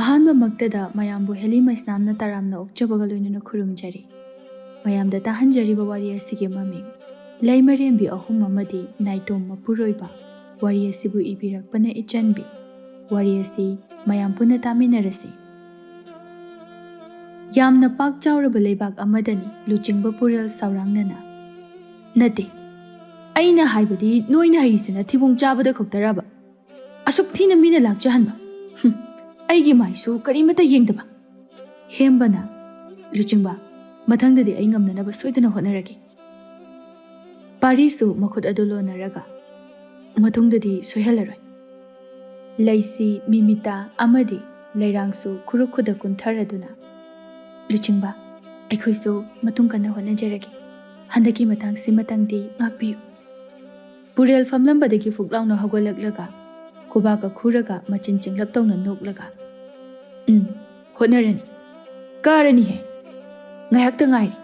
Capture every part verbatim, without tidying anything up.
ꯑꯍꯥꯟꯕꯃꯛꯇꯗ ꯃꯌꯥꯝꯕꯨ ꯍꯦꯂꯤ ꯃꯩꯁꯅꯥꯝꯅ ꯇꯔꯥꯝꯅ ꯑꯣꯛꯆꯕꯒ ꯂꯣꯏꯅꯅ ꯈꯨꯔꯨꯝꯖꯔꯤ꯫ ꯃꯌꯥꯝꯗ ꯇꯥꯍꯟꯖꯔꯤꯕ ꯋꯥꯔꯤ ꯑꯁꯤꯒꯤ ꯃꯃꯤꯡ ꯂꯩꯃꯔꯦꯝꯕꯤ ꯑꯍꯨꯝ ꯑꯃꯗꯤ ꯅꯥꯏꯇꯣꯝ ꯃꯄꯨꯔꯣꯏꯕ꯫ ꯋꯥꯔꯤ ꯑꯁꯤꯕꯨ ꯏꯕꯤꯔꯛꯄꯅ ꯏꯆꯟꯕꯤ꯫ ꯋꯥꯔꯤ ꯑꯁꯤ ꯃꯌꯥꯝ ꯄꯨꯟꯅ ꯇꯥꯃꯤꯟꯅꯔꯁꯤ꯫ ꯌꯥꯝꯅ ꯄꯥꯛ ꯆꯥꯎꯔꯕ ꯂꯩꯕꯥꯛ ꯑꯃꯗꯅꯤ ꯂꯨꯆꯤꯡꯕ ꯄꯨꯔꯦꯜ ꯁꯥꯎꯔꯥꯡꯅꯅ, "ꯅꯠꯇꯦ, ꯑꯩꯅ ꯍꯥꯏꯕꯗꯤ ꯅꯣꯏꯅ ꯍꯩꯔꯤꯁꯤꯅ ꯊꯤꯕꯣꯡ ꯆꯥꯕꯗ ꯈꯛꯇꯔꯕ? ꯑꯁꯨꯛ ꯊꯤꯅ ꯃꯤꯅ ꯂꯥꯛꯆꯍꯟꯕ? ꯍꯨꯝ, ꯑꯩꯒꯤ ꯃꯥꯏꯁꯨ ꯀꯔꯤꯃꯠꯇ ꯌꯦꯡꯗꯕ?" ꯍꯦꯝꯕꯅ, "ꯂꯨꯆꯤꯡꯕ, ꯃꯊꯪꯗꯗꯤ ꯑꯩ ꯉꯝꯅꯅꯕ ꯁꯣꯏꯗꯅ ꯍꯣꯠꯅꯔꯒꯦ꯫" ꯄꯥꯔꯤꯁꯨ ꯃꯈꯨꯠ ꯑꯗꯨ ꯂꯣꯟꯅꯔꯒ, "ꯃꯇꯨꯡꯗꯗꯤ ꯁꯣꯏꯍꯜꯂꯔꯣꯏ꯫" ꯂꯩꯁꯤ, ꯃꯤꯃꯤꯇꯥ ꯑꯃꯗꯤ ꯂꯩꯔꯥꯡꯁꯨ ꯈꯨꯔꯨ ꯈꯨꯗ ꯀꯨꯟꯊꯔꯗꯨꯅ, "ꯂꯨꯆꯤꯡꯕ, ꯑꯩꯈꯣꯏꯁꯨ ꯃꯇꯨꯡ ꯀꯟꯅ ꯍꯣꯠꯅꯖꯔꯒꯦ꯫ ꯍꯟꯗꯛꯀꯤ ꯃꯇꯥꯡꯁꯤꯃꯇꯪꯗꯤ ꯉꯥꯛꯄꯤꯌꯨ꯫" ꯄꯨꯔꯦꯜ ꯐꯝꯂꯝꯕꯗꯒꯤ ꯐꯨꯛ ꯂꯥꯎꯅ ꯍꯧꯒꯠꯂꯛꯂꯒ, ꯈꯨꯕꯥꯛꯀ ꯈꯨꯔꯒ ꯃꯆꯤꯟ ꯆꯤꯡꯂꯞ ꯇꯧꯅ ꯅꯣꯛꯂꯒ, "ꯎꯝ, ꯍꯣꯠꯅꯔꯅꯤ꯫ ꯀꯥꯔꯅꯤꯍꯦ꯫ ꯉꯥꯏꯍꯥꯛꯇ ꯉꯥꯏꯔꯤ꯫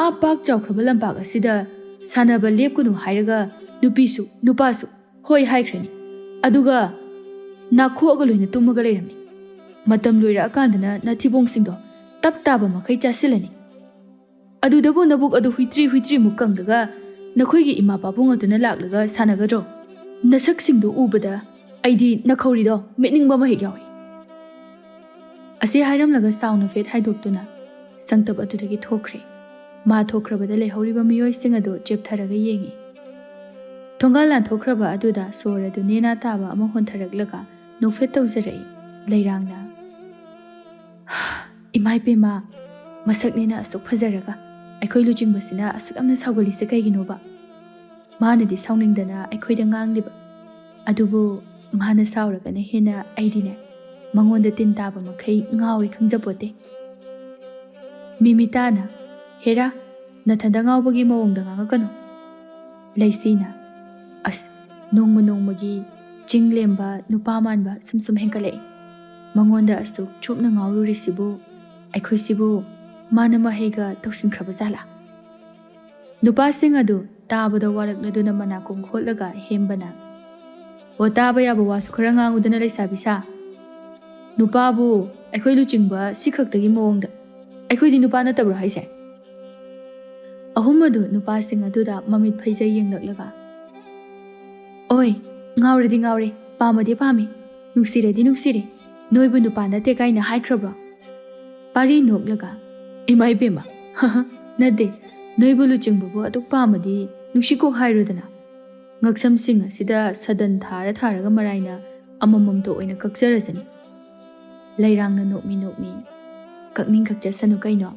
ꯑꯥ ꯄꯥꯛ ꯆꯥꯎꯈ꯭ꯔꯕ ꯂꯝꯄꯥꯛ ꯑꯁꯤꯗ ꯁꯥꯟꯅꯕ ꯂꯦꯞꯀꯅꯨ ꯍꯥꯏꯔꯒ ꯅꯨꯄꯤꯁꯨ ꯅꯨꯄꯥꯁꯨ ꯍꯣꯏ ꯍꯥꯏꯈ꯭ꯔꯅꯤ꯫ ꯑꯗꯨꯒ ꯅꯥꯈꯣꯛꯑꯒ ꯂꯣꯏꯅ ꯇꯨꯝꯃꯒ ꯂꯩꯔꯝꯃꯤ꯫ ꯃꯇꯝ ꯂꯣꯏꯔꯛꯑꯀꯥꯟꯗꯅ ꯅꯊꯤꯕꯣꯡꯁꯤꯡꯗꯣ ꯇꯞ ꯇꯥꯕ ꯃꯈꯩ ꯆꯥꯁꯤꯜꯂꯅꯤ꯫ ꯑꯗꯨꯗꯕꯨ ꯅꯕꯨꯛ ꯑꯗꯨ ꯍꯨꯏꯇ꯭ꯔꯤ ꯍꯨꯏꯇ꯭ꯔꯤꯃꯨꯛ ꯀꯪꯂꯒ ꯅꯈꯣꯏꯒꯤ ꯏꯃꯥ ꯄꯥꯕꯨꯡ ꯑꯗꯨꯅ ꯂꯥꯛꯂꯒ ꯁꯥꯟꯅꯒꯗ꯭ꯔꯣ? ꯅꯁꯛꯁꯤꯡꯗꯨ ꯎꯕꯗ ꯑꯩꯗꯤ ꯅꯈꯧꯔꯤꯗꯣ ꯃꯤꯠꯅꯤꯡꯕ ꯑꯃ ꯍꯦꯛ ꯌꯥꯎꯏ꯫" ꯑꯁꯤ ꯍꯥꯏꯔꯝꯂꯒ ꯁꯥꯎꯅ ꯐꯦꯠ ꯍꯥꯏꯗꯣꯛꯇꯨꯅ ꯁꯪꯇꯞ ꯑꯗꯨꯗꯒꯤ ꯊꯣꯛꯈ꯭ꯔꯦ꯫ ꯃꯥ ꯊꯣꯛꯈ꯭ꯔꯕꯗ ꯂꯩꯍꯧꯔꯤꯕ ꯃꯤꯑꯣꯏꯁꯤꯡ ꯑꯗꯨ ꯆꯦꯞꯊꯔꯒ ꯌꯦꯡꯏ꯫ ꯊꯣꯡꯒꯥꯜ ꯂꯥꯟꯊꯣꯛꯈ꯭ꯔꯕ ꯑꯗꯨꯗ ꯁꯣꯔ ꯑꯗꯨ ꯅꯦꯅꯥ ꯇꯥꯕ ꯑꯃ ꯍꯣꯟꯊꯔꯛꯂꯒ ꯅꯣꯛꯐꯦꯠ ꯇꯧꯖꯔꯛꯏ꯫ ꯂꯩꯔꯥꯡꯅ, "ꯏꯃꯥ ꯏꯄꯦꯝꯃ, ꯃꯁꯛꯅꯦꯅ ꯑꯁꯨꯛ ꯐꯖꯔꯒ ꯑꯩꯈꯣꯏ ꯂꯨꯆꯤꯡꯕꯁꯤꯅ ꯑꯁꯨꯛ ꯌꯥꯝꯅ ꯁꯥꯎꯒꯜꯂꯤꯁꯦ ꯀꯩꯒꯤꯅꯣꯕ? ꯃꯥꯅꯗꯤ ꯁꯥꯎꯅꯤꯡꯗꯅ ꯑꯩꯈꯣꯏꯗ ꯉꯥꯡꯂꯤꯕ, ꯑꯗꯨꯕꯨ ꯃꯥꯅ ꯁꯥꯎꯔꯒꯅ ꯍꯦꯟꯅ ꯑꯩꯗꯤꯅꯦ ꯃꯉꯣꯟꯗ ꯇꯤꯟ ꯇꯥꯕ ꯃꯈꯩ ꯉꯥꯎꯏ ꯈꯪꯖꯄꯣꯠꯇꯦ꯫" ꯃꯤꯃꯤꯇꯥꯅ, "ꯍꯦꯔꯥ, ꯅꯊꯟꯗ ꯉꯥꯎꯕꯒꯤ ꯃꯑꯣꯡꯗ ꯉꯥꯡꯉꯛꯀꯅꯨ꯫" ꯂꯩꯁꯤꯅ, "ꯑꯁ, ꯅꯣꯡꯃ ꯅꯣꯡꯃꯒꯤ ꯆꯤꯡ ꯂꯦꯝꯕ ꯅꯨꯄꯥ ꯃꯥꯟꯕ ꯁꯨꯝ ꯁꯨꯝ ꯍꯦꯟꯀꯠꯂꯛꯏ꯫ ꯃꯉꯣꯟꯗ ꯑꯁꯨꯛ ꯆꯣꯞꯅ ꯉꯥꯎꯔꯨꯔꯤꯁꯤꯕꯨ, ꯑꯩꯈꯣꯏꯁꯤꯕꯨ ꯃꯥꯅ ꯃꯍꯩꯒ ꯇꯧꯁꯤꯟꯈ꯭ꯔꯕ ꯖꯥꯠꯂꯥ?" ꯅꯨꯄꯥꯁꯤꯡ ꯑꯗꯨ ꯇꯥꯕꯗ ꯋꯥꯔꯛꯂꯗꯨꯅ ꯃꯅꯥꯀꯣꯡ ꯈꯣꯠꯂꯒ ꯍꯦꯝꯕꯅ, "ꯑꯣ, ꯇꯥꯕ ꯌꯥꯕ ꯋꯥꯁꯨ ꯈꯔ ꯉꯥꯡꯉꯨꯗꯅ, ꯂꯩꯁꯥꯕꯤ ꯁꯥ꯫ ꯅꯨꯄꯥꯕꯨ ꯑꯩꯈꯣꯏ ꯂꯨꯆꯤꯡꯕ ꯁꯤ ꯈꯛꯇꯒꯤ ꯃꯑꯣꯡꯗ? ꯑꯩꯈꯣꯏꯗꯤ ꯅꯨꯄꯥ ꯅꯠꯇꯕ꯭ꯔꯣ ꯍꯥꯏꯁꯦ? ꯑꯍꯨꯝ ꯑꯗꯨ ꯅꯨꯄꯥꯁꯤꯡ ꯑꯗꯨꯗ ꯃꯃꯤꯠ ꯐꯩꯖꯩ ꯌꯦꯡꯂꯛꯂꯒ, "ꯑꯣꯏ, ꯉꯥꯎꯔꯗꯤ ꯉꯥꯎꯔꯦ, ꯄꯥꯝꯃꯗꯤ ꯄꯥꯝꯃꯦ, ꯅꯨꯡꯁꯤꯔꯗꯤ ꯅꯨꯡꯁꯤꯔꯦ, ꯅꯣꯏꯕꯨ ꯅꯨꯄꯥ ꯅꯠꯇꯦ ꯀꯥꯏꯅ ꯍꯥꯏꯈ꯭ꯔꯕ꯭ꯔꯣ?" ꯄꯥꯔꯤ ꯅꯣꯛꯂꯒ, "ꯏꯃꯥ ꯏꯕꯦꯝꯃ, ꯅꯠꯇꯦ, ꯅꯣꯏꯕꯨ ꯂꯨꯆꯤꯡꯕꯕꯨ ꯑꯗꯨꯛ ꯄꯥꯝꯃꯗꯤ ꯅꯨꯡꯁꯤ ꯀꯣꯛ ꯍꯥꯏꯔꯨꯗꯅ꯫ ꯉꯛꯁꯝꯁꯤꯡ ꯑꯁꯤꯗ ꯁꯗꯟ ꯊꯥꯔ ꯊꯥꯔꯒ ꯃꯔꯥꯏꯅ ꯑꯃꯃꯝꯇ ꯑꯣꯏꯅ ꯀꯛꯆꯔꯁꯅꯤ꯫" ꯂꯩꯔꯥꯡꯅ ꯅꯣꯛꯃꯤ ꯅꯣꯛꯃꯤ, "ꯀꯛꯅꯤꯡ ꯀꯛꯆꯁꯅꯨ ꯀꯩꯅꯣ,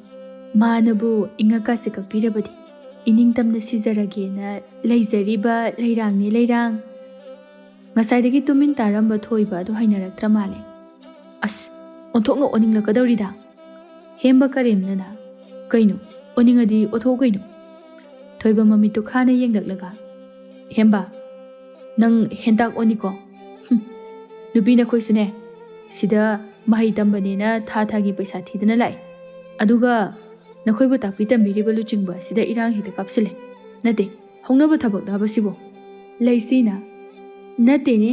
ꯃꯥꯅꯕꯨ ꯏꯉꯛꯀꯥꯁꯦ ꯀꯛꯄꯤꯔꯕꯗꯤ ꯏꯅꯤꯡꯇꯝꯅ ꯁꯤꯖꯔꯒꯦꯅ ꯂꯩꯖꯔꯤꯕ ꯂꯩꯔꯥꯡꯅꯦ ꯂꯩꯔꯥꯡ꯫" ꯉꯁꯥꯏꯗꯒꯤ ꯇꯨꯃꯤꯟ ꯇꯥꯔꯝꯕ ꯊꯣꯏꯕ ꯑꯗꯨ ꯍꯩꯅꯔꯛꯇ꯭ꯔ ꯃꯥꯜꯂꯦ꯫ "ꯑꯁ, ꯑꯣꯟꯊꯣꯛꯅ ꯑꯣꯟꯅꯤꯡꯂꯛꯀꯗꯧꯔꯤꯗ꯫" ꯍꯦꯝꯕ ꯀꯔꯦꯝꯅꯅ, "ꯀꯩꯅꯣ, ꯑꯣꯟꯅꯤꯡꯉꯗꯤ ꯑꯣꯟꯊꯣꯛꯎ ꯀꯩꯅꯣ꯫" ꯊꯣꯏꯕ ꯃꯃꯤꯠꯇꯨ ꯈꯥꯅ ꯌꯦꯡꯂꯛꯂꯒ, "ꯍꯦꯝꯕ, ꯅꯪ ꯍꯦꯟꯇꯥꯛ ꯑꯣꯟꯅꯤꯀꯣ꯫ ꯍꯨꯝ, ꯅꯨꯄꯤ ꯅꯈꯣꯏꯁꯨꯅꯦ, ꯁꯤꯗ ꯃꯍꯩ ꯇꯝꯕꯅꯦꯅ ꯊꯥ ꯊꯥꯒꯤ ꯄꯩꯁꯥ ꯊꯤꯗꯅ ꯂꯥꯛꯏ꯫ ꯑꯗꯨꯒ ꯅꯈꯣꯏꯕꯨ ꯇꯥꯛꯄꯤ ꯇꯝꯕꯤꯔꯤꯕ ꯂꯨꯆꯤꯡꯕ ꯑꯁꯤꯗ ꯏꯔꯥꯡ ꯍꯦꯛꯇ ꯀꯥꯞꯁꯤꯜꯂꯦ꯫ ꯅꯠꯇꯦ, ꯍꯧꯅꯕ ꯊꯕꯛꯂꯕ ꯁꯤꯕꯣ?" ꯂꯩꯁꯤꯅ, "ꯅꯠꯇꯦꯅꯦ,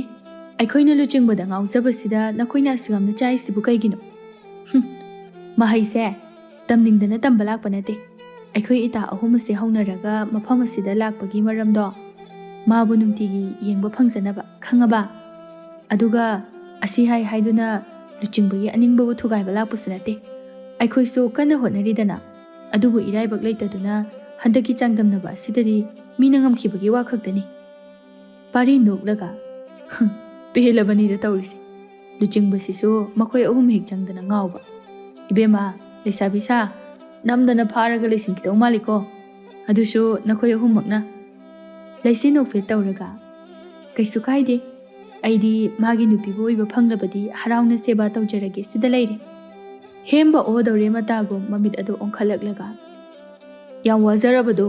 ꯑꯩꯈꯣꯏꯅ ꯂꯨꯆꯤꯡꯕꯗ ꯉꯥꯎꯖꯕꯁꯤꯗ ꯅꯈꯣꯏꯅ ꯑꯁꯨꯛ ꯌꯥꯝꯅ ꯆꯥꯏꯁꯤꯕꯨ ꯀꯩꯒꯤꯅꯣ? ꯍꯨꯝ, ꯃꯍꯩꯁꯦ ꯇꯝꯅꯤꯡꯗꯅ ꯇꯝꯕ ꯂꯥꯛꯄ ꯅꯠꯇꯦ꯫ ꯑꯩꯈꯣꯏ ꯏꯇꯥ ꯑꯍꯨꯝ ꯑꯁꯦ ꯍꯧꯅꯔꯒ ꯃꯐꯝ ꯑꯁꯤꯗ ꯂꯥꯛꯄꯒꯤ ꯃꯔꯝꯗꯣ ꯃꯥꯕꯨ ꯅꯨꯡꯇꯤꯒꯤ ꯌꯦꯡꯕ ꯐꯪꯖꯅꯕ, ꯈꯪꯉꯕ? ꯑꯗꯨꯒ ꯑꯁꯤ ꯍꯥꯏ ꯍꯥꯏꯗꯨꯅ ꯂꯨꯆꯤꯡꯕꯒꯤ ꯑꯅꯤꯡꯕꯕꯨ ꯊꯨꯒꯥꯏꯕ ꯂꯥꯛꯄꯁꯨ ꯅꯠꯇꯦ꯫ ꯑꯩꯈꯣꯏꯁꯨ ꯀꯟꯅ ꯍꯣꯠꯅꯔꯤꯗꯅ, ꯑꯗꯨꯕꯨ ꯏꯔꯥꯏꯕꯛ ꯂꯩꯇꯗꯨꯅ ꯍꯟꯗꯛꯀꯤ ꯆꯥꯡꯗꯝꯅꯕ ꯑꯁꯤꯗꯗꯤ ꯃꯤꯅ ꯉꯝꯈꯤꯕꯒꯤ ꯋꯥ ꯈꯛꯇꯅꯤ꯫" ꯄꯥꯔꯤ ꯅꯣꯛꯂꯒ, "ꯍꯨꯝ, ꯄꯦꯜꯂꯕꯅꯤꯗ ꯇꯧꯔꯤꯁꯦ꯫ ꯂꯨꯆꯤꯡꯕꯁꯤꯁꯨ ꯃꯈꯣꯏ ꯑꯍꯨꯝ ꯍꯦꯛ ꯆꯪꯗꯅ ꯉꯥꯎꯕ꯫ ꯏꯕꯦꯝꯃ, ꯂꯩꯁꯥꯕꯤ ꯁꯥ, ꯅꯝꯗꯅ ꯐꯥꯔꯒ ꯂꯩꯁꯤꯟꯈꯤꯗꯧ ꯃꯥꯜꯂꯤꯀꯣ꯫ ꯑꯗꯨꯁꯨ ꯅꯈꯣꯏ ꯑꯍꯨꯝꯃꯛꯅ꯫" ꯂꯩꯁꯤ ꯅꯣꯛꯐꯦꯠ ꯇꯧꯔꯒ, "ꯀꯩꯁꯨ ꯀꯥꯏꯗꯦ꯫ ꯑꯩꯗꯤ ꯃꯥꯒꯤ ꯅꯨꯄꯤꯕꯨ ꯑꯣꯏꯕ ꯐꯪꯂꯕꯗꯤ ꯍꯔꯥꯎꯅ ꯁꯦꯕꯥ ꯇꯧꯖꯔꯒꯦ ꯁꯤꯗ ꯂꯩꯔꯦ꯫" ꯍꯦꯝꯕ ꯑꯣꯗꯧꯔꯦ ꯃꯇꯥꯒꯨꯝ ꯃꯃꯤꯠ ꯑꯗꯨ ꯑꯣꯟꯈꯠꯂꯛꯂꯒ, "ꯌꯥꯝ ꯋꯥꯖꯔꯕꯗꯣ?"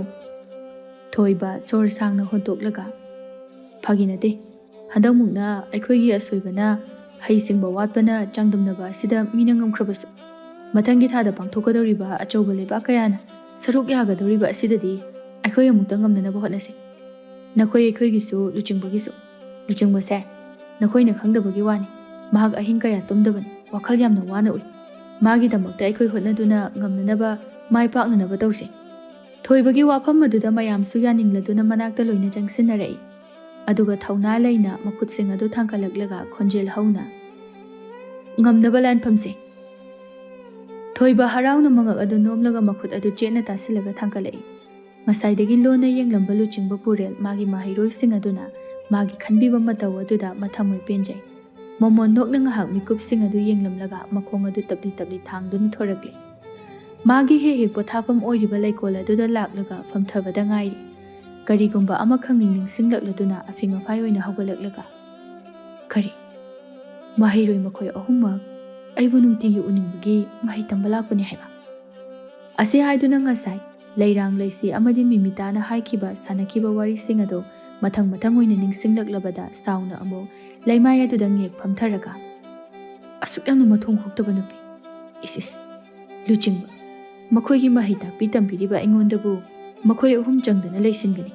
ꯊꯣꯏꯕ ꯁꯣꯔ ꯁꯥꯡꯅ ꯍꯣꯟꯇꯣꯛꯂꯒ, "ꯐꯥꯒꯤ ꯅꯠꯇꯦ꯫ ꯍꯟꯗꯛꯃꯨꯛꯅ ꯑꯩꯈꯣꯏꯒꯤ ꯑꯁꯣꯏꯕꯅ ꯍꯩꯁꯤꯡꯕ ꯋꯥꯠꯄꯅ ꯆꯥꯡꯗꯝꯅꯕ ꯑꯁꯤꯗ ꯃꯤꯅ ꯉꯝꯈ꯭ꯔꯕꯁꯨ, ꯃꯊꯪꯒꯤ ꯊꯥꯗ ꯄꯥꯡꯊꯣꯛꯀꯗꯧꯔꯤꯕ ꯑꯆꯧꯕ ꯂꯩꯕꯥꯛ ꯀꯌꯥꯅ ꯁꯔꯨꯛ ꯌꯥꯒꯗꯧꯔꯤꯕ ꯑꯁꯤꯗꯗꯤ ꯑꯩꯈꯣꯏ ꯑꯃꯨꯛꯇ ꯉꯝꯅꯅꯕ ꯍꯣꯠꯅꯁꯤ꯫ ꯅꯈꯣꯏ ꯑꯩꯈꯣꯏꯒꯤꯁꯨ, ꯂꯨꯆꯤꯡꯕꯒꯤꯁꯨ꯫ ꯂꯨꯆꯤꯡꯕꯁꯦ ꯅꯈꯣꯏꯅ ꯈꯪꯗꯕꯒꯤ ꯋꯥꯅꯤ꯫ ꯃꯍꯥꯛ ꯑꯍꯤꯡ ꯀꯌꯥ ꯇꯨꯝꯗꯕꯅꯤ꯫ ꯋꯥꯈꯜ ꯌꯥꯝꯅ ꯋꯥꯅ ꯎꯏ꯫ ꯃꯥꯒꯤꯗꯃꯛꯇ ꯑꯩꯈꯣꯏ ꯍꯣꯠꯅꯗꯨꯅ ꯉꯝꯅꯅꯕ, ꯃꯥꯏ ꯄꯥꯛꯅꯅꯕ ꯇꯧꯁꯦ꯫ ꯊꯣꯏꯕꯒꯤ ꯋꯥꯐꯝ ꯑꯗꯨꯗ ꯃꯌꯥꯝꯁꯨ ꯌꯥꯅꯤꯡꯂꯗꯨꯅ ꯃꯅꯥꯛꯇ ꯂꯣꯏꯅ ꯆꯪꯁꯤꯟꯅꯔꯛꯏ꯫ ꯑꯗꯨꯒ ꯊꯧꯅꯥ ꯂꯩꯅ ꯃꯈꯨꯠꯁꯤꯡ ꯑꯗꯨ ꯊꯥꯡꯒꯠꯂꯛꯂꯒ ꯈꯣꯟꯖꯦꯜ ꯍꯧꯅ, "ꯉꯝꯅꯕ ꯂꯥꯟꯐꯝꯁꯦ!" ꯊꯣꯏꯕ ꯍꯔꯥꯎꯅ ꯃꯉꯛ ꯑꯗꯨ ꯅꯣꯝꯂꯒ ꯃꯈꯨꯠ ꯑꯗꯨ ꯆꯦꯠꯅ ꯇꯥꯁꯤꯜꯂꯒ ꯊꯥꯡꯒꯠꯂꯛꯏ꯫ ꯉꯁꯥꯏꯗꯒꯤ ꯂꯣꯟꯅ ꯌꯦꯡꯂꯝꯕ ꯂꯨꯆꯤꯡꯕ ꯄꯨꯔꯦꯜ ꯃꯥꯒꯤ ꯃꯍꯩꯔꯣꯏꯁꯤꯡ ꯑꯗꯨꯅ ꯃꯥꯒꯤ ꯈꯟꯕꯤꯕ ꯃꯇꯧ ꯑꯗꯨꯗ ꯃꯊꯃꯣꯏ ꯄꯦꯟꯖꯩ꯫ ꯃꯣꯃꯣꯟ ꯅꯣꯛꯅ ꯉꯥꯏꯍꯥꯛ ꯃꯤꯀꯨꯞꯁꯤꯡ ꯑꯗꯨ ꯌꯦꯡꯂꯝꯂꯒ ꯃꯈꯣꯡ ꯑꯗꯨ ꯇꯞꯂꯤ ꯇꯞꯂꯤ ꯊꯥꯡꯗꯨꯅ ꯊꯣꯔꯛꯂꯤ꯫ ꯃꯥꯒꯤ ꯍꯦꯛ ꯍꯦꯛ ꯄꯣꯊꯥꯐꯝ ꯑꯣꯏꯔꯤꯕ ꯂꯩꯀꯣꯜ ꯑꯗꯨꯗ ꯂꯥꯛꯂꯒ ꯐꯝꯊꯕꯗ ꯉꯥꯏꯔꯤ꯫ ꯀꯔꯤꯒꯨꯝꯕ ꯑꯃꯈꯛ ꯅꯤꯡꯁꯤꯡꯂꯛꯂꯗꯨꯅ ꯑꯐꯤꯡ ꯑꯐꯥꯏ ꯑꯣꯏꯅ ꯍꯧꯒꯠꯂꯛꯂꯒ, "ꯀꯔꯤ? ꯃꯍꯩꯔꯣꯏ ꯃꯈꯣꯏ ꯑꯍꯨꯝꯃꯛ ꯑꯩꯕꯨ ꯅꯨꯡꯇꯤꯒꯤ ꯎꯅꯤꯡꯕꯒꯤ ꯃꯍꯩ ꯇꯝꯕ ꯂꯥꯛꯄꯅꯤ ꯍꯥꯏꯕ?" ꯑꯁꯤ ꯍꯥꯏꯗꯨꯅ ꯉꯁꯥꯏ ꯂꯩꯔꯥꯡ ꯂꯩꯁꯤ ꯑꯃꯗꯤ ꯃꯤꯃꯤꯇꯥꯅ ꯍꯥꯏꯈꯤꯕ, ꯁꯥꯟꯅꯈꯤꯕ ꯋꯥꯔꯤꯁꯤꯡ ꯑꯗꯨ ꯃꯊꯪ ꯃꯊꯪ ꯑꯣꯏꯅ ꯅꯤꯡꯁꯤꯡꯂꯛꯂꯕꯗ ꯁꯥꯎꯅ ꯑꯃꯨꯛ ꯂꯩꯃꯥꯏ ꯑꯗꯨꯗ ꯉꯦꯛ ꯐꯝꯊꯔꯒ, "ꯑꯁꯨꯛ ꯌꯥꯝꯅ ꯃꯊꯣꯡ ꯍꯨꯛꯇꯕ ꯅꯨꯄꯤ! ꯏꯁ ꯏꯁ! ꯂꯨꯆꯤꯡꯕ, ꯃꯈꯣꯏꯒꯤ ꯃꯍꯩ ꯇꯥꯛꯄꯤ ꯇꯝꯕꯤꯔꯤꯕ ꯑꯩꯉꯣꯟꯗꯕꯨ ꯃꯈꯣꯏ ꯑꯍꯨꯝ ꯆꯪꯗꯅ ꯂꯩꯁꯤꯟꯒꯅꯤ,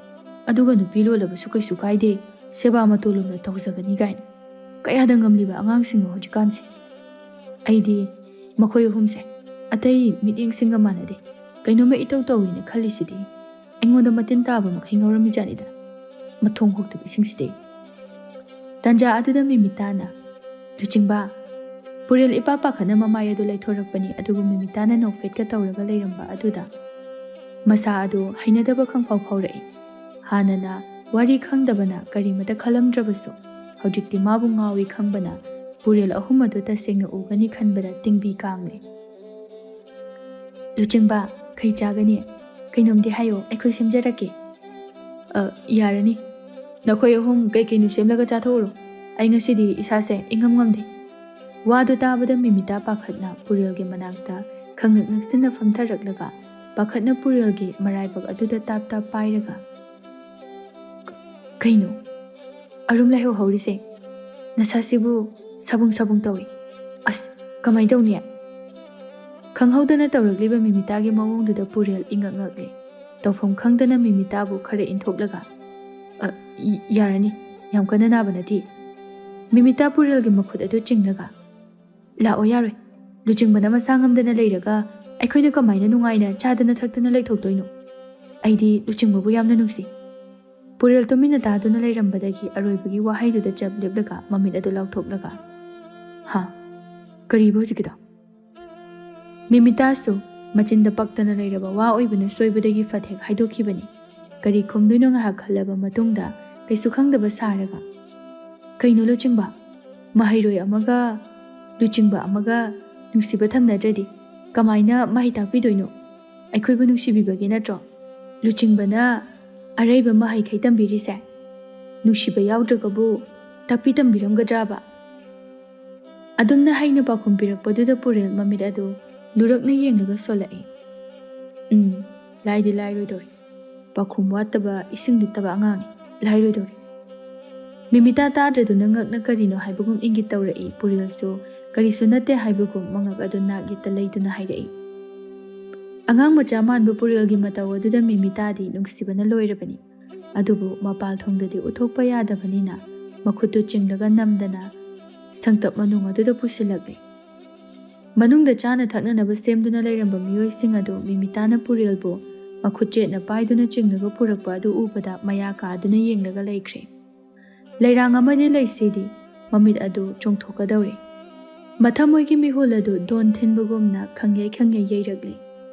ꯑꯗꯨꯒ ꯅꯨꯄꯤ ꯂꯣꯜꯂꯕꯁꯨ ꯀꯩꯁꯨ ꯀꯥꯏꯗꯦ, ꯁꯦꯕꯥ ꯃꯇꯣꯜ ꯂꯣꯝꯗ ꯇꯧꯖꯒꯅꯤ" ꯀꯥꯏꯅ꯫ ꯀꯌꯥꯗ ꯉꯝꯂꯤꯕ ꯑꯉꯥꯡꯁꯤꯡꯅꯣ ꯍꯧꯖꯤꯛꯀꯥꯟꯁꯦ꯫ ꯑꯩꯗꯤ ꯃꯈꯣꯏ ꯑꯍꯨꯝꯁꯦ ꯑꯇꯩ ꯃꯤꯠꯌꯦꯡꯁꯤꯡꯒ ꯃꯥꯟꯅꯗꯦ꯫ ꯀꯩꯅꯣꯝꯃ ꯏꯇꯧ ꯇꯧꯏꯅ ꯈꯜꯂꯤꯁꯤꯗꯤ꯫ ꯑꯩꯉꯣꯟꯗ ꯃꯇꯤꯟ ꯇꯥꯕ ꯃꯈꯩ ꯉꯧꯔꯝꯃꯤꯖꯥꯠꯅꯤꯗ, ꯃꯊꯣꯡ ꯍꯨꯛꯇꯕꯤꯁꯤꯡꯁꯤꯗꯤ꯫ ꯇꯟꯖꯥ ꯑꯗꯨꯗ ꯃꯤꯃꯤꯇꯥꯅ, "ꯂꯨꯆꯤꯡꯕ!" ꯄꯨꯔꯦꯜ ꯏꯄꯥ ꯄꯥꯈꯠꯅ ꯃꯃꯥꯏ ꯑꯗꯨ ꯂꯩꯊꯣꯔꯛꯄꯅꯤ, ꯑꯗꯨꯕꯨ ꯃꯤꯃꯤꯇꯥꯅ ꯅꯣꯛꯐꯦꯠꯀ ꯇꯧꯔꯒ ꯂꯩꯔꯝꯕ ꯑꯗꯨꯗ ꯃꯁꯥ ꯑꯗꯨ ꯍꯩꯅꯗꯕ ꯈꯪꯐꯥꯎ ꯐꯥꯎꯔꯛꯏ꯫ ꯍꯥꯟꯅꯅ ꯋꯥꯔꯤ ꯈꯪꯗꯕꯅ ꯀꯔꯤꯃꯇ ꯈꯜꯂꯝꯗ꯭ꯔꯕꯁꯨ, ꯍꯧꯖꯤꯛꯇꯤ ꯃꯥꯕꯨ ꯉꯥꯎꯏ ꯈꯪꯕꯅ ꯄꯨꯔꯦꯜ ꯑꯍꯨꯝ ꯑꯗꯨ ꯇꯁꯦꯡꯅ ꯎꯒꯅꯤ ꯈꯟꯕꯗ ꯇꯤꯡꯕꯤ ꯀꯥꯡꯂꯦ꯫ "ꯂꯨꯆꯤꯡꯕ, ꯀꯩ ꯆꯥꯒꯅꯤ? ꯀꯩꯅꯣꯝꯗꯤ ꯍꯥꯏꯌꯣ, ꯑꯩꯈꯣꯏ ꯁꯦꯝꯖꯔꯛꯀꯦ꯫" "ꯑ, ꯌꯥꯔꯅꯤ꯫ ꯅꯈꯣꯏ ꯑꯍꯨꯝ ꯀꯩ ꯀꯩꯅꯣ ꯁꯦꯝꯂꯒ ꯆꯥꯊꯣꯛꯎꯔꯣ꯫ ꯑꯩ ꯉꯁꯤꯗꯤ ꯏꯁꯥꯁꯦ ꯏꯉꯝ ꯉꯝꯗꯦ꯫" ꯋꯥꯗꯨ ꯇꯥꯕꯗ ꯃꯤꯃꯤꯇꯥ ꯄꯥꯈꯠꯅ ꯄꯨꯔꯦꯜꯒꯤ ꯃꯅꯥꯛꯇ ꯈꯪꯉꯛ ꯅꯛꯁꯤꯟꯅ ꯐꯝꯊꯔꯛꯂꯒ ꯄꯥꯈꯠꯅ ꯄꯨꯔꯦꯜꯒꯤ ꯃꯔꯥꯏꯕꯛ ꯑꯗꯨꯗ ꯇꯥꯞ ꯇꯥꯞ ꯄꯥꯏꯔꯒ, "ꯀꯩꯅꯣ ꯑꯔꯨꯝ ꯂꯩꯍꯧ ꯍꯧꯔꯤꯁꯦ? ꯅꯁꯥꯁꯤꯕꯨ ꯁꯥꯕꯨꯡ ꯁꯥꯕꯨꯡ ꯇꯧꯏ꯫ ꯑꯁ, ꯀꯃꯥꯏ ꯇꯧꯅꯤ?" ꯈꯪꯍꯧꯗꯅ ꯇꯧꯔꯛꯂꯤꯕ ꯃꯤꯃꯤꯇꯥꯒꯤ ꯃꯑꯣꯡꯗꯨꯗ ꯄꯨꯔꯦꯜ ꯏꯉꯛ ꯉꯛꯂꯦ꯫ ꯇꯧꯐꯝ ꯈꯪꯗꯅ ꯃꯤꯃꯤꯇꯥꯕꯨ ꯈꯔ ꯏꯟꯊꯣꯛꯂꯒ, "ꯑ, ꯏ-, ꯌꯥꯔꯅꯤ, ꯌꯥꯝ ꯀꯟꯅ ꯅꯥꯕ ꯅꯠꯇꯦ꯫" ꯃꯤꯃꯤꯇꯥ ꯄꯨꯔꯦꯜꯒꯤ ꯃꯈꯨꯠ ꯑꯗꯨ ꯆꯤꯡꯂꯒ, "ꯂꯥꯛꯑꯣ ꯌꯥꯔꯣꯏ꯫ ꯂꯨꯆꯤꯡꯕꯅ ꯃꯁꯥ ꯉꯝꯗꯅ ꯂꯩꯔꯒ ꯑꯩꯈꯣꯏꯅ ꯀꯃꯥꯏꯅ ꯅꯨꯡꯉꯥꯏꯅ ꯆꯥꯗꯅ ꯊꯛꯇꯅ ꯂꯩꯊꯣꯛꯇꯣꯏꯅꯣ? ꯑꯩꯗꯤ ꯂꯨꯆꯤꯡꯕꯕꯨ ꯌꯥꯝꯅ ꯅꯨꯡꯁꯤ꯫" ꯄꯨꯔꯦꯜ ꯇꯨꯃꯤꯟꯅ ꯇꯥꯗꯨꯅ ꯂꯩꯔꯝꯕꯗꯒꯤ ꯑꯔꯣꯏꯕꯒꯤ ꯋꯥꯍꯩꯗꯨꯗ ꯆꯞ ꯂꯦꯞꯂꯒ ꯃꯃꯤꯠ ꯑꯗꯨ ꯂꯥꯎꯊꯣꯛꯂꯒ, "ꯍꯥ? ꯀꯔꯤꯕ ꯍꯧꯖꯤꯛꯀꯤꯗꯣ?" ꯃꯤꯃꯤꯇꯥꯁꯨ ꯃꯆꯤꯟꯗ ꯄꯛꯇꯅ ꯂꯩꯔꯕ ꯋꯥ ꯑꯣꯏꯕꯅ ꯁꯣꯏꯕꯗꯒꯤ ꯐꯠ ꯍꯦꯛ ꯍꯥꯏꯗꯣꯛꯈꯤꯕꯅꯤ꯫ ꯀꯔꯤ ꯈꯨꯝꯗꯣꯏꯅꯣ ꯉꯥꯏꯍꯥꯛ ꯈꯜꯂꯕ ꯃꯇꯨꯡꯗ ꯀꯩꯁꯨ ꯈꯪꯗꯕ ꯁꯥꯔꯒ, "ꯀꯩꯅꯣ ꯂꯨꯆꯤꯡꯕ? ꯃꯍꯩꯔꯣꯏ ꯑꯃꯒ ꯂꯨꯆꯤꯡꯕ ꯑꯃꯒ ꯅꯨꯡꯁꯤꯕ ꯊꯝꯅꯗ꯭ꯔꯗꯤ ꯀꯃꯥꯏꯅ ꯃꯍꯩ ꯇꯥꯛꯄꯤꯗꯣꯏꯅꯣ? ꯑꯩꯈꯣꯏꯕꯨ ꯅꯨꯡꯁꯤꯕꯤꯕꯒꯤ ꯅꯠꯇ꯭ꯔꯣ? ꯂꯨꯆꯤꯡꯕꯅ ꯑꯔꯩꯕ ꯃꯍꯩꯈꯩ ꯇꯝꯕꯤꯔꯤꯁꯦ? ꯅꯨꯡꯁꯤꯕ ꯌꯥꯎꯗ꯭ꯔꯒꯕꯨ ꯇꯥꯛꯄꯤ ꯇꯝꯕꯤꯔꯝꯒꯗ꯭ꯔꯕ?" ꯑꯗꯨꯝꯅ ꯍꯩꯅ ꯄꯥꯎꯈꯨꯝ ꯄꯤꯔꯛꯄꯗꯨꯗ ꯄꯨꯔꯦꯜ ꯃꯃꯤꯠ ꯑꯗꯨ ꯂꯨꯔꯛꯅ ꯌꯦꯡꯂꯒ ꯁꯣꯜꯂꯛꯏ꯫ "ꯎꯝ, ꯂꯥꯏꯗꯤ ꯂꯥꯏꯔꯣꯏꯗꯧꯔꯤ꯫ ꯄꯥꯎꯈꯨꯝ ꯋꯥꯠꯇꯕ, ꯏꯁꯤꯡ ꯂꯤꯠꯇꯕ ꯑꯉꯥꯡꯅꯤ꯫ ꯂꯥꯏꯔꯣꯏꯗꯧꯔꯤ꯫" ꯃꯤꯃꯤꯇꯥ ꯇꯥꯗ꯭ꯔꯗꯨꯅ ꯉꯛꯅ ꯀꯔꯤꯅꯣ ꯍꯥꯏꯕꯒꯨꯝ ꯏꯪꯒꯤꯠ ꯇꯧꯔꯛꯏ꯫ ꯄꯨꯔꯦꯜꯁꯨ ꯀꯔꯤꯁꯨ ꯅꯠꯇꯦ ꯍꯥꯏꯕꯒꯨꯝ ꯃꯉꯛ ꯑꯗꯨ ꯅꯥꯛ ꯌꯦꯠꯇ ꯂꯩꯗꯨꯅ ꯍꯥꯏꯔꯛꯏ꯫ ꯑꯉꯥꯡ ꯃꯆꯥ ꯃꯥꯟꯕ ꯄꯨꯔꯦꯜꯒꯤ ꯃꯇꯧ ꯑꯗꯨꯗ ꯃꯤꯃꯤꯇꯥꯗꯤ ꯅꯨꯡꯁꯤꯕꯅ ꯂꯣꯏꯔꯕꯅꯤ꯫ ꯑꯗꯨꯕꯨ ꯃꯄꯥꯜ ꯊꯣꯡꯗꯗꯤ ꯎꯠꯊꯣꯛꯄ ꯌꯥꯗꯕꯅꯤꯅ ꯃꯈꯨꯠꯇꯨ ꯆꯤꯡꯂꯒ ꯅꯝꯗꯅ ꯁꯪꯇꯞ ꯃꯅꯨꯡ ꯑꯗꯨꯗ ꯄꯨꯁꯤꯜꯂꯛꯂꯦ꯫ ꯃꯅꯨꯡꯗ ꯆꯥꯅ ꯊꯛꯅꯅꯕ ꯁꯦꯝꯗꯨꯅ ꯂꯩꯔꯝꯕ ꯃꯤꯑꯣꯏꯁꯤꯡ ꯑꯗꯨ ꯃꯤꯃꯤꯇꯥꯅ ꯄꯨꯔꯦꯜꯕꯨ ꯃꯈꯨꯠ ꯆꯦꯠꯅ ꯄꯥꯏꯗꯨꯅ ꯆꯤꯡꯂꯒ ꯄꯨꯔꯛꯄ ꯑꯗꯨ ꯎꯕꯗ ꯃꯌꯥ ꯀꯥꯗꯨꯅ ꯌꯦꯡꯂꯒ ꯂꯩꯈ꯭ꯔꯦ꯫ ꯂꯩꯔꯥꯡ ꯑꯃꯗꯤ ꯂꯩꯁꯤꯗꯤ ꯃꯃꯤꯠ ꯑꯗꯨ ꯆꯣꯡꯊꯣꯛꯀꯗꯧꯔꯦ꯫ ꯃꯊꯃꯣꯏꯒꯤ ꯃꯤꯍꯨꯜ ꯑꯗꯨ ꯗꯣꯟ ꯊꯤꯟꯕꯒꯨꯝꯅ ꯈꯪꯌꯩ ꯈꯪꯌꯩ ꯌꯩꯔꯛꯂꯤ꯫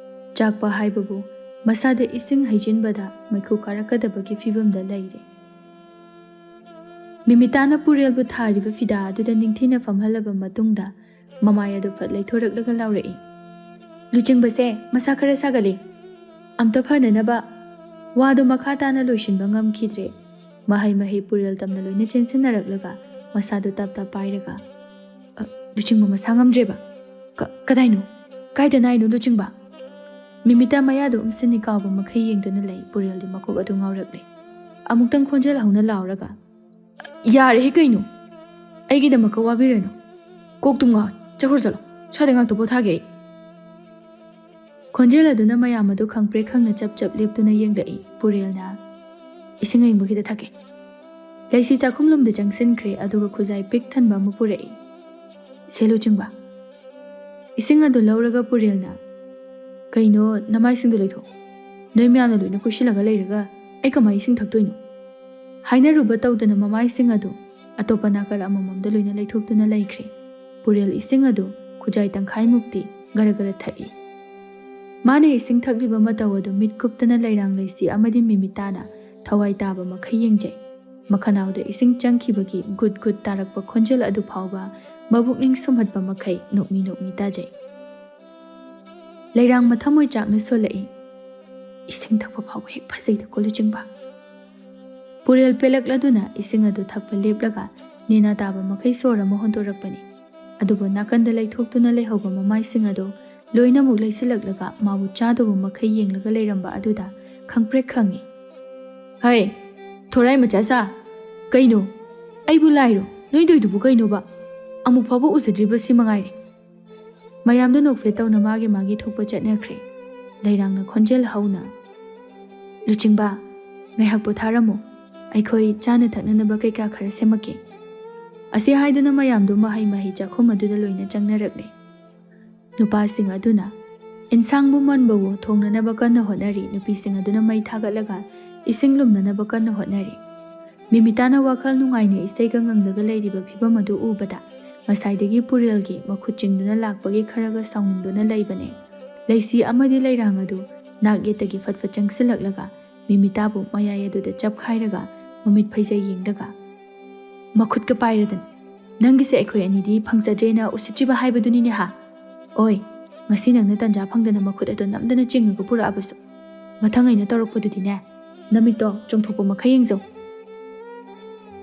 ꯆꯥꯛꯄ ꯍꯥꯏꯕꯕꯨ ꯃꯁꯥꯗ ꯏꯁꯤꯡ ꯍꯩꯖꯤꯟꯕꯗ ꯃꯩꯈꯨ ꯀꯥꯔꯛꯀꯗꯕꯒꯤ ꯐꯤꯕꯝꯗ ꯂꯩꯔꯦ꯫ ꯃꯤꯃꯤꯇꯥꯅ ꯄꯨꯔꯦꯜꯕꯨ ꯊꯥꯔꯤꯕ ꯐꯤꯗꯥ ꯑꯗꯨꯗ ꯅꯤꯡꯊꯤꯅ ꯐꯝꯍꯜꯂꯕ ꯃꯇꯨꯡꯗ ꯃꯃꯥꯏ ꯑꯗꯨ ꯐꯠ ꯂꯩꯊꯣꯔꯛꯂꯒ ꯂꯥꯎꯔꯛꯏ, "ꯂꯨꯆꯤꯡꯕꯁꯦ ꯃꯁꯥ ꯈꯔ ꯁꯥꯒꯠꯂꯤ꯫ ꯑꯝꯇ ꯐꯅꯅꯕ꯫" ꯋꯥꯗꯨ ꯃꯈꯥ ꯇꯥꯅ ꯂꯣꯏꯁꯤꯟꯕ ꯉꯝꯈꯤꯗ꯭ꯔꯦ꯫ ꯃꯍꯩ ꯃꯍꯩ ꯄꯨꯔꯦꯜ ꯇꯝꯅ ꯂꯣꯏꯅ ꯆꯦꯟꯁꯤꯟꯅꯔꯛꯂꯒ ꯃꯁꯥꯗꯨ ꯇꯞ ꯇꯞ ꯄꯥꯏꯔꯒ, "ꯑ, ꯂꯨꯆꯤꯡꯕ ꯃꯁꯥ ꯉꯝꯗ꯭ꯔꯦꯕ꯫ ꯀ-, ꯀꯗꯥꯏꯅꯣ? ꯀꯥꯏꯗ ꯅꯥꯏꯅꯣ ꯂꯨꯆꯤꯡꯕ?" ꯃꯤꯃꯤꯇꯥ ꯃꯌꯥꯗꯨ ꯎꯝꯁꯤꯟꯅꯤ ꯀꯥꯎꯕ ꯃꯈꯩ ꯌꯦꯡꯗꯨꯅ ꯂꯩ꯫ ꯄꯨꯔꯦꯜꯗꯤ ꯃꯀꯣꯛ ꯑꯗꯨ ꯉꯥꯎꯔꯛꯂꯦ꯫ ꯑꯃꯨꯛꯇꯪ ꯈꯣꯟꯖꯦꯜ ꯍꯧꯅ ꯂꯥꯎꯔꯒ, "ꯌꯥꯔꯦꯍꯦ ꯀꯩꯅꯣ? ꯑꯩꯒꯤꯗꯃꯛꯀ ꯋꯥꯕꯤꯔꯅꯨ꯫ ꯀꯣꯛ ꯇꯨꯝ ꯉꯥꯎꯏ꯫ ꯆꯠꯈ꯭ꯔꯣ ꯆꯠꯂꯣ꯫ ꯁ꯭ꯋꯥꯏꯗ ꯉꯥꯛꯇ ꯄꯣꯊꯥꯒꯦ ꯑꯩ꯫" ꯈꯣꯟꯖꯦꯜ ꯑꯗꯨꯅ ꯃꯌꯥꯝ ꯑꯗꯨ ꯈꯪꯄ꯭ꯔꯦꯛ ꯈꯪꯅ ꯆꯞ ꯆꯞ ꯂꯦꯞꯇꯨꯅ ꯌꯦꯡꯂꯛꯏ꯫ ꯄꯨꯔꯦꯜꯅ, "ꯏꯁꯤꯡ ꯑꯏꯪꯕ ꯈꯤꯇ ꯊꯛꯀꯦ꯫" ꯂꯩꯁꯤ ꯆꯥꯛꯈꯨꯝꯂꯣꯝꯗ ꯆꯪꯁꯤꯟꯈ꯭ꯔꯦ, ꯑꯗꯨꯒ ꯈꯨꯖꯥꯏ ꯄꯤꯛ ꯊꯟꯕ ꯑꯃ ꯄꯨꯔꯛꯏ꯫ "ꯁꯦ ꯂꯨꯆꯤꯡꯕ꯫" ꯏꯁꯤꯡ ꯑꯗꯨ ꯂꯧꯔꯒ ꯄꯨꯔꯦꯜꯅ, "ꯀꯩꯅꯣ, ꯅꯃꯥꯏꯁꯤꯡꯗꯣ ꯂꯩꯊꯣꯛ꯫ ꯅꯣꯏ ꯃꯌꯥꯝꯅ ꯂꯣꯏꯅ ꯀꯣꯏꯁꯤꯜꯂꯒ ꯂꯩꯔꯒ ꯑꯩ ꯀꯃꯥꯏ ꯏꯁꯤꯡ ꯊꯛꯇꯣꯏꯅꯣ?" ꯍꯥꯏꯅꯔꯨꯕ ꯇꯧꯗꯅ ꯃꯃꯥꯏꯁꯤꯡ ꯑꯗꯨ ꯑꯇꯣꯞꯄ ꯅꯥꯀꯜ ꯑꯃꯃꯝꯗ ꯂꯣꯏꯅ ꯂꯩꯊꯣꯛꯇꯨꯅ ꯂꯩꯈ꯭ꯔꯦ꯫ ꯄꯨꯔꯦꯜ ꯏꯁꯤꯡ ꯑꯗꯨ ꯈꯨꯖꯥꯏ ꯇꯪꯈꯥꯏꯃꯨꯛꯇꯤ ꯒꯔ ꯒꯔ ꯊꯛꯏ꯫ ꯃꯥꯅ ꯏꯁꯤꯡ ꯊꯛꯂꯤꯕ ꯃꯇꯧ ꯑꯗꯨ ꯃꯤꯠ ꯀꯨꯞꯇꯅ ꯂꯩꯔꯥꯡ ꯂꯩꯁꯤ ꯑꯃꯗꯤ ꯃꯤꯃꯤꯇꯥꯅ ꯊꯋꯥꯏ ꯇꯥꯕ ꯃꯈꯩ ꯌꯦꯡꯖꯩ꯫ ꯃꯈꯅꯥꯎꯗ ꯏꯁꯤꯡ ꯆꯪꯈꯤꯕꯒꯤ ꯒꯨꯠ ꯒꯨꯠ ꯇꯥꯔꯛꯄ ꯈꯣꯟꯖꯦꯜ ꯑꯗꯨ ꯐꯥꯎꯕ ꯃꯕꯨꯛꯅꯤꯡ ꯁꯨꯝꯍꯠꯄ ꯃꯈꯩ ꯅꯣꯛꯃꯤ ꯅꯣꯛꯃꯤ ꯇꯥꯖꯩ꯫ ꯂꯩꯔꯥꯡ ꯃꯊꯃꯣꯏ ꯆꯥꯛꯅ ꯁꯣꯜꯂꯛꯏ꯫ "ꯏꯁꯤꯡ ꯊꯛꯄ ꯐꯥꯎꯕ ꯍꯦꯛ ꯐꯖꯩꯗꯀꯣ ꯂꯨꯆꯤꯡꯕ꯫" ꯄꯨꯔꯦꯜ ꯄꯦꯜꯂꯛꯂꯗꯨꯅ ꯏꯁꯤꯡ ꯑꯗꯨ ꯊꯛꯄ ꯂꯦꯞꯂꯒ ꯅꯦꯅꯥ ꯇꯥꯕ ꯃꯈꯩ ꯁꯣꯔ ꯑꯃ ꯍꯣꯟꯗꯣꯔꯛꯄꯅꯤ꯫ ꯑꯗꯨꯕꯨ ꯅꯥꯀꯟꯗ ꯂꯩꯊꯣꯛꯇꯨꯅ ꯂꯩꯍꯧꯕ ꯃꯃꯥꯏꯁꯤꯡ ꯑꯗꯨ ꯂꯣꯏꯅꯃꯛ ꯂꯩꯁꯤꯜꯂꯛꯂꯒ ꯃꯥꯕꯨ ꯆꯥꯗꯧꯕ ꯃꯈꯩ ꯌꯦꯡꯂꯒ ꯂꯩꯔꯝꯕ ꯑꯗꯨꯗ ꯈꯪꯄ꯭ꯔꯦꯛ ꯈꯪꯉꯤ꯫ "ꯍꯩ, ꯊꯣꯔꯥꯏ ꯃꯆꯥ ꯁꯥ, ꯀꯩꯅꯣ? ꯑꯩꯕꯨ ꯂꯥꯏꯔꯣ? ꯅꯣꯏ ꯇꯧꯏꯗꯨꯕꯨ ꯀꯩꯅꯣꯕ? ꯑꯃꯨꯛ ꯐꯥꯎꯕ ꯎꯖꯗ꯭ꯔꯤꯕ ꯁꯤ ꯃꯉꯥꯏꯔꯦ꯫" ꯃꯌꯥꯝꯗ ꯅꯣꯛꯐꯦꯠ ꯇꯧꯅ ꯃꯥꯒꯤ ꯃꯥꯒꯤ ꯊꯣꯛꯄ ꯆꯠꯅꯈ꯭ꯔꯦ꯫ ꯂꯩꯔꯥꯡꯅ ꯈꯣꯟꯖꯦꯜ ꯍꯧꯅ, "ꯂꯨꯆꯤꯡꯕ, ꯉꯥꯏꯍꯥꯛ ꯄꯣꯊꯥꯔꯝꯃꯨ꯫ ꯑꯩꯈꯣꯏ ꯆꯥꯅ ꯊꯛꯅꯅꯕ ꯀꯩꯀꯥ ꯈꯔ ꯁꯦꯝꯃꯛꯀꯦ꯫" ꯑꯁꯤ ꯍꯥꯏꯗꯨꯅ ꯃꯌꯥꯝꯗꯨ ꯃꯍꯩ ꯃꯍꯩ ꯆꯥꯛꯈꯨꯝ ꯑꯗꯨꯗ ꯂꯣꯏꯅ ꯆꯪꯅꯔꯛꯂꯦ꯫ ꯅꯨꯄꯥꯁꯤꯡ ꯑꯗꯨꯅ ꯏꯟꯁꯥꯡꯕꯨ ꯃꯟꯕꯋꯣ ꯊꯣꯡꯅꯅꯕ ꯀꯟꯅ ꯍꯣꯠꯅꯔꯤ, ꯅꯨꯄꯤꯁꯤꯡ ꯑꯗꯨꯅ ꯃꯩ ꯊꯥꯒꯠꯂꯒ ꯏꯁꯤꯡ ꯂꯨꯝꯅꯅꯕ ꯀꯟꯅ ꯍꯣꯠꯅꯔꯤ꯫ ꯃꯤꯃꯤꯇꯥꯅ ꯋꯥꯈꯜ ꯅꯨꯡꯉꯥꯏꯅ ꯏꯁꯩꯒ ꯉꯪꯂꯒ ꯂꯩꯔꯤꯕ ꯐꯤꯕꯝ ꯑꯗꯨ ꯎꯕꯗ ꯉꯁꯥꯏꯗꯒꯤ ꯄꯨꯔꯦꯜꯒꯤ ꯃꯈꯨꯠ ꯆꯤꯡꯗꯨꯅ ꯂꯥꯛꯄꯒꯤ ꯈꯔꯒ ꯁꯥꯎꯅꯤꯡꯗꯨꯅ ꯂꯩꯕꯅꯦ꯫ ꯂꯩꯁꯤ ꯑꯃꯗꯤ ꯂꯩꯔꯥꯡ ꯑꯗꯨ ꯅꯥꯛ ꯌꯦꯠꯇꯒꯤ ꯐꯠ ꯐꯠ ꯆꯪꯁꯤꯜꯂꯛꯂꯒ ꯃꯤꯃꯤꯇꯥꯕꯨ ꯃꯌꯥꯏ ꯑꯗꯨꯗ ꯆꯞꯈꯥꯏꯔꯒ ꯃꯃꯤꯠ ꯐꯩꯖꯩ ꯌꯦꯡꯂꯒ, "ꯃꯈꯨꯠꯀ ꯄꯥꯏꯔꯗꯅ, ꯅꯪꯒꯤꯁꯦ ꯑꯩꯈꯣꯏ ꯑꯅꯤꯗꯤ ꯐꯪꯖꯗ꯭ꯔꯦꯅ ꯎꯁꯤꯠꯇ꯭ꯔꯤꯕ ꯍꯥꯏꯕꯗꯨꯅꯤꯅꯦ ꯍꯥ? ꯑꯣꯏ, ꯉꯁꯤ ꯅꯪꯅ ꯇꯟꯖꯥ ꯐꯪꯗꯅ ꯃꯈꯨꯠ ꯑꯗꯣ ꯅꯝꯗꯅ ꯆꯤꯡꯉꯒ ꯄꯨꯔꯛꯑꯕꯁꯨ, ꯃꯊꯪ ꯑꯩꯅ ꯇꯧꯔꯛꯄꯗꯨꯗꯤꯅꯦ, ꯅꯃꯤꯠꯇꯣ ꯆꯣꯡꯊꯣꯛꯄ ꯃꯈꯩ ꯌꯦꯡꯖꯧ꯫"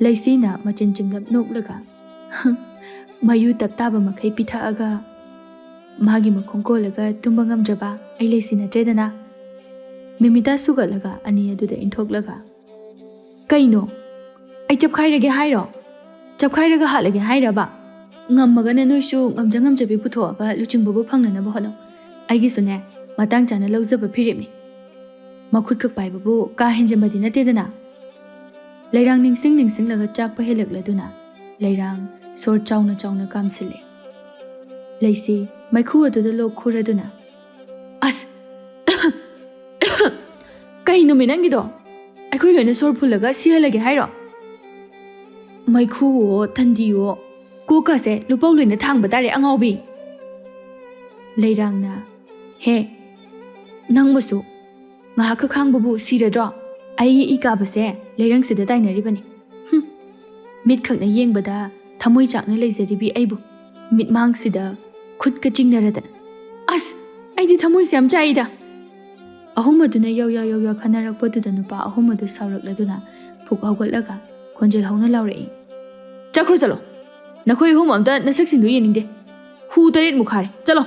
ꯂꯩꯁꯤꯅ ꯃꯆꯤꯟ ꯆꯤꯡꯂꯞ ꯅꯣꯛꯂꯒ, ꯃꯌꯨ ꯇꯞ ꯇꯥꯕ ꯃꯈꯩ ꯄꯤꯊꯛꯑꯒ ꯃꯥꯒꯤ ꯃꯈꯣꯡ ꯀꯣꯜꯂꯒ ꯇꯨꯝꯕ ꯉꯝꯗ꯭ꯔꯕ ꯑꯩ ꯂꯩꯁꯤ ꯅꯠꯇ꯭ꯔꯦꯗꯅ꯫ ꯃꯤꯃꯤꯇꯥ ꯁꯨꯒꯠꯂꯒ ꯑꯅꯤ ꯑꯗꯨꯗ ꯏꯟꯊꯣꯛꯂꯒ, "ꯀꯩꯅꯣ? ꯑꯩ ꯆꯞꯈꯥꯏꯔꯒꯦ ꯍꯥꯏꯔꯣ? ꯆꯞꯈꯥꯏꯔꯒ ꯍꯥꯠꯂꯒꯦ ꯍꯥꯏꯔꯕ? ꯉꯝꯃꯒꯅ ꯅꯣꯏꯁꯨ ꯉꯝꯖ ꯉꯝꯖꯕꯤ ꯄꯨꯊꯣꯛꯑꯒ ꯂꯨꯆꯤꯡꯕꯕꯨ ꯐꯪꯅꯅꯕ ꯍꯣꯠꯅꯧ꯫ ꯑꯩꯒꯤꯁꯨꯅꯦ, ꯃꯇꯥꯡ ꯆꯥꯅ ꯂꯧꯖꯕ ꯐꯤꯔꯦꯞꯅꯤ꯫ ꯃꯈꯨꯠ ꯈꯛ ꯄꯥꯏꯕꯕꯨ ꯀꯥ ꯍꯦꯟꯖꯟꯕꯗꯤ ꯅꯠꯇꯦꯗꯅ꯫" ꯂꯩꯔꯥꯡ ꯅꯤꯡꯁꯤꯡ ꯅꯤꯡꯁꯤꯡꯂꯒ ꯆꯥꯛꯄ ꯍꯦꯜꯂꯛꯂꯗꯨꯅ ꯂꯩꯔꯥꯡ ꯁꯣꯔ ꯆꯥꯎꯅ ꯆꯥꯎꯅ ꯀꯥꯝꯁꯤꯜꯂꯦ꯫ ꯂꯩꯁꯤ ꯃꯩꯈꯨ ꯑꯗꯨꯗ ꯂꯣꯛ ꯈꯨꯔꯗꯨꯅ, "ꯑꯁ, ꯀꯩꯅꯣꯃꯤ ꯅꯪꯒꯤꯗꯣ? ꯑꯩꯈꯣꯏ ꯂꯣꯏꯅ ꯁꯣꯔ ꯐꯨꯜꯂꯒ ꯁꯤꯍꯜꯂꯒꯦ ꯍꯥꯏꯔꯣ? ꯃꯩꯈꯨꯋꯣ ꯊꯟꯗꯤꯋꯣ ꯀꯣꯛꯀꯁꯦ ꯂꯨꯄꯧ ꯂꯣꯏꯅ ꯊꯥꯡꯕ ꯇꯥꯔꯦ ꯑꯉꯥꯎꯕꯤ!" ꯂꯩꯔꯥꯡꯅ, "ꯍꯦ, ꯅꯪꯕꯨꯁꯨ ꯉꯥꯏꯍꯥꯛꯈꯛ ꯈꯥꯡꯕꯕꯨ ꯁꯤꯔꯗ꯭ꯔꯣ? ꯑꯩꯒꯤ ꯏ ꯀꯥꯕꯁꯦ ꯂꯩꯔꯪꯁꯤꯗ ꯇꯥꯏꯅꯔꯤꯕꯅꯤ꯫ ꯍꯨꯝ, ꯃꯤꯠꯈꯛꯅ ꯌꯦꯡꯕꯗ ꯊꯃꯣꯏ ꯆꯥꯛꯅ ꯂꯩꯖꯔꯤꯕꯤ ꯑꯩꯕꯨ ꯃꯤꯠꯃꯥꯡꯁꯤꯗ ꯈꯨꯠꯀ ꯆꯤꯡꯅꯔꯗꯅ꯫ ꯑꯁ, ꯑꯩꯗꯤ ꯊꯃꯣꯏꯁꯦ ꯌꯥꯝ ꯆꯥꯛꯏꯗ!" ꯑꯍꯨꯝ ꯑꯗꯨꯅ ꯌꯧꯌꯥ ꯌꯧꯌꯥ ꯈꯟꯅꯔꯛꯄꯗꯨꯗ ꯅꯨꯄꯥ ꯑꯍꯨꯝ ꯑꯗꯨ ꯁꯥꯎꯔꯛꯂꯗꯨꯅ ꯐꯨꯛ ꯍꯧꯒꯠꯂꯒ ꯈꯣꯟꯖꯦꯜ ꯍꯧꯅ ꯂꯥꯎꯔꯛꯏ, "ꯆꯠꯈ꯭ꯔꯣ ꯆꯠꯂꯣ! ꯅꯈꯣꯏ ꯑꯍꯨꯝ ꯑꯝꯇ ꯅꯁꯛꯁꯤꯡꯗꯨ ꯌꯦꯡꯅꯤꯡꯗꯦ꯫ ꯍꯨ ꯇꯔꯦꯠꯃꯨꯛ ꯈꯥꯔꯦ꯫ ꯆꯠꯂꯣ!"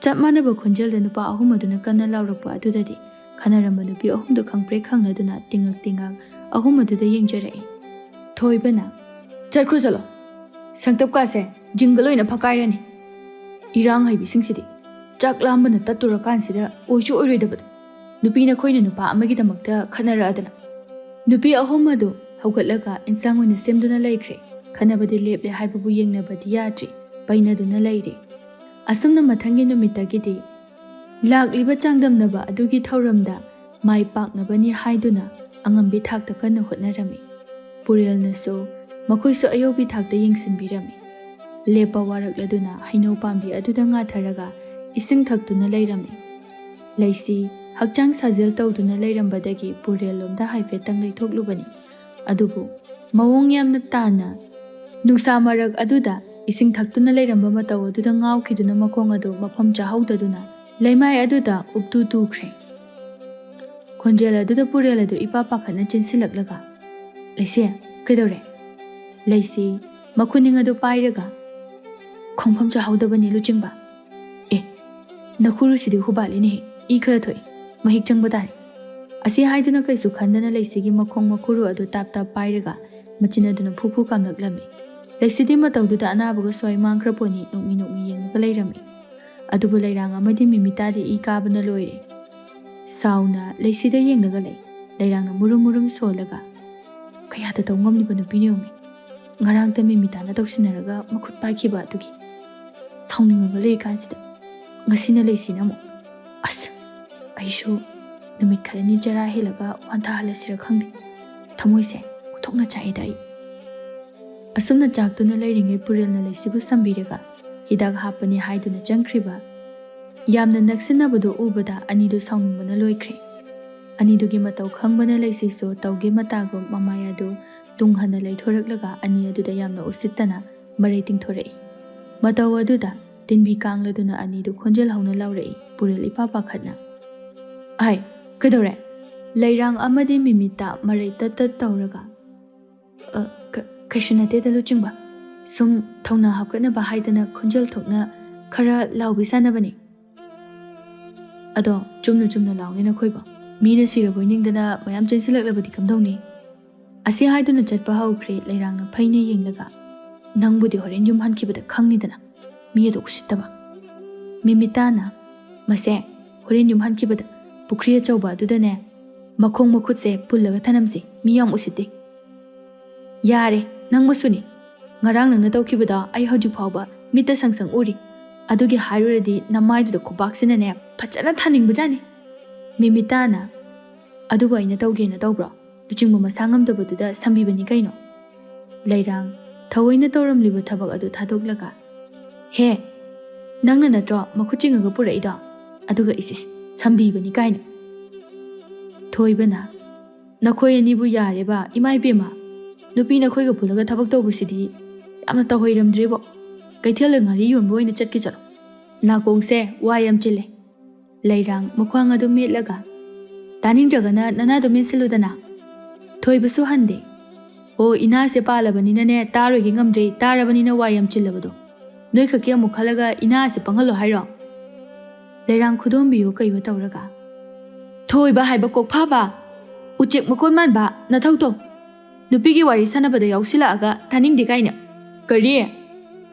ꯆꯞ ꯃꯥꯟꯅꯕ ꯈꯣꯟꯖꯦꯜꯗ ꯅꯨꯄꯥ ꯑꯍꯨꯝ ꯑꯗꯨꯅ ꯀꯟꯅ ꯂꯥꯎꯔꯛꯄ ꯑꯗꯨꯗꯗꯤ ꯈꯟꯅꯔꯝꯕ ꯅꯨꯄꯤ ꯑꯍꯨꯝꯗꯨ ꯈꯪꯄ꯭ꯔꯦꯛ ꯈꯪꯂꯗꯨꯅ ꯇꯤꯡꯉꯛ ꯇꯤꯡꯉꯛ ꯑꯍꯨꯝ ꯑꯗꯨꯗ ꯌꯦꯡꯖꯔꯛꯏ꯫ ꯊꯣꯏꯕꯅ, "ꯆꯠꯈ꯭ꯔꯣ ꯆꯠꯂꯣ꯫ ꯁꯪꯇꯞꯀꯥꯁꯦ ꯖꯤꯡꯒ ꯂꯣꯏꯅ ꯐꯛꯀꯥꯏꯔꯅꯤ꯫ ꯏꯔꯥꯡ ꯍꯩꯕꯤꯁꯤꯡꯁꯤꯗꯤ ꯆꯥꯛ ꯂꯥꯝꯕꯅ ꯇꯠꯇꯣꯔꯀꯥꯟꯁꯤꯗ ꯑꯣꯏꯁꯨ ꯑꯣꯏꯔꯣꯏꯗꯕꯗ ꯅꯨꯄꯤ ꯅꯈꯣꯏꯅ ꯅꯨꯄꯥ ꯑꯃꯒꯤꯗꯃꯛꯇ ꯈꯠꯅꯔꯛꯑꯗꯅ!" ꯅꯨꯄꯤ ꯑꯍꯨꯝ ꯑꯗꯨ ꯍꯧꯒꯠꯂꯒ ꯏꯟꯁꯥꯡ ꯑꯣꯏꯅ ꯁꯦꯝꯗꯨꯅ ꯂꯩꯈ꯭ꯔꯦ꯫ ꯈꯠꯅꯕꯗꯤ ꯂꯦꯞꯂꯦ ꯍꯥꯏꯕꯕꯨ ꯌꯦꯡꯅꯕꯗꯤ ꯌꯥꯗ꯭ꯔꯤ, ꯄꯩꯅꯗꯨꯅ ꯂꯩꯔꯤ꯫ ꯑꯁꯨꯝꯅ ꯃꯊꯪꯒꯤ ꯅꯨꯃꯤꯠꯇꯒꯤꯗꯤ ꯂꯥꯛꯂꯤꯕ ꯆꯥꯡꯗꯝꯅꯕ ꯑꯗꯨꯒꯤ ꯊꯧꯔꯝꯗ ꯃꯥꯏ ꯄꯥꯛꯅꯕꯅꯤ ꯍꯥꯏꯗꯨꯅ ꯑꯉꯝꯕꯤ ꯊꯥꯛꯇ ꯀꯟꯅ ꯍꯣꯠꯅꯔꯝꯃꯤ꯫ ꯄꯨꯔꯦꯜꯅꯁꯨ ꯃꯈꯣꯏꯁꯨ ꯑꯌꯧꯕꯤ ꯊꯥꯛꯇ ꯌꯦꯡꯁꯤꯟꯕꯤꯔꯝꯃꯤ꯫ ꯂꯦꯞꯄ ꯋꯥꯔꯛꯂꯗꯨꯅ ꯍꯩꯅꯧ ꯄꯥꯝꯕꯤ ꯑꯗꯨꯗ ꯉꯥꯊꯔꯒ ꯏꯁꯤꯡ ꯊꯛꯇꯨꯅ ꯂꯩꯔꯝꯃꯤ꯫ ꯂꯩꯁꯤ ꯍꯛꯆꯥꯡ ꯁꯥꯖꯦꯜ ꯇꯧꯗꯨꯅ ꯂꯩꯔꯝꯕꯗꯒꯤ ꯄꯨꯔꯦꯜꯂꯣꯝꯗ ꯍꯥꯏꯐꯦꯠꯇꯪ ꯂꯩꯊꯣꯛꯂꯨꯕꯅꯤ꯫ ꯑꯗꯨꯕꯨ ꯃꯑꯣꯡ ꯌꯥꯝꯅ ꯇꯥꯅ ꯅꯨꯡꯁꯥ ꯃꯔꯛ ꯑꯗꯨꯗ ꯏꯁꯤꯡ ꯊꯛꯇꯨꯅ ꯂꯩꯔꯝꯕ ꯃꯇꯧ ꯑꯗꯨꯗ ꯉꯥꯎꯈꯤꯗꯨꯅ ꯃꯈꯣꯡ ꯑꯗꯨ ꯃꯐꯝ ꯆꯥꯍꯧꯗꯗꯨꯅ ꯂꯩꯃꯥꯏ ꯑꯗꯨꯗ ꯎꯞꯇꯨ ꯇꯨꯈ꯭ꯔꯦ꯫ ꯈꯣꯟꯖꯦꯜ ꯑꯗꯨꯗ ꯄꯨꯔꯦꯜ ꯑꯗꯨ ꯏꯄꯥ ꯄꯥꯈꯠꯅ ꯆꯦꯟꯁꯤꯜꯂꯛꯂꯒ, "ꯂꯩꯁꯤ, ꯀꯩꯗꯧꯔꯦ?" ꯂꯩꯁꯤ ꯃꯈꯨꯅꯤꯡ ꯑꯗꯨ ꯄꯥꯏꯔꯒ, "ꯈꯣꯡꯐꯝ ꯆꯥꯍꯧꯗꯕꯅꯤ ꯂꯨꯆꯤꯡꯕ꯫ ꯑꯦ, ꯅꯈꯨꯔꯨꯁꯤꯗꯤ ꯍꯨꯕꯥꯠꯂꯤꯅꯦꯍꯦ, ꯏ ꯈꯔ ꯊꯣꯛꯏ, ꯃꯍꯤꯛ ꯆꯪꯕ ꯇꯥꯔꯦ"꯫ ꯑꯁꯤ ꯍꯥꯏꯗꯨꯅ ꯀꯩꯁꯨ ꯈꯟꯗꯅ ꯂꯩꯁꯤꯒꯤ ꯃꯈꯣꯡ ꯃꯈꯨꯔꯨ ꯑꯗꯨ ꯇꯥꯞ ꯇꯥꯞ ꯄꯥꯏꯔꯒ ꯃꯆꯤꯟ ꯑꯗꯨꯅ ꯐꯨ ꯐꯨ ꯀꯥꯝꯂꯛꯂꯝꯃꯤ꯫ ꯂꯩꯁꯤꯗꯤ ꯃꯇꯧꯗꯨꯗ ꯑꯅꯥꯕꯒ ꯁ꯭ꯋꯥꯏ ꯃꯥꯡꯈ꯭ꯔ ꯄꯣꯠꯅꯤ, ꯅꯣꯛꯃꯤ ꯅꯣꯛꯃꯤ ꯌꯦꯡꯂꯒ ꯂꯩꯔꯝꯃꯤ꯫ ꯑꯗꯨꯕꯨ ꯂꯩꯔꯥꯡ ꯑꯃꯗꯤ ꯃꯤꯃꯤꯇꯥꯗꯤ ꯏ ꯀꯥꯕꯅ ꯂꯣꯏꯔꯦ꯫ ꯁꯥꯎꯅ ꯂꯩꯁꯤꯗ ꯌꯦꯡꯂꯒ ꯂꯩ꯫ ꯂꯩꯔꯥꯡꯅ ꯃꯨꯔꯨꯝ ꯃꯨꯔꯨꯝ ꯁꯣꯜꯂꯒ, "ꯀꯌꯥꯗ ꯇꯧ ꯉꯝꯂꯤꯕ ꯅꯨꯄꯤꯅꯣ ꯌꯦꯡꯉꯨꯅꯦ꯫ ꯉꯔꯥꯡꯇ ꯃꯤꯃꯤꯇꯥꯅ ꯇꯧꯁꯤꯟꯅꯔꯒ ꯃꯈꯨꯠ ꯄꯥꯏꯈꯤꯕ ꯑꯗꯨꯒꯤ ꯁꯥꯎꯅꯤꯡꯉꯒ ꯂꯩꯔꯤꯀꯥꯟꯁꯤꯗ ꯉꯁꯤꯅ ꯂꯩꯁꯤꯅ ꯑꯃꯨꯛ꯫ ꯑꯁ, ꯑꯩꯁꯨ ꯅꯨꯃꯤꯠ ꯈꯔꯅꯤ ꯆꯔꯥ ꯍꯦꯜꯂꯒ ꯋꯥꯟꯊꯍꯜꯂꯁꯤꯔ ꯈꯪꯗꯦ꯫ ꯊꯃꯣꯏꯁꯦ ꯎꯊꯣꯛꯅ ꯆꯥꯛꯏꯗ ꯑꯩ꯫" ꯑꯁꯨꯝꯅ ꯆꯥꯛꯇꯨꯅ ꯂꯩꯔꯤꯉꯩ ꯄꯨꯔꯦꯜꯅ ꯂꯩꯁꯤꯕꯨ ꯁꯝꯕꯤꯔꯒ ꯍꯤꯗꯥꯛ ꯍꯥꯞꯄꯅꯤ ꯍꯥꯏꯗꯨꯅ ꯆꯪꯈ꯭ꯔꯤꯕ꯫ ꯌꯥꯝꯅ ꯅꯛꯁꯤꯟꯅꯕꯗꯨ ꯎꯕꯗ ꯑꯅꯤꯗꯨ ꯁꯥꯎꯅꯤꯡꯕꯅ ꯂꯣꯏꯈ꯭ꯔꯦ꯫ ꯑꯅꯤꯗꯨꯒꯤ ꯃꯇꯧ ꯈꯪꯕꯅ ꯂꯩꯁꯤꯁꯨ ꯇꯧꯒꯦ ꯃꯇꯥꯒꯨꯝ ꯃꯃꯥꯏ ꯑꯗꯨ ꯇꯨꯡ ꯍꯟꯅ ꯂꯩꯊꯣꯔꯛꯂꯒ ꯑꯅꯤ ꯑꯗꯨꯗ ꯌꯥꯝꯅ ꯎꯁꯤꯠꯇꯅ ꯃꯔꯩ ꯇꯤꯡꯊꯣꯔꯛꯏ꯫ ꯃꯇꯧ ꯑꯗꯨꯗ ꯇꯤꯟꯕꯤ ꯀꯥꯡꯂꯗꯨꯅ ꯑꯅꯤꯗꯨ ꯈꯣꯟꯖꯦꯜ ꯍꯧꯅ ꯂꯥꯎꯔꯛꯏ, ꯄꯨꯔꯦꯜ ꯏꯄꯥ ꯄꯥꯈꯠꯅ꯫ "ꯑꯥꯏ, ꯀꯩꯗꯧꯔꯦ?" ꯂꯩꯔꯥꯡ ꯑꯃꯗꯤ ꯃꯤꯃꯤꯇꯥ ꯃꯔꯩ ꯇꯠ ꯇꯠ ꯇꯧꯔꯒ, "ꯑ, ꯀ-, ꯀꯩꯁꯨ ꯅꯠꯇꯦꯗ ꯂꯨꯆꯤꯡꯕ꯫ ꯁꯨꯝ ꯊꯧꯅꯥ ꯍꯥꯞꯀꯠꯅꯕ ꯍꯥꯏꯗꯅ ꯈꯣꯟꯖꯦꯜ ꯊꯣꯛꯅ ꯈꯔ ꯂꯥꯎꯕꯤ ꯁꯥꯟꯅꯕꯅꯤ꯫" "ꯑꯗꯣ ꯆꯨꯝꯅ ꯆꯨꯝꯅ ꯂꯥꯎꯅꯦ ꯅꯈꯣꯏꯕꯣ꯫ ꯃꯤꯅ ꯁꯤꯔꯕꯣꯏ ꯅꯤꯡꯗꯅ ꯃꯌꯥꯝ ꯆꯦꯟꯁꯤꯜꯂꯛꯂꯕꯗꯤ ꯀꯝꯗꯧꯅꯤ?" ꯑꯁꯤ ꯍꯥꯏꯗꯨꯅ ꯆꯠꯄ ꯍꯧꯈ꯭ꯔꯦ ꯂꯩꯔꯥꯡꯅ ꯐꯩꯅ ꯌꯦꯡꯂꯒ꯫ "ꯅꯪꯕꯨꯗꯤ ꯍꯣꯔꯦꯟ ꯌꯨꯝ ꯍꯟꯈꯤꯕꯗ ꯈꯪꯅꯤꯗꯅ, ꯃꯤ ꯑꯗꯨ ꯎꯁꯤꯠꯇꯕ꯫" ꯃꯤꯃꯤꯇꯥꯅ, "ꯃꯁꯦ, ꯍꯣꯔꯦꯟ ꯌꯨꯝ ꯍꯟꯈꯤꯕꯗ ꯄꯨꯈ꯭ꯔꯤ ꯑꯆꯧꯕ ꯑꯗꯨꯗꯅꯦ ꯃꯈꯣꯡ ꯃꯈꯨꯠꯁꯦ ꯄꯨꯜꯂꯒ ꯊꯅꯝꯁꯦ, ꯃꯤ ꯌꯥꯝ ꯎꯁꯤꯠꯇꯦ꯫" "ꯌꯥꯔꯦ, ꯅꯪ ꯃꯁꯨꯅꯤ꯫ ꯉꯔꯥꯡ ꯅꯪꯅ ꯇꯧꯈꯤꯕꯗꯣ ꯑꯩ ꯍꯧꯖꯤꯛ ꯐꯥꯎꯕ ꯃꯤꯠꯇ ꯁꯪ ꯁꯪ ꯎꯔꯤ꯫ ꯑꯗꯨꯒꯤ ꯍꯥꯏꯔꯨꯔꯗꯤ ꯅꯃꯥꯏꯗꯨꯗ ꯈꯨꯕꯥꯛꯁꯤꯅꯅꯦ ꯐꯖꯅ ꯊꯥꯅꯤꯡꯕꯖꯥꯠꯅꯤ꯫" ꯃꯤꯃꯤꯇꯥꯅ, "ꯑꯗꯨꯕꯨ ꯑꯩꯅ ꯇꯧꯒꯦꯅ ꯇꯧꯕ꯭ꯔꯣ? ꯂꯨꯆꯤꯡꯕ ꯃꯁꯥ ꯉꯝꯗꯕꯗꯨꯗ ꯁꯝꯕꯤꯕꯅꯤ ꯀꯩꯅꯣ꯫" ꯂꯩꯔꯥꯡ, ꯊꯑꯣꯏꯅ ꯇꯧꯔꯝꯂꯤꯕ ꯊꯕꯛ ꯑꯗꯨ ꯊꯥꯗꯣꯛꯂꯒ, "ꯍꯦ, ꯅꯪꯅ ꯅꯠꯇ꯭ꯔꯣ ꯃꯈꯨꯠ ꯆꯤꯡꯉꯒ ꯄꯨꯔꯛꯏꯗꯣ? ꯑꯗꯨꯒ ꯏꯁ ꯏꯁ, ꯁꯝꯕꯤꯕꯅꯤ ꯀꯥꯏꯅ꯫" ꯊꯣꯏꯕꯅ, "ꯅꯈꯣꯏ ꯑꯅꯤꯕꯨ ꯌꯥꯔꯦꯕ, ꯏꯃꯥ ꯏꯕꯦꯝꯃ꯫ ꯅꯨꯄꯤ ꯅꯈꯣꯏꯒ ꯄꯨꯜꯂꯒ ꯊꯕꯛ ꯇꯧꯕꯁꯤꯗꯤ ꯌꯥꯝꯅ ꯇꯧꯍꯩꯔꯝꯗ꯭ꯔꯦꯕꯣ꯫ ꯀꯩꯊꯦꯜꯗ ꯉꯥꯔꯤ ꯌꯣꯟꯕ ꯑꯣꯏꯅ ꯆꯠꯀꯦ ꯆꯠꯂꯣ꯫ ꯅꯥꯀꯣꯡꯁꯦ ꯋꯥ ꯌꯥꯝ ꯆꯤꯜꯂꯦ꯫" ꯂꯩꯔꯥꯡ, ꯃꯈ꯭ꯋꯥꯡ ꯑꯗꯨ ꯃꯦꯠꯂꯒ, "ꯇꯥꯅꯤꯡꯗ꯭ꯔꯒꯅ ꯅꯅꯥꯗꯣ ꯃꯦꯠꯁꯤꯜꯂꯨꯗꯅ꯫" ꯊꯣꯏꯕꯁꯨ ꯍꯟꯗꯦ꯫ "ꯑꯣ, ꯏꯅꯥꯁꯦ ꯄꯥꯜꯂꯕꯅꯤꯅꯅꯦ, ꯇꯥꯔꯣꯏꯒꯦ ꯉꯝꯗ꯭ꯔꯦ, ꯇꯥꯔꯕꯅꯤꯅ ꯋꯥ ꯌꯥꯝ ꯆꯤꯜꯂꯕꯗꯣ꯫ ꯅꯣꯏ ꯈꯛꯀꯤ ꯑꯃꯨꯛ ꯈꯜꯂꯒ ꯏꯅꯥꯁꯦ ꯄꯪꯍꯜꯂꯣ ꯍꯥꯏꯔꯣ?" ꯂꯩꯔꯥꯡ ꯈꯨꯗꯣꯝꯕꯤꯌꯨ ꯀꯩꯌꯨ ꯇꯧꯔꯒ, "ꯊꯣꯏꯕ ꯍꯥꯏꯕ ꯀꯣꯛꯐꯥꯕ, ꯎꯆꯦꯛ ꯃꯀꯣꯟ ꯃꯥꯟꯕ ꯅꯊꯧꯗꯣ꯫ ꯅꯨꯄꯤꯒꯤ ꯋꯥꯔꯤ ꯁꯥꯟꯅꯕꯗ ꯌꯥꯎꯁꯤꯜꯂꯛꯑꯒ ꯇꯥꯅꯤꯡꯗꯦ ꯀꯥꯏꯅ꯫ ꯀꯔꯤ?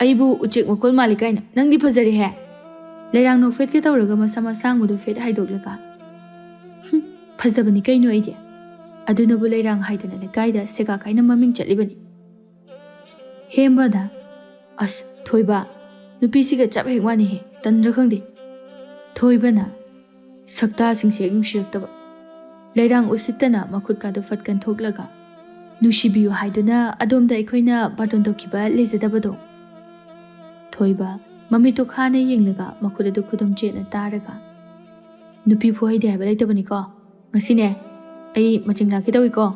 ꯑꯩꯕꯨ ꯎꯆꯦꯛ ꯃꯀꯣꯟ ꯃꯥꯜꯂꯤ ꯀꯥꯏꯅ? ꯅꯪꯗꯤ ꯐꯖꯔꯦꯍꯦ!" ꯂꯩꯔꯥꯡ ꯅꯣꯛꯐꯦꯠꯀꯦ ꯇꯧꯔꯒ ꯃꯁꯝ ꯑꯁꯥꯡꯕꯗꯨ ꯐꯦꯠ ꯍꯥꯏꯗꯣꯛꯂꯒ, "ꯍꯨꯝ, ꯐꯖꯕꯅꯤ ꯀꯩꯅꯣ ꯑꯩꯗꯤ꯫ ꯑꯗꯨꯅꯕꯨ ꯂꯩꯔꯥꯡ ꯍꯥꯏꯗꯅ ꯂꯩꯀꯥꯏꯗ ꯁꯦꯒꯥ ꯀꯥꯏꯅ ꯃꯃꯤꯡ ꯆꯠꯂꯤꯕꯅꯤ꯫ ꯍꯦꯝꯕꯅ, "ꯑꯁ, ꯊꯣꯏꯕ, ꯅꯨꯄꯤꯁꯤꯒ ꯆꯞ ꯍꯦꯛ ꯃꯥꯟꯅꯩꯍꯦ, ꯇꯟꯗ꯭ꯔꯥ ꯈꯪꯗꯦ"꯫ ꯊꯣꯏꯕꯅ, "ꯁꯛꯇꯥꯁꯤꯡꯁꯦ ꯍꯦꯛ ꯅꯨꯡꯁꯤꯔꯛꯇꯕ"꯫ ꯂꯩꯔꯥꯡ ꯎꯁꯤꯠꯇꯅ ꯃꯈꯨꯠꯀꯥꯗꯨ ꯐꯠ ꯀꯟꯊꯣꯛꯂꯒ, "ꯅꯨꯡꯁꯤꯕꯤꯌꯨ ꯍꯥꯏꯗꯨꯅ ꯑꯗꯣꯝꯗ ꯑꯩꯈꯣꯏꯅ ꯕꯥꯔꯇꯣꯟ ꯇꯧꯈꯤꯕ ꯂꯩꯖꯗꯕꯗꯣ"꯫ ꯊꯣꯏꯕ ꯃꯃꯤꯠꯇꯨ ꯈꯥꯅ ꯌꯦꯡꯂꯒ ꯃꯈꯨꯠ ꯑꯗꯨ ꯈꯨꯗꯨꯝ ꯆꯦꯠꯅ ꯇꯥꯔꯒ, "ꯅꯨꯄꯤ ꯐꯨꯍꯩꯗꯦ ꯍꯥꯏꯕ ꯂꯩꯇꯕꯅꯤꯀꯣ꯫ ꯉꯁꯤꯅꯦ, ꯑꯩ ꯃꯆꯤꯡ ꯂꯥꯛꯀꯦ ꯇꯧꯏꯀꯣ"꯫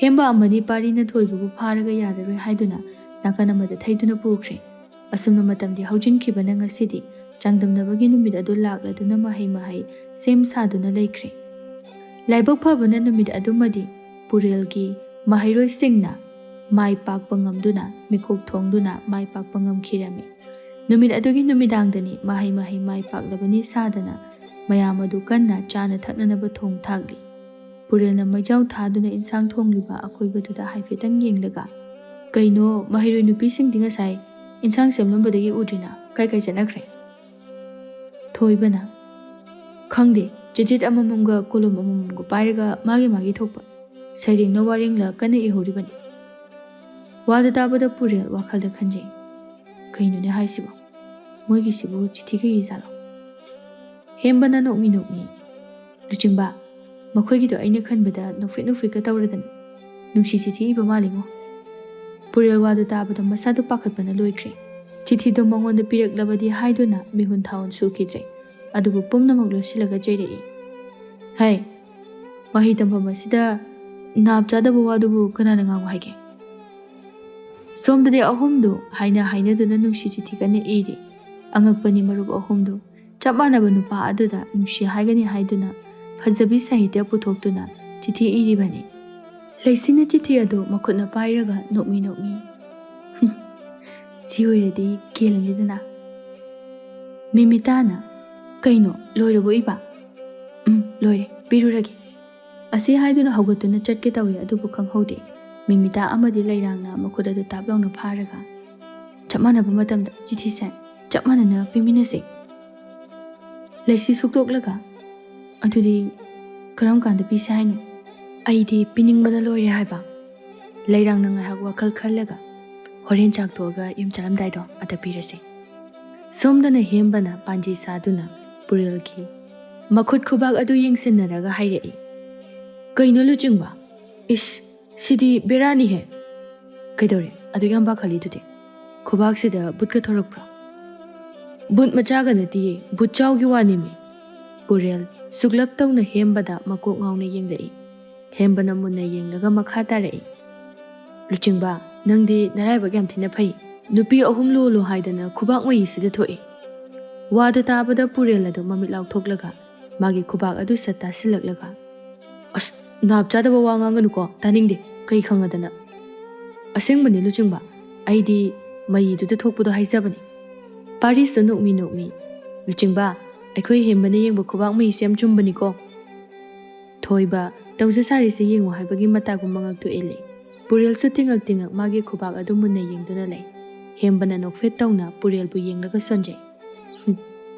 ꯍꯦꯝꯕ ꯑꯃꯗꯤ ꯄꯥꯔꯤꯅ ꯊꯣꯏꯕꯕꯨ ꯐꯥꯔꯒ ꯌꯥꯔꯔꯣꯏ ꯍꯥꯏꯗꯨꯅ ꯅꯥꯀꯟ ꯑꯃꯗ ꯊꯩꯗꯨꯅ ꯄꯨꯈ꯭ꯔꯦ꯫ ꯑꯁꯨꯝꯅ ꯃꯇꯝꯗꯤ ꯍꯧꯖꯤꯟꯈꯤꯕꯅ ꯉꯁꯤꯗꯤ ꯆꯥꯡꯗꯝꯅꯕꯒꯤ ꯅꯨꯃꯤꯠ ꯑꯗꯨ ꯂꯥꯛꯂꯗꯨꯅ ꯃꯍꯩ ꯃꯍꯩ ꯁꯦꯝ ꯁꯥꯗꯨꯅ ꯂꯩꯈ꯭ꯔꯦ꯫ ꯂꯥꯏꯕꯛ ꯐꯕꯅ ꯅꯨꯃꯤꯠ ꯑꯗꯨꯃꯗꯤ ꯄꯨꯔꯦꯜꯒꯤ ꯃꯍꯩꯔꯣꯏꯁꯤꯡꯅ ꯃꯥꯏ ꯄꯥꯛꯄ ꯉꯝꯗꯨꯅ ꯃꯤꯀꯣꯛ ꯊꯣꯡꯗꯨꯅ ꯃꯥꯏ ꯄꯥꯛꯄ ꯉꯝꯈꯤꯔꯝꯃꯤ꯫ ꯅꯨꯃꯤꯠ ꯑꯗꯨꯒꯤ ꯅꯨꯃꯤꯗꯥꯡꯗꯅꯤ ꯃꯍꯩ ꯃꯍꯩ ꯃꯥꯏ ꯄꯥꯛꯂꯕꯅꯤ ꯁꯥꯗꯅ ꯃꯌꯥꯝ ꯑꯗꯨ ꯀꯟꯅ ꯆꯥꯅ ꯊꯛꯅꯅꯕ ꯊꯣꯡ ꯊꯥꯛꯂꯤ꯫ ꯄꯨꯔꯦꯜꯅ ꯃꯩꯖꯥꯎ ꯊꯥꯗꯨꯅ ꯏꯟꯁꯥꯡ ꯊꯣꯡꯂꯤꯕ ꯑꯀꯣꯏꯕꯗꯨꯗ ꯍꯥꯏꯐꯦꯠꯇꯪ ꯌꯦꯡꯂꯒ, "ꯀꯩꯅꯣ, ꯃꯍꯩꯔꯣꯏ ꯅꯨꯄꯤꯁꯤꯡꯗꯤ ꯉꯁꯥꯏ ꯏꯟꯁꯥꯡ ꯁꯦꯝꯂꯝꯕꯗꯒꯤ ꯎꯗ꯭ꯔꯤꯅ? ꯀꯥꯏ ꯀꯥꯏ ꯆꯠꯅꯈ꯭ꯔꯦ?" ꯊꯣꯏꯕꯅ, "ꯈꯪꯗꯦ, ꯆꯤꯊꯤꯠ ꯑꯃꯃꯝꯒ ꯀꯣꯂꯣꯝ ꯑꯃꯃꯝꯒ ꯄꯥꯏꯔꯒ ꯃꯥꯒꯤ ꯃꯥꯒꯤ ꯊꯣꯛꯄ ꯁꯩꯔꯦꯡꯅ ꯋꯥꯔꯦꯡꯂ ꯀꯟꯅ ꯏꯍꯧꯔꯤꯕꯅꯤ"꯫ ꯋꯥꯗꯨ ꯇꯥꯕꯗ ꯄꯨꯔꯦꯜ ꯋꯥꯈꯜꯗ ꯈꯟꯖꯩ, "ꯀꯩꯅꯣꯅꯦ ꯍꯥꯏꯁꯤꯕꯣ? ꯃꯣꯏꯒꯤꯁꯤꯕꯨ ꯆꯤꯊꯤ ꯀꯩ ꯏꯖꯥꯠꯂꯣ?" ꯍꯦꯝꯕꯅ ꯅꯣꯛꯃꯤ ꯅꯣꯛꯃꯤ, "ꯂꯨꯆꯤꯡꯕ, ꯃꯈꯣꯏꯒꯤꯗꯣ ꯑꯩꯅ ꯈꯟꯕꯗ ꯅꯣꯛꯐꯦꯠ ꯅꯣꯛꯐꯦꯠꯀ ꯇꯧꯔꯗꯅ ꯅꯨꯡꯁꯤ ꯆꯤꯊꯤ ꯏꯕ ꯃꯥꯜꯂꯤꯉꯣ"꯫ ꯄꯨꯔꯦꯜ ꯋꯥꯗꯨ ꯇꯥꯕꯗ ꯃꯁꯥꯗꯨ ꯄꯥꯈꯠꯄꯅ ꯂꯣꯏꯈ꯭ꯔꯦ꯫ ꯆꯤꯊꯤꯗꯣ ꯃꯉꯣꯟꯗ ꯄꯤꯔꯛꯂꯕꯗꯤ ꯍꯥꯏꯗꯨꯅ ꯃꯤꯍꯨꯟ ꯊꯥꯍꯨꯟ ꯁꯨꯈꯤꯗ꯭ꯔꯦ꯫ ꯑꯗꯨꯕꯨ ꯄꯨꯝꯅꯃꯛ ꯂꯣꯠꯁꯤꯜꯂꯒ ꯆꯩꯔꯛꯏ꯫ "ꯍꯩ, ꯃꯍꯩ ꯇꯝꯐꯝ ꯑꯁꯤꯗ ꯅꯥꯞ ꯆꯥꯗꯕ ꯋꯥꯗꯨꯕꯨ ꯀꯅꯥꯅ ꯉꯥꯡꯉꯨ ꯍꯥꯏꯒꯦ?" ꯁꯣꯝꯗꯗꯤ ꯑꯍꯨꯝꯗꯨ ꯍꯥꯏꯅ ꯍꯥꯏꯅꯗꯨꯅ ꯅꯨꯡꯁꯤ ꯆꯤꯊꯤ ꯀꯟꯅ ꯏꯔꯤ꯫ ꯑꯉꯛꯄꯅꯤ, ꯃꯔꯨꯞ ꯑꯍꯨꯝꯗꯨ ꯆꯞ ꯃꯥꯟꯅꯕ ꯅꯨꯄꯥ ꯑꯗꯨꯗ ꯅꯨꯡꯁꯤ ꯍꯥꯏꯒꯅꯤ ꯍꯥꯏꯗꯨꯅ ꯐꯖꯕꯤ ꯁꯥꯍꯤꯇ꯭ꯌ ꯄꯨꯊꯣꯛꯇꯨꯅ ꯆꯤꯊꯤ ꯏꯔꯤꯕꯅꯤ꯫ ꯂꯩꯁꯤꯅ ꯆꯤꯊꯤ ꯑꯗꯨ ꯃꯈꯨꯠꯅ ꯄꯥꯏꯔꯒ ꯅꯣꯛꯃꯤ ꯅꯣꯛꯃꯤ, "ꯍꯨꯝ, ꯁꯤ ꯑꯣꯏꯔꯗꯤ ꯀꯦꯜꯂꯅꯤꯗꯅ"꯫ ꯃꯤꯃꯤꯇꯥꯅ, "ꯀꯩꯅꯣ, ꯂꯣꯏꯔꯕꯣ ꯏꯕ?" "ꯎꯝ, ꯂꯣꯏꯔꯦ, ꯄꯤꯔꯨꯔꯒꯦ"꯫ ꯑꯁꯤ ꯍꯥꯏꯗꯨꯅ ꯍꯧꯒꯠꯇꯨꯅ ꯆꯠꯀꯦ ꯇꯧꯏ, ꯑꯗꯨꯕꯨ ꯈꯪꯍꯧꯗꯦ꯫ ꯃꯤꯃꯤꯇꯥ ꯑꯃꯗꯤ ꯂꯩꯔꯥꯡꯅ ꯃꯈꯨꯠ ꯑꯗꯨ ꯇꯥꯞ ꯂꯥꯎꯅ ꯐꯥꯔꯒ, "ꯆꯞ ꯃꯥꯟꯅꯕ ꯃꯇꯝꯗ ꯆꯤꯊꯤꯁꯦ ꯆꯞ ꯃꯥꯟꯅꯅ ꯄꯤꯃꯤꯟꯅꯁꯦ"꯫ ꯂꯩꯁꯤ ꯁꯨꯛꯇꯣꯛꯂꯒ, "ꯑꯗꯨꯗꯤ ꯀꯔꯝ ꯀꯥꯟꯗ ꯄꯤꯁꯦ ꯍꯥꯏꯅꯣ?" ꯑꯩꯗꯤ ꯄꯤꯅꯤꯡꯕꯅ ꯂꯣꯏꯔꯦ ꯍꯥꯏꯕ꯫ ꯂꯩꯔꯥꯡꯅ ꯉꯥꯏꯍꯥꯛ ꯋꯥꯈꯜ ꯈꯜꯂꯒ, "ꯍꯣꯔꯦꯟ ꯆꯥꯛ ꯇꯣꯛꯑꯒ ꯌꯨꯝ ꯆꯠꯂꯝꯗꯥꯏꯗꯣ ꯑꯗ ꯄꯤꯔꯁꯦ꯫" ꯁꯣꯝꯗꯅ ꯍꯦꯝꯕꯅ ꯄꯥꯟꯖꯤ ꯁꯥꯗꯨꯅ ꯄꯨꯔꯦꯜꯒꯤ ꯃꯈꯨꯠ ꯈꯨꯕꯥꯛ ꯑꯗꯨ ꯌꯦꯡꯁꯤꯟꯅꯔꯒ ꯍꯥꯏꯔꯛꯏ, "ꯀꯩꯅꯣ ꯂꯨꯆꯤꯡꯕ? ꯏꯁ, ꯁꯤꯗꯤ ꯕꯦꯔꯥꯅꯤꯍꯦ!" "ꯀꯩꯗꯧꯔꯦ? ꯑꯗꯨꯛ ꯌꯥꯝ ꯄꯥꯈꯠꯂꯤꯗꯨꯗꯤ? ꯈꯨꯕꯥꯛꯁꯤꯗ ꯕꯨꯠꯀ ꯊꯣꯔꯛꯄ꯭ꯔꯣ?" "ꯕꯨꯠ ꯃꯆꯥꯒ ꯅꯠꯇꯤꯌꯦ, ꯕꯨꯠ ꯆꯥꯎꯒꯤ ꯋꯥꯅꯤꯃꯤ꯫" ꯄꯨꯔꯦꯜ ꯁꯨꯛꯂꯞ ꯇꯧꯅ ꯍꯦꯝꯕꯗ ꯃꯀꯣꯛ ꯉꯥꯎꯅ ꯌꯦꯡꯂꯛꯏ꯫ ꯍꯦꯝꯕꯅ ꯃꯨꯟꯅ ꯌꯦꯡꯂꯒ ꯃꯈꯥ ꯇꯥꯔꯛꯏ, "ꯂꯨꯆꯤꯡꯕ, ꯅꯪꯗꯤ ꯅꯔꯥꯏꯕꯛ ꯌꯥꯝ ꯊꯤꯅ ꯐꯩ꯫ ꯅꯨꯄꯤ ꯑꯍꯨꯝ ꯂꯣꯜꯂꯣ ꯍꯥꯏꯗꯅ ꯈꯨꯕꯥꯛ ꯃꯌꯤꯁꯤꯗ ꯊꯣꯛꯏ꯫" ꯋꯥꯗꯨ ꯇꯥꯕꯗ ꯄꯨꯔꯦꯜ ꯑꯗꯨ ꯃꯃꯤꯠ ꯂꯥꯎꯊꯣꯛꯂꯒ ꯃꯥꯒꯤ ꯈꯨꯕꯥꯛ ꯑꯗꯨ ꯁꯠ ꯇꯥꯁꯤꯜꯂꯛꯂꯒ, "ꯑꯁ, ꯅꯥꯞ ꯆꯥꯗꯕ ꯋꯥ ꯉꯥꯡꯒꯅꯨꯀꯣ, ꯇꯥꯅꯤꯡꯗꯦ꯫ ꯀꯩ ꯈꯪꯉꯗꯅ?" "ꯑꯁꯦꯡꯕꯅꯤ ꯂꯨꯆꯤꯡꯕ, ꯑꯩꯗꯤ ꯃꯌꯤꯗꯨꯗ ꯊꯣꯛꯄꯗꯣ ꯍꯥꯏꯖꯕꯅꯤ꯫" ꯄꯥꯔꯤꯁꯨ ꯅꯣꯛꯃꯤ ꯅꯣꯛꯃꯤ, "ꯂꯨꯆꯤꯡꯕ, ꯑꯩꯈꯣꯏ ꯍꯦꯝꯕꯅ ꯌꯦꯡꯕ ꯈꯨꯕꯥꯛ ꯃꯌꯤꯁꯦ ꯌꯥꯝ ꯆꯨꯝꯕꯅꯤꯀꯣ꯫" ꯊꯣꯏꯕ, ꯇꯧꯖ ꯁꯥꯔꯤꯁꯦ ꯌꯦꯡꯉꯨ ꯍꯥꯏꯕꯒꯤ ꯃꯇꯥꯒꯨꯝ ꯃꯉꯛꯇꯨ ꯏꯜꯂꯤ꯫ ꯄꯨꯔꯦꯜꯁꯨ ꯇꯤꯡꯉꯛ ꯇꯤꯡꯉꯛ ꯃꯥꯒꯤ ꯈꯨꯕꯥꯛ ꯑꯗꯨ ꯃꯨꯟꯅ ꯌꯦꯡꯗꯨꯅ ꯂꯩ꯫ ꯍꯦꯝꯕꯅ ꯅꯣꯛꯐꯦꯠ ꯇꯧꯅ ꯄꯨꯔꯦꯜꯕꯨ ꯌꯦꯡꯂꯒ ꯁꯣꯟꯖꯩ꯫ "ꯍꯨꯝ,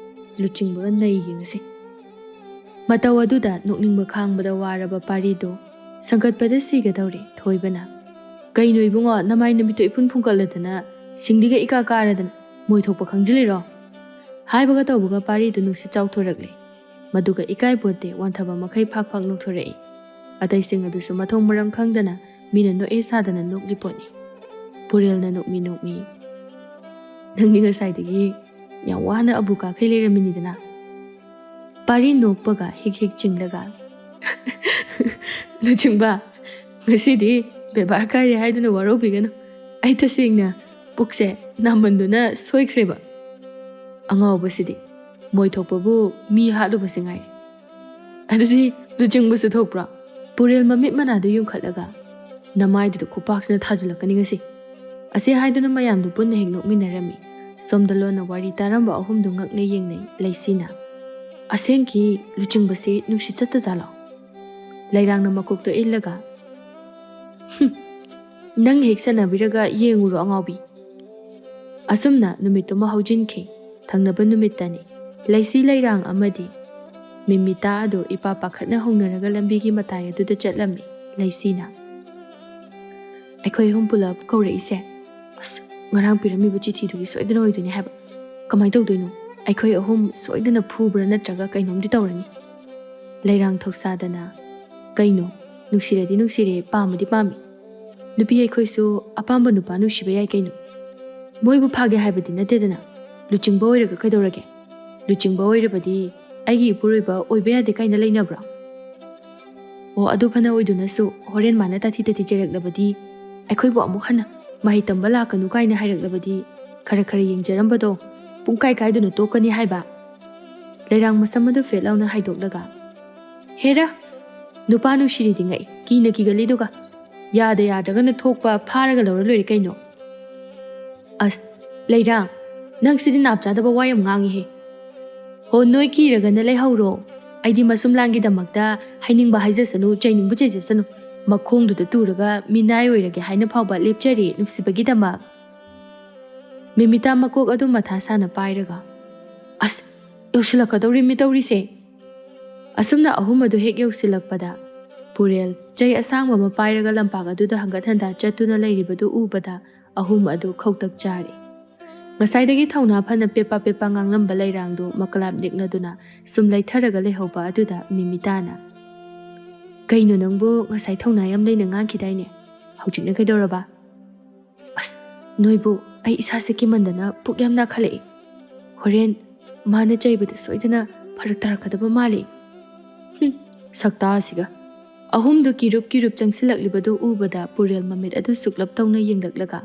ꯂꯨꯆꯤꯡꯕꯒ ꯅꯩ ꯌꯦꯡꯉꯁꯤ꯫" ꯃꯇꯧ ꯑꯗꯨꯗ ꯅꯣꯛꯅꯤꯡꯕ ꯈꯥꯡꯕꯗ ꯋꯥꯔꯕ ꯄꯥꯔꯤꯗꯨ ꯁꯪꯒꯠꯄꯗ ꯁꯤꯒꯗꯧꯔꯦ꯫ ꯊꯣꯏꯕꯅ, "ꯀꯩꯅꯣ ꯏꯕꯨꯡꯉꯣ, ꯅꯃꯥꯏ ꯅꯨꯃꯤꯠꯇꯣ ꯏꯐꯨꯟ ꯐꯨꯟꯒꯠꯂꯗꯅ, ꯁꯤꯡꯂꯤꯒ ꯏꯀꯥ ꯀꯥꯔꯗꯅ, ꯃꯣꯏ ꯊꯣꯛꯄ ꯈꯪꯖꯤꯜꯂꯤꯔꯣ?" ꯍꯥꯏꯕꯒ ꯇꯧꯕꯒ ꯄꯥꯔꯤꯗꯨ ꯅꯨꯡꯁꯤꯠ ꯆꯥꯎꯊꯣꯔꯛꯂꯦ꯫ ꯃꯗꯨꯒ ꯏꯀꯥꯏ ꯄꯣꯟꯇꯦ ꯋꯥꯟꯊꯕ ꯃꯈꯩ ꯐꯥꯛ ꯐꯥꯛ ꯅꯣꯛꯊꯣꯔꯛꯏ꯫ ꯑꯇꯩꯁꯤꯡ ꯑꯗꯨꯁꯨ ꯃꯊꯣꯡ ꯃꯔꯝ ꯈꯪꯗꯅ ꯃꯤꯅ ꯅꯣꯛꯑꯦ ꯁꯥꯗꯅ ꯅꯣꯛꯂꯤ ꯄꯣꯠꯅꯤ꯫ ꯄꯨꯔꯦꯜꯅ ꯅꯣꯛꯃꯤ ꯅꯣꯛꯃꯤ, "ꯅꯪꯗꯤ ꯉꯁꯥꯏꯗꯒꯤ ꯌꯥꯝ ꯋꯥꯅ ꯑꯕꯨ ꯀꯥꯈꯩ ꯂꯩꯔꯝꯃꯤꯅꯤꯗꯅ?" ꯄꯥꯔꯤ ꯅꯣꯛꯄꯒ ꯍꯤꯛ ꯍꯤꯛ ꯆꯤꯡꯂꯒ, "ꯂꯨꯆꯤꯡꯕ, ꯉꯁꯤꯗꯤ ꯕꯦꯕꯥꯔ ꯀꯥꯏꯔꯦ ꯍꯥꯏꯗꯨꯅ ꯋꯥꯔꯧꯕꯤꯒꯅꯨ꯫ ꯑꯩ ꯇꯁꯦꯡꯅ ꯄꯨꯛꯁꯦ ꯅꯥꯃꯟꯗꯨꯅ ꯁꯣꯏꯈ꯭ꯔꯦꯕ꯫ ꯑꯉꯥꯎꯕꯁꯤꯗꯤ, ꯃꯣꯏ ꯊꯣꯛꯄꯕꯨ ꯃꯤ ꯍꯥꯠꯂꯨꯕꯁꯤ ꯉꯥꯏ꯫ ꯑꯗꯨꯗꯤ ꯂꯨꯆꯤꯡꯕꯁꯨ ꯊꯣꯛꯄ꯭ꯔꯣ?" ꯄꯨꯔꯦꯜ ꯃꯃꯤꯠ ꯃꯅꯥꯗꯨ ꯌꯨꯡꯈꯠꯂꯒ, "ꯅꯃꯥꯏꯗꯨꯗ ꯈꯨꯄꯥꯛꯁꯤꯅ ꯊꯥꯖꯤꯜꯂꯛꯀꯅꯤ ꯉꯁꯤ꯫" ꯑꯁꯤ ꯍꯥꯏꯗꯨꯅ ꯃꯌꯥꯝꯗꯨ ꯄꯨꯟꯅ ꯍꯦꯛ ꯅꯣꯛꯃꯤꯟꯅꯔꯝꯃꯤ꯫ ꯁꯣꯝꯗ ꯂꯣꯟꯅ ꯋꯥꯔꯤ ꯇꯥꯔꯝꯕ ꯑꯍꯨꯝꯗꯨ ꯉꯛꯅ ꯌꯦꯡꯅꯩ꯫ ꯂꯩꯁꯤꯅ, "ꯑꯁꯦꯡꯀꯤ ꯂꯨꯆꯤꯡꯕꯁꯤ ꯅꯨꯡꯁꯤꯠ ꯆꯠꯇꯖꯥꯠꯂꯣ?" ꯂꯩꯔꯥꯡꯅ ꯃꯀꯣꯛꯇꯣ ꯏꯜꯂꯒ, "ꯍꯨꯝ, ꯅꯪ ꯍꯦꯛ ꯁꯥꯟꯅꯕꯤꯔꯒ ꯌꯦꯡꯉꯨꯔꯣ ꯑꯉꯥꯎꯕꯤ꯫" ꯑꯁꯨꯝꯅ ꯅꯨꯃꯤꯠꯇꯨꯃ ꯍꯧꯖꯤꯟꯈꯤ꯫ ꯊꯪꯅꯕ ꯅꯨꯃꯤꯠꯇꯅꯤ꯫ ꯂꯩꯁꯤ, ꯂꯩꯔꯥꯡ ꯑꯃꯗꯤ ꯃꯤꯃꯤꯇꯥ ꯑꯗꯨ ꯏꯄꯥ ꯄꯥꯈꯠꯅ ꯍꯧꯅꯔꯒ ꯂꯝꯕꯤꯒꯤ ꯃꯇꯥꯏ ꯑꯗꯨꯗ ꯆꯠꯂꯝꯃꯤ꯫ ꯂꯩꯁꯤꯅ, "ꯑꯩꯈꯣꯏ ꯑꯍꯨꯝ ꯄꯨꯂꯞ ꯀꯧꯔꯛꯏꯁꯦ, ꯑꯁ, ꯉꯔꯥꯡ ꯄꯤꯔꯝꯃꯤꯕ ꯆꯤꯊꯤꯗꯨꯒꯤ ꯁꯣꯏꯗꯅ ꯑꯣꯏꯗꯣꯏꯅꯦ ꯍꯥꯏꯕ꯫ ꯀꯃꯥꯏꯅ ꯇꯧꯗꯣꯏꯅꯣ? ꯑꯩꯈꯣꯏ ꯑꯍꯨꯝ ꯁꯣꯏꯗꯅ ꯐꯨꯕ꯭ꯔꯥ ꯅꯠꯇ꯭ꯔꯒ ꯀꯩꯅꯣꯝꯗꯤ ꯇꯧꯔꯅꯤ꯫" ꯂꯩꯔꯥꯡ ꯊꯧꯁꯥꯗꯅ, "ꯀꯩꯅꯣ, ꯅꯨꯡꯁꯤꯔꯗꯤ ꯅꯨꯡꯁꯤꯔꯦ, ꯄꯥꯝꯃꯗꯤ ꯄꯥꯝꯃꯤ꯫ ꯅꯨꯄꯤ ꯑꯩꯈꯣꯏꯁꯨ ꯑꯄꯥꯝꯕ ꯅꯨꯄꯥ ꯅꯨꯡꯁꯤꯕ ꯌꯥꯏ ꯀꯩꯅꯣ꯫ ꯃꯣꯏꯕꯨ ꯐꯥꯒꯦ ꯍꯥꯏꯕꯗꯤ ꯅꯠꯇꯦꯗꯅ꯫ ꯂꯨꯆꯤꯡꯕ ꯑꯣꯏꯔꯒ ꯀꯩꯗꯧꯔꯒꯦ? ꯂꯨꯆꯤꯡꯕ ꯑꯣꯏꯔꯕꯗꯤ ꯑꯩꯒꯤ ꯏꯄꯨꯔꯣꯏꯕ ꯑꯣꯏꯕ ꯌꯥꯗꯦ ꯀꯥꯏꯅ ꯂꯩꯅꯕ꯭ꯔꯣ? ꯑꯣ, ꯑꯗꯨ ꯐꯅ ꯑꯣꯏꯗꯨꯅꯁꯨ ꯍꯣꯔꯦꯟ ꯃꯥꯅ ꯇꯥꯊꯤ ꯇꯥꯊꯤ ꯆꯩꯔꯛꯂꯕꯗꯤ, ꯑꯩꯈꯣꯏꯕꯨ ꯑꯃꯨꯛ ꯍꯟꯅ ꯃꯍꯩ ꯇꯝꯕ ꯂꯥꯛꯀꯅꯨ ꯀꯥꯏꯅ ꯍꯥꯏꯔꯛꯂꯕꯗꯤ, ꯈꯔ ꯈꯔ ꯌꯦꯡꯖꯔꯝꯕꯗꯣ ꯄꯨꯡꯀꯥꯏ ꯀꯥꯏꯗꯨꯅ ꯇꯣꯛꯀꯅꯤ ꯍꯥꯏꯕ?" ꯂꯩꯔꯥꯡ ꯃꯁꯝ ꯑꯗꯨ ꯐꯦꯠ ꯂꯥꯎꯅ ꯍꯥꯏꯗꯣꯛꯂꯒ, "ꯍꯦꯔꯥ, ꯅꯨꯄꯥ ꯅꯨꯡꯁꯤꯔꯤꯗꯤ ꯉꯛꯏ, ꯀꯤꯅ ꯀꯤꯒꯜꯂꯤꯗꯨꯒ꯫ ꯌꯥꯗ ꯌꯥꯗ꯭ꯔꯒꯅ ꯊꯣꯛꯄ ꯐꯥꯔꯒ ꯂꯧꯔ ꯂꯣꯏꯔꯦ ꯀꯩꯅꯣ꯫" "ꯑꯁ, ꯂꯩꯔꯥꯡ, ꯅꯪ ꯁꯤꯗꯤ ꯅꯥꯞ ꯆꯥꯗꯕ ꯋꯥ ꯌꯥꯝ ꯉꯥꯡꯉꯤꯍꯦ꯫ ꯍꯣ, ꯅꯣꯏ ꯀꯤꯔꯒꯅ ꯂꯩꯍꯧꯔꯣ꯫ ꯑꯩꯗꯤ ꯃꯁꯨꯝ ꯂꯥꯡꯒꯤꯗꯃꯛꯇ ꯍꯥꯏꯅꯤꯡꯕ ꯍꯥꯏꯖꯁꯅꯨ, ꯆꯩꯅꯤꯡꯕ ꯆꯩꯖꯁꯅꯨ, ꯃꯈꯣꯡꯗꯨꯗ ꯇꯨꯔꯒ ꯃꯤꯅꯥꯏ ꯑꯣꯏꯔꯒꯦ ꯍꯥꯏꯅ ꯐꯥꯎꯕ ꯂꯦꯞꯆꯔꯤ ꯅꯨꯡꯁꯤꯕꯒꯤꯗꯃꯛ꯫" ꯃꯤꯃꯤꯇꯥ ꯃꯀꯣꯛ ꯑꯗꯨ ꯃꯊꯥ ꯁꯥꯅ ꯄꯥꯏꯔꯒ, "ꯑꯁ, ꯌꯧꯁꯤꯜꯂꯛꯀꯗꯧꯔꯤꯃꯤ ꯇꯧꯔꯤꯁꯦ!" ꯑꯁꯨꯝꯅ ꯑꯍꯨꯝ ꯑꯗꯨ ꯍꯦꯛ ꯌꯧꯁꯤꯜꯂꯛꯄꯗ, ꯄꯨꯔꯦꯜ ꯆꯩ ꯑꯁꯥꯡꯕ ꯑꯃ ꯄꯥꯏꯔꯒ ꯂꯝꯄꯥꯛ ꯑꯗꯨꯗ ꯍꯪꯒꯠ ꯍꯟꯗꯥ ꯆꯠꯇꯨꯅ ꯂꯩꯔꯤꯕꯗꯨ ꯎꯕꯗ, ꯑꯍꯨꯝ ꯑꯗꯨ ꯈꯧꯇꯛ ꯆꯥꯔꯦ꯫ ꯉꯁꯥꯏꯗꯒꯤ ꯊꯧꯅꯥ ꯐꯅ ꯄꯦꯄꯥ ꯄꯦꯄꯥ ꯉꯥꯡꯂꯝꯕ ꯂꯩꯔꯥꯡꯗꯨ ꯃꯀꯂꯥꯞ ꯅꯤꯛꯅꯗꯨꯅ ꯁꯨꯝ ꯂꯩꯊꯔꯒ ꯂꯩꯍꯧꯕ ꯑꯗꯨꯗ ꯃꯤꯃꯤꯇꯥꯅ, "ꯀꯩꯅꯣ ꯅꯪꯕꯨ ꯉꯁꯥꯏ ꯊꯧꯅꯥ ꯌꯥꯝ ꯂꯩꯅ ꯉꯥꯡꯈꯤꯗꯥꯏꯅꯦ? ꯍꯧꯖꯤꯛꯅ ꯀꯩꯗꯧꯔꯕ?" "ꯑꯁ, ꯅꯣꯏꯕꯨ ꯑꯩ ꯏꯁꯥꯁꯦ ꯀꯤꯃꯟꯗꯅ ꯄꯨꯛ ꯌꯥꯝ ꯅꯥꯈꯠꯂꯛꯏ꯫ ꯍꯣꯔꯦꯟ ꯃꯥꯅ ꯆꯩꯕꯗ ꯁꯣꯏꯗꯅ ꯐꯔꯛ ꯇꯥꯔꯛꯀꯗꯕ ꯃꯥꯜꯂꯤ꯫" ꯍꯨꯝ, ꯁꯛꯇꯥꯁꯤꯒ꯫ ꯑꯍꯨꯝꯗꯨ ꯀꯤꯔꯨꯞ ꯀꯤꯔꯨꯞ ꯆꯪꯁꯤꯜꯂꯛꯂꯤꯕꯗꯨ ꯎꯕꯗ ꯄꯨꯔꯦꯜ ꯃꯃꯤꯠ ꯑꯗꯨ ꯁꯨꯛꯂꯞ ꯇꯧꯅ ꯌꯦꯡꯂꯛꯂꯒ,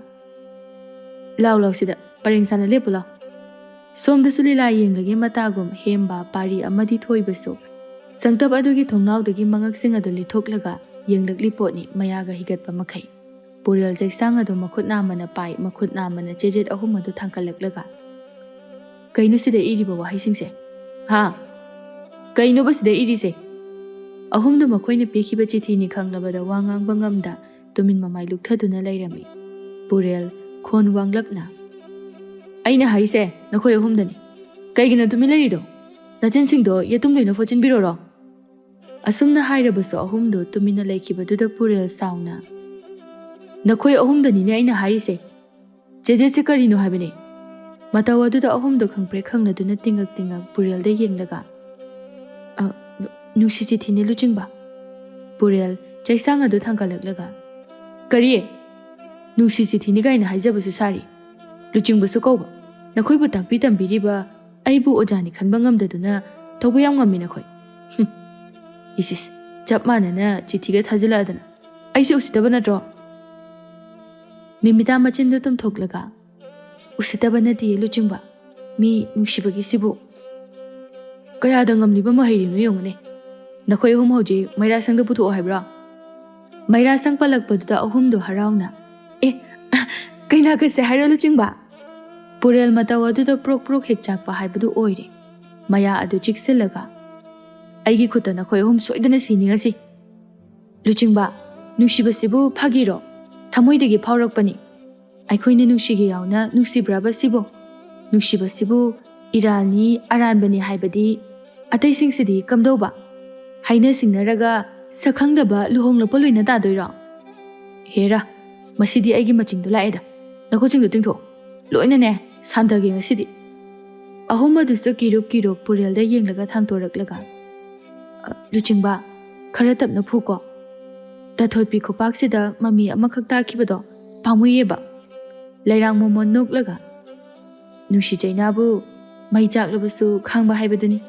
"ꯂꯥꯎ, ꯂꯥꯎ ꯁꯤꯗ, ꯄꯔꯦꯡ ꯁꯥꯅ ꯂꯦꯞꯄꯨ ꯂꯥꯎ꯫" ꯁꯣꯝꯗꯁꯨ ꯂꯤꯂꯥ ꯌꯦꯡꯂꯒꯦ ꯃꯇꯥꯒꯨꯝ ꯍꯦꯝꯕ ꯄꯥꯔꯤ ꯑꯃꯗꯤ ꯊꯣꯏꯕꯁꯨ ꯆꯪꯇꯞ ꯑꯗꯨꯒꯤ ꯊꯣꯡꯅꯥꯎꯗꯒꯤ ꯃꯉꯛꯁꯤꯡ ꯑꯗꯨ ꯂꯤꯊꯣꯛꯂꯒ ꯌꯦꯡꯂꯛꯂꯤ ꯄꯣꯠꯅꯤ, ꯃꯌꯥꯒ ꯍꯤꯒꯠꯄ ꯃꯈꯩ꯫ ꯄꯨꯔꯦꯜ ꯆꯩꯁꯥꯡ ꯑꯗꯨ ꯃꯈꯨꯠ ꯅꯥꯝꯃꯅ ꯄꯥꯏ, ꯃꯈꯨꯠ ꯅꯥꯝꯃꯅ ꯆꯦꯖꯦꯠ ꯑꯍꯨꯝ ꯑꯗꯨ ꯊꯥꯡꯀꯠꯂꯛꯂꯒ, "ꯀꯩꯅꯣ ꯁꯤꯗ ꯏꯔꯤꯕ ꯋꯥꯍꯩꯁꯤꯡꯁꯦ? ꯍꯥ? ꯀꯩꯅꯣꯕ ꯁꯤꯗ ꯏꯔꯤꯁꯦ?" ꯑꯍꯨꯝꯗꯨ ꯃꯈꯣꯏꯅ ꯄꯤꯈꯤꯕ ꯆꯤꯊꯤꯅꯤ ꯈꯪꯂꯕꯗ ꯋꯥ ꯉꯥꯡꯕ ꯉꯝꯗ ꯇꯨꯃꯤꯟ ꯃꯃꯥꯏ ꯂꯨꯞꯊꯗꯨꯅ ꯂꯩꯔꯝꯃꯤ꯫ ꯄꯨꯔꯦꯜ ꯈꯣꯟ ꯋꯥꯡꯂꯞꯅ, "ꯑꯩꯅ ꯍꯥꯏꯁꯦ ꯅꯈꯣꯏ ꯑꯍꯨꯝꯗꯅꯤ꯫ ꯀꯩꯒꯤꯅꯣ ꯇꯨꯃꯤꯟ ꯂꯩꯔꯤꯗꯣ? ꯅꯆꯤꯟꯁꯤꯡꯗꯣ ꯌꯦꯇꯨꯝ ꯂꯣꯏꯅ ꯐꯣꯠꯆꯤꯟꯕꯤꯔꯣꯔꯣ?" ꯑꯁꯨꯝꯅ ꯍꯥꯏꯔꯕꯁꯨ ꯑꯍꯨꯝꯗꯣ ꯇꯨꯃꯤꯟꯅ ꯂꯩꯈꯤꯕꯗꯨꯗ ꯄꯨꯔꯦꯜ ꯁꯥꯎꯅ, "ꯅꯈꯣꯏ ꯑꯍꯨꯝꯗꯅꯤꯅꯦ ꯑꯩꯅ ꯍꯥꯏꯔꯤꯁꯦ꯫ ꯆꯦꯖꯦꯠꯁꯦ ꯀꯔꯤꯅꯣ ꯍꯥꯏꯕꯅꯦ?" ꯃꯇꯧ ꯑꯗꯨꯗ ꯑꯍꯨꯝꯗꯣ ꯈꯪꯄ꯭ꯔꯦꯛ ꯈꯪꯅꯗꯨꯅ ꯇꯤꯡꯉꯛ ꯇꯤꯡꯉꯛ ꯄꯨꯔꯦꯜꯗ ꯌꯦꯡꯂꯒ, "ꯑ, ꯅꯨꯡꯁꯤ ꯆꯤꯊꯤꯅꯦ ꯂꯨꯆꯤꯡꯕ꯫" ꯄꯨꯔꯦꯜ ꯆꯩꯁꯥꯡ ꯑꯗꯨ ꯊꯥꯡꯒꯠꯂꯛꯂꯒ, "ꯀꯔꯤ? ꯅꯨꯡꯁꯤ ꯆꯤꯊꯤꯅꯤ ꯀꯥꯏꯅ ꯍꯥꯏꯖꯕꯁꯨ ꯁꯥꯔꯤ꯫ ꯂꯨꯆꯤꯡꯕꯁꯨ ꯀꯧꯕ꯫ ꯅꯈꯣꯏꯕꯨ ꯇꯥꯛꯄꯤ ꯇꯝꯕꯤꯔꯤꯕ ꯑꯩꯕꯨ ꯑꯣꯖꯥꯅꯤ ꯈꯟꯕ ꯉꯝꯗꯗꯨꯅ ꯊꯧꯕ ꯌꯥꯝ ꯉꯝꯃꯤ ꯅꯈꯣꯏ꯫ ꯍꯨꯝ꯫ ꯏꯁ ꯏꯁ, ꯆꯞ ꯃꯥꯟꯅꯅ ꯆꯤꯊꯤꯒ ꯊꯥꯖꯤꯜꯂꯛꯑꯗꯅ꯫ ꯑꯩꯁꯦ ꯎꯁꯤꯠꯇꯕ ꯅꯠꯇ꯭ꯔꯣ?" ꯃꯤꯃꯤꯇꯥ ꯃꯆꯤꯟꯗꯨ ꯇꯨꯝꯊꯣꯛꯂꯒ, "ꯎꯁꯤꯠꯇꯕ ꯅꯠꯇꯤꯌꯦ ꯂꯨꯆꯤꯡꯕ, ꯃꯤ ꯅꯨꯡꯁꯤꯕꯒꯤꯁꯤꯕꯨ꯫ ꯀꯌꯥꯗ ꯉꯝꯂꯤꯕ ꯃꯍꯩꯔꯤꯅꯣ ꯌꯦꯡꯉꯨꯅꯦ꯫ ꯅꯈꯣꯏ ꯑꯍꯨꯝ ꯍꯧꯖꯤꯛ ꯃꯩꯔꯥ ꯁꯪꯗ ꯄꯨꯊꯣꯛꯑꯣ ꯍꯥꯏꯕ꯭ꯔꯣ?" ꯃꯩꯔꯥ ꯁꯪ ꯄꯜꯂꯛꯄꯗꯨꯗ ꯑꯍꯨꯝꯗꯣ ꯍꯔꯥꯎꯅ, "ꯑꯦ, ꯀꯩꯅꯥ ꯀꯠꯁꯦ ꯍꯥꯏꯔꯣ ꯂꯨꯆꯤꯡꯕ?" ꯄꯨꯔꯦꯜ ꯃꯇꯧ ꯑꯗꯨꯗ ꯄ꯭ꯔꯣꯛ ꯄ꯭ꯔꯣꯛ ꯍꯦꯛ ꯆꯥꯛꯄ ꯍꯥꯏꯕꯗꯨ ꯑꯣꯏꯔꯦ꯫ ꯃꯌꯥ ꯑꯗꯨ ꯆꯤꯛꯁꯤꯜꯂꯒ, "ꯑꯩꯒꯤ ꯈꯨꯠꯇ ꯅꯈꯣꯏ ꯑꯍꯨꯝ ꯁꯣꯏꯗꯅ ꯁꯤꯅꯤꯡꯉꯁꯤ꯫ ꯂꯨꯆꯤꯡꯕ, ꯅꯨꯡꯁꯤꯕꯁꯤꯕꯨ ꯐꯥꯒꯤꯔꯣ? ꯊꯃꯣꯏꯗꯒꯤ ꯐꯥꯎꯔꯛꯄꯅꯤ꯫ ꯑꯩꯈꯣꯏꯅ ꯅꯨꯡꯁꯤꯒꯦ ꯌꯥꯎꯅ ꯅꯨꯡꯁꯤꯕ꯭ꯔꯕ ꯁꯤꯕꯨ? ꯅꯨꯡꯁꯤꯕꯁꯤꯕꯨ ꯏꯔꯥꯜꯅꯤ, ꯑꯔꯥꯟꯕꯅꯤ ꯍꯥꯏꯕꯗꯤ ꯑꯇꯩꯁꯤꯡꯁꯤꯗꯤ ꯀꯝꯗꯧꯕ? ꯍꯥꯏꯅ ꯁꯤꯡꯅꯔꯒ ꯁꯛꯈꯪꯗꯕ ꯂꯨꯍꯣꯡꯂꯛꯄ ꯂꯣꯏꯅ ꯇꯥꯗꯣꯏꯔꯣ? ꯍꯦꯔꯥ, ꯃꯁꯤꯗꯤ ꯑꯩꯒꯤ ꯃꯆꯤꯡꯗꯣ ꯂꯥꯛꯑꯦꯗ꯫ ꯅꯈꯨꯠꯁꯤꯡꯗꯣ ꯇꯤꯡꯊꯣꯛ꯫ ꯂꯣꯏꯅꯅꯦ, ꯁꯥꯟꯊꯒꯦ ꯉꯁꯤꯗꯤ꯫" ꯑꯍꯨꯝ ꯑꯗꯨꯁꯨ ꯀꯤꯔꯨꯞ ꯀꯤꯔꯨꯞ ꯄꯨꯔꯦꯜꯗ ꯌꯦꯡꯂꯒ ꯊꯥꯡꯇꯣꯔꯛꯂꯒ, "ꯑ, ꯂꯨꯆꯤꯡꯕ, ꯈꯔ ꯇꯞꯅ ꯐꯨꯀꯣ꯫ ꯇꯥꯊꯣꯠꯄꯤ ꯈꯨꯄꯥꯛꯁꯤꯗ ꯃꯃꯤ ꯑꯃꯈꯛ ꯇꯥꯈꯤꯕꯗꯣ ꯄꯥꯝꯃꯨꯏꯌꯦꯕ꯫" ꯂꯩꯔꯥꯡ ꯃꯣꯃꯣꯟ ꯅꯣꯛꯂꯒ, "ꯅꯨꯡꯁꯤ ꯆꯩꯅꯥꯕꯨ ꯃꯩ ꯆꯥꯛꯂꯕꯁꯨ ꯈꯥꯡꯕ ꯍꯥꯏꯕꯗꯨꯅꯤ꯫"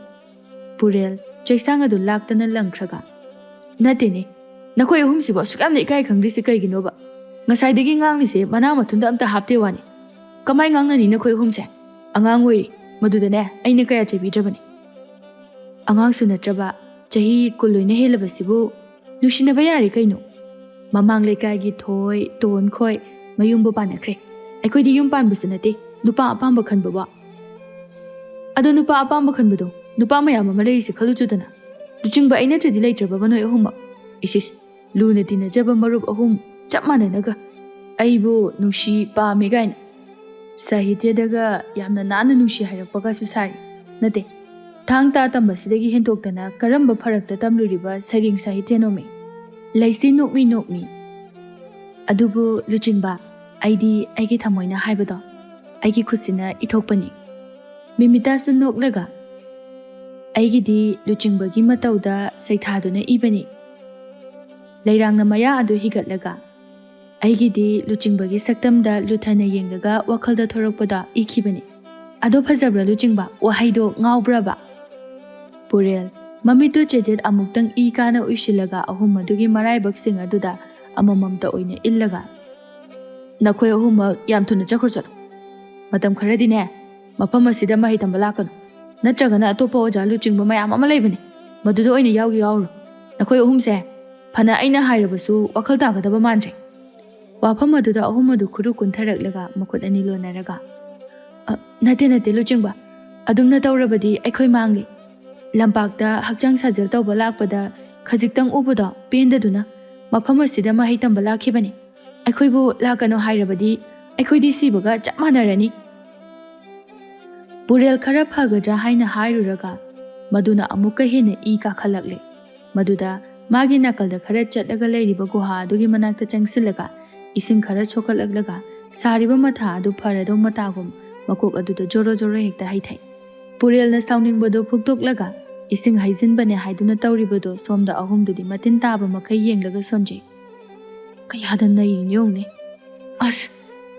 ꯄꯨꯔꯦꯜ ꯆꯩꯁꯥꯡ ꯑꯗꯨ ꯂꯥꯛꯇꯅ ꯂꯪꯈ꯭ꯔꯒ, "ꯅꯠꯇꯦꯅꯦ, ꯅꯈꯣꯏ ꯑꯍꯨꯝꯁꯤꯕꯨ ꯑꯁꯨꯛ ꯌꯥꯝꯅ ꯏꯀꯥꯏ ꯈꯪꯗ꯭ꯔꯤꯁꯦ ꯀꯩꯒꯤꯅꯣꯕ? ꯉꯁꯥꯏꯗꯒꯤ ꯉꯥꯡꯂꯤꯁꯦ ꯃꯅꯥ ꯃꯊꯨꯟꯗ ꯑꯝꯇ ꯍꯥꯞꯇꯦ ꯋꯥꯅꯤ꯫ ꯀꯃꯥꯏ ꯉꯥꯡꯅꯅꯤ ꯅꯈꯣꯏ ꯑꯍꯨꯝꯁꯦ? ꯑꯉꯥꯡ ꯑꯣꯏꯔꯤ, ꯃꯗꯨꯗꯅꯦ ꯑꯩꯅ ꯀꯌꯥ ꯆꯩꯕꯤꯗ꯭ꯔꯕꯅꯤ꯫" "ꯑꯉꯥꯡꯁꯨ ꯅꯠꯇ꯭ꯔꯕ, ꯆꯍꯤ ꯀꯨꯟ ꯂꯣꯏꯅ ꯍꯦꯜꯂꯕꯁꯤꯕꯨ ꯅꯨꯡꯁꯤꯅꯕ ꯌꯥꯔꯦ ꯀꯩꯅꯣ? ꯃꯃꯥꯡ ꯂꯩꯀꯥꯏꯒꯤ ꯊꯣꯏ, ꯇꯣꯟ ꯈꯣꯏ ꯃꯌꯨꯝꯕꯨ ꯄꯥꯟꯅꯈ꯭ꯔꯦ꯫ ꯑꯩꯈꯣꯏꯗꯤ ꯌꯨꯝ ꯄꯥꯟꯕꯁꯨ ꯅꯠꯇꯦ, ꯅꯨꯄꯥ ꯑꯄꯥꯝꯕ ꯈꯟꯕꯕꯣ꯫ ꯑꯗꯣ ꯅꯨꯄꯥ ꯑꯄꯥꯝꯕ ꯈꯟꯕꯗꯣ ꯅꯨꯄꯥ ꯃꯌꯥꯝ ꯑꯃ ꯂꯩꯔꯤꯁꯦ ꯈꯜꯂꯨꯆꯣꯗꯅ꯫ ꯂꯨꯆꯤꯡꯕ ꯑꯩ ꯅꯠꯇ꯭ꯔꯗꯤ ꯂꯩꯇ꯭ꯔꯕꯕ ꯅꯣꯏ ꯑꯍꯨꯝꯃꯛ꯫ ꯏꯁ ꯏꯁ, ꯂꯨꯅ ꯇꯤꯟꯅꯖꯕ ꯃꯔꯨꯞ ꯑꯍꯨꯝ ꯆꯞ ꯃꯥꯟꯅꯅꯒ ꯑꯩꯕꯨ ꯅꯨꯡꯁꯤ ꯄꯥꯝꯃꯤ ꯀꯥꯏꯅ ꯁꯥꯍꯤꯇ꯭ꯌꯗꯒ ꯌꯥꯝꯅ ꯅꯥꯟꯅ ꯅꯨꯡꯁꯤ ꯍꯥꯏꯔꯛꯄꯒꯁꯨ ꯁꯥꯔꯤ꯫ ꯅꯠꯇꯦ, ꯊꯥꯡ ꯇꯥ ꯇꯝꯕꯁꯤꯗꯒꯤ ꯍꯦꯟꯗꯣꯛꯇꯅ ꯀꯔꯝꯕ ꯐꯔꯛꯇ ꯇꯝꯂꯨꯔꯤꯕ ꯁꯩꯔꯦꯡ ꯁꯥꯍꯤꯇ꯭ꯌꯅꯣꯃꯤ? ꯂꯩꯁꯤ ꯅꯣꯛꯃꯤ ꯅꯣꯛꯃꯤ꯫ ꯑꯗꯨꯕꯨ ꯂꯨꯆꯤꯡꯕ, ꯑꯩꯗꯤ ꯑꯩꯒꯤ ꯊꯃꯣꯏꯅ ꯍꯥꯏꯕꯗꯣ ꯑꯩꯒꯤ ꯈꯨꯠꯁꯤꯅ ꯏꯊꯣꯛꯄꯅꯤ꯫ ꯃꯤꯃꯤꯇꯥꯁꯨ ꯅꯣꯛꯂꯒ, ꯑꯩꯒꯤꯗꯤ ꯂꯨꯆꯤꯡꯕꯒꯤ ꯃꯇꯧꯗ ꯁꯩꯊꯥꯗꯨꯅ ꯏꯕꯅꯤ꯫ ꯂꯩꯔꯥꯡꯅ ꯃꯌꯥ ꯑꯗꯨ ꯍꯤꯒꯠꯂꯒ, ꯑꯩꯒꯤꯗꯤ ꯂꯨꯆꯤꯡꯕꯒꯤ ꯁꯛꯇꯝꯗ ꯂꯨꯊꯅ ꯌꯦꯡꯂꯒ ꯋꯥꯈꯜꯗ ꯊꯣꯔꯛꯄꯗ ꯏꯈꯤꯕꯅꯤ꯫ ꯑꯗꯣ ꯐꯖꯕ꯭ꯔꯥ ꯂꯨꯆꯤꯡꯕ? ꯋꯥꯍꯩꯗꯣ ꯉꯥꯎꯕ꯭ꯔꯕ? ꯄꯨꯔꯦꯜ, ꯃꯃꯤꯠꯇꯨ ꯆꯦꯖꯦꯠ ꯑꯃꯨꯛꯇꯪ ꯏ ꯀꯥꯅ ꯎꯏꯁꯤꯜꯂꯒ ꯑꯍꯨꯝ ꯑꯗꯨꯒꯤ ꯃꯔꯥꯏꯕꯛꯁꯤꯡ ꯑꯗꯨꯗ ꯑꯃꯃꯝꯇ ꯑꯣꯏꯅ ꯏꯜꯂꯒ, "ꯅꯈꯣꯏ ꯑꯍꯨꯝꯃꯛ ꯌꯥꯝ ꯊꯨꯅ ꯆꯠꯈ꯭ꯔꯣ ꯆꯠꯂꯣ꯫ ꯃꯇꯝ ꯈꯔꯗꯤꯅꯦ, ꯃꯐꯝ ꯑꯁꯤꯗ ꯃꯍꯩ ꯇꯝꯕ ꯂꯥꯛꯀꯅꯨ꯫ ꯅꯠꯇ꯭ꯔꯒꯅ ꯑꯇꯣꯞꯄ ꯑꯣꯖꯥ ꯂꯨꯆꯤꯡꯕ ꯃꯌꯥꯝ ꯑꯃ ꯂꯩꯕꯅꯤ, ꯃꯗꯨꯗ ꯑꯣꯏꯅ ꯌꯥꯎꯒꯦ ꯌꯥꯎꯔꯨꯔꯣ꯫ ꯅꯈꯣꯏ ꯑꯍꯨꯝꯁꯦ ꯐꯅ ꯑꯩꯅ ꯍꯥꯏꯔꯕꯁꯨ ꯋꯥꯈꯜ ꯇꯥꯒꯗꯕ ꯃꯥꯟꯗ꯭ꯔꯦ"꯫ ꯋꯥꯐꯝ ꯑꯗꯨꯗ ꯑꯍꯨꯝ ꯑꯗꯨ ꯈꯨꯔꯨ ꯀꯨꯟꯊꯔꯛꯂꯒ ꯃꯈꯨꯠ ꯑꯅꯤ ꯂꯣꯟꯅꯔꯒ, "ꯑ, ꯅꯠꯇꯦ, ꯅꯠꯇꯦ, ꯂꯨꯆꯤꯡꯕ, ꯑꯗꯨꯝꯅ ꯇꯧꯔꯕꯗꯤ ꯑꯩꯈꯣꯏ ꯃꯥꯡꯂꯤ꯫ ꯂꯝꯄꯥꯛꯇ ꯍꯛꯆꯥꯡ ꯁꯥꯖꯦꯜ ꯇꯧꯕ ꯂꯥꯛꯄꯗ ꯈꯖꯤꯛꯇꯪ ꯎꯕꯗꯣ ꯄꯦꯟꯗꯗꯨꯅ ꯃꯐꯝ ꯑꯁꯤꯗ ꯃꯍꯩ ꯇꯝꯕ ꯂꯥꯛꯈꯤꯕꯅꯤ꯫ ꯑꯩꯈꯣꯏꯕꯨ ꯂꯥꯛꯀꯅꯨ ꯍꯥꯏꯔꯕꯗꯤ ꯑꯩꯈꯣꯏꯗꯤ ꯁꯤꯕꯒ ꯆꯞ ꯃꯥꯟꯅꯔꯅꯤ"꯫ ꯄꯨꯔꯦꯜ ꯈꯔ ꯐꯒꯗ꯭ꯔꯥ ꯍꯥꯏꯅ ꯍꯥꯏꯔꯨꯔꯒ ꯃꯗꯨꯅ ꯑꯃꯨꯛꯀ ꯍꯦꯟꯅ ꯏ ꯀꯥꯈꯠꯂꯛꯂꯦ꯫ ꯃꯗꯨꯗ ꯃꯥꯒꯤ ꯅꯥꯀꯜꯗ ꯈꯔ ꯆꯠꯂꯒ ꯂꯩꯔꯤꯕ ꯒꯨꯍꯥ ꯑꯗꯨꯒꯤ ꯃꯅꯥꯛꯇ ꯆꯪꯁꯤꯜꯂꯒ ꯏꯁꯤꯡ ꯈꯔ ꯁꯣꯛꯀꯠꯂꯛꯂꯒ ꯁꯥꯔꯤꯕ ꯃꯊꯥ ꯑꯗꯨ ꯐꯔꯗꯧ ꯃꯇꯥꯒꯨꯝ ꯃꯀꯣꯛ ꯑꯗꯨꯗ ꯖꯣꯔꯣ ꯖꯣꯔꯣ ꯍꯦꯛꯇ ꯍꯩꯊꯩ꯫ ꯄꯨꯔꯦꯜꯅ ꯁꯥꯎꯅꯤꯡꯕꯗꯨ ꯐꯨꯛꯇꯣꯛꯂꯒ ꯏꯁꯤꯡ ꯍꯩꯖꯤꯟꯕꯅꯦ ꯍꯥꯏꯗꯨꯅ ꯇꯧꯔꯤꯕꯗꯨ ꯁꯣꯝꯗ ꯑꯍꯨꯝꯗꯨꯗꯤ ꯃꯇꯤꯟ ꯇꯥꯕ ꯃꯈꯩ ꯌꯦꯡꯂꯒ ꯁꯣꯟꯖꯩ꯫ ꯀꯌꯥꯗ ꯅꯩꯔꯤꯅꯣ ꯌꯦꯡꯉꯨꯅꯦ꯫ ꯑꯁ,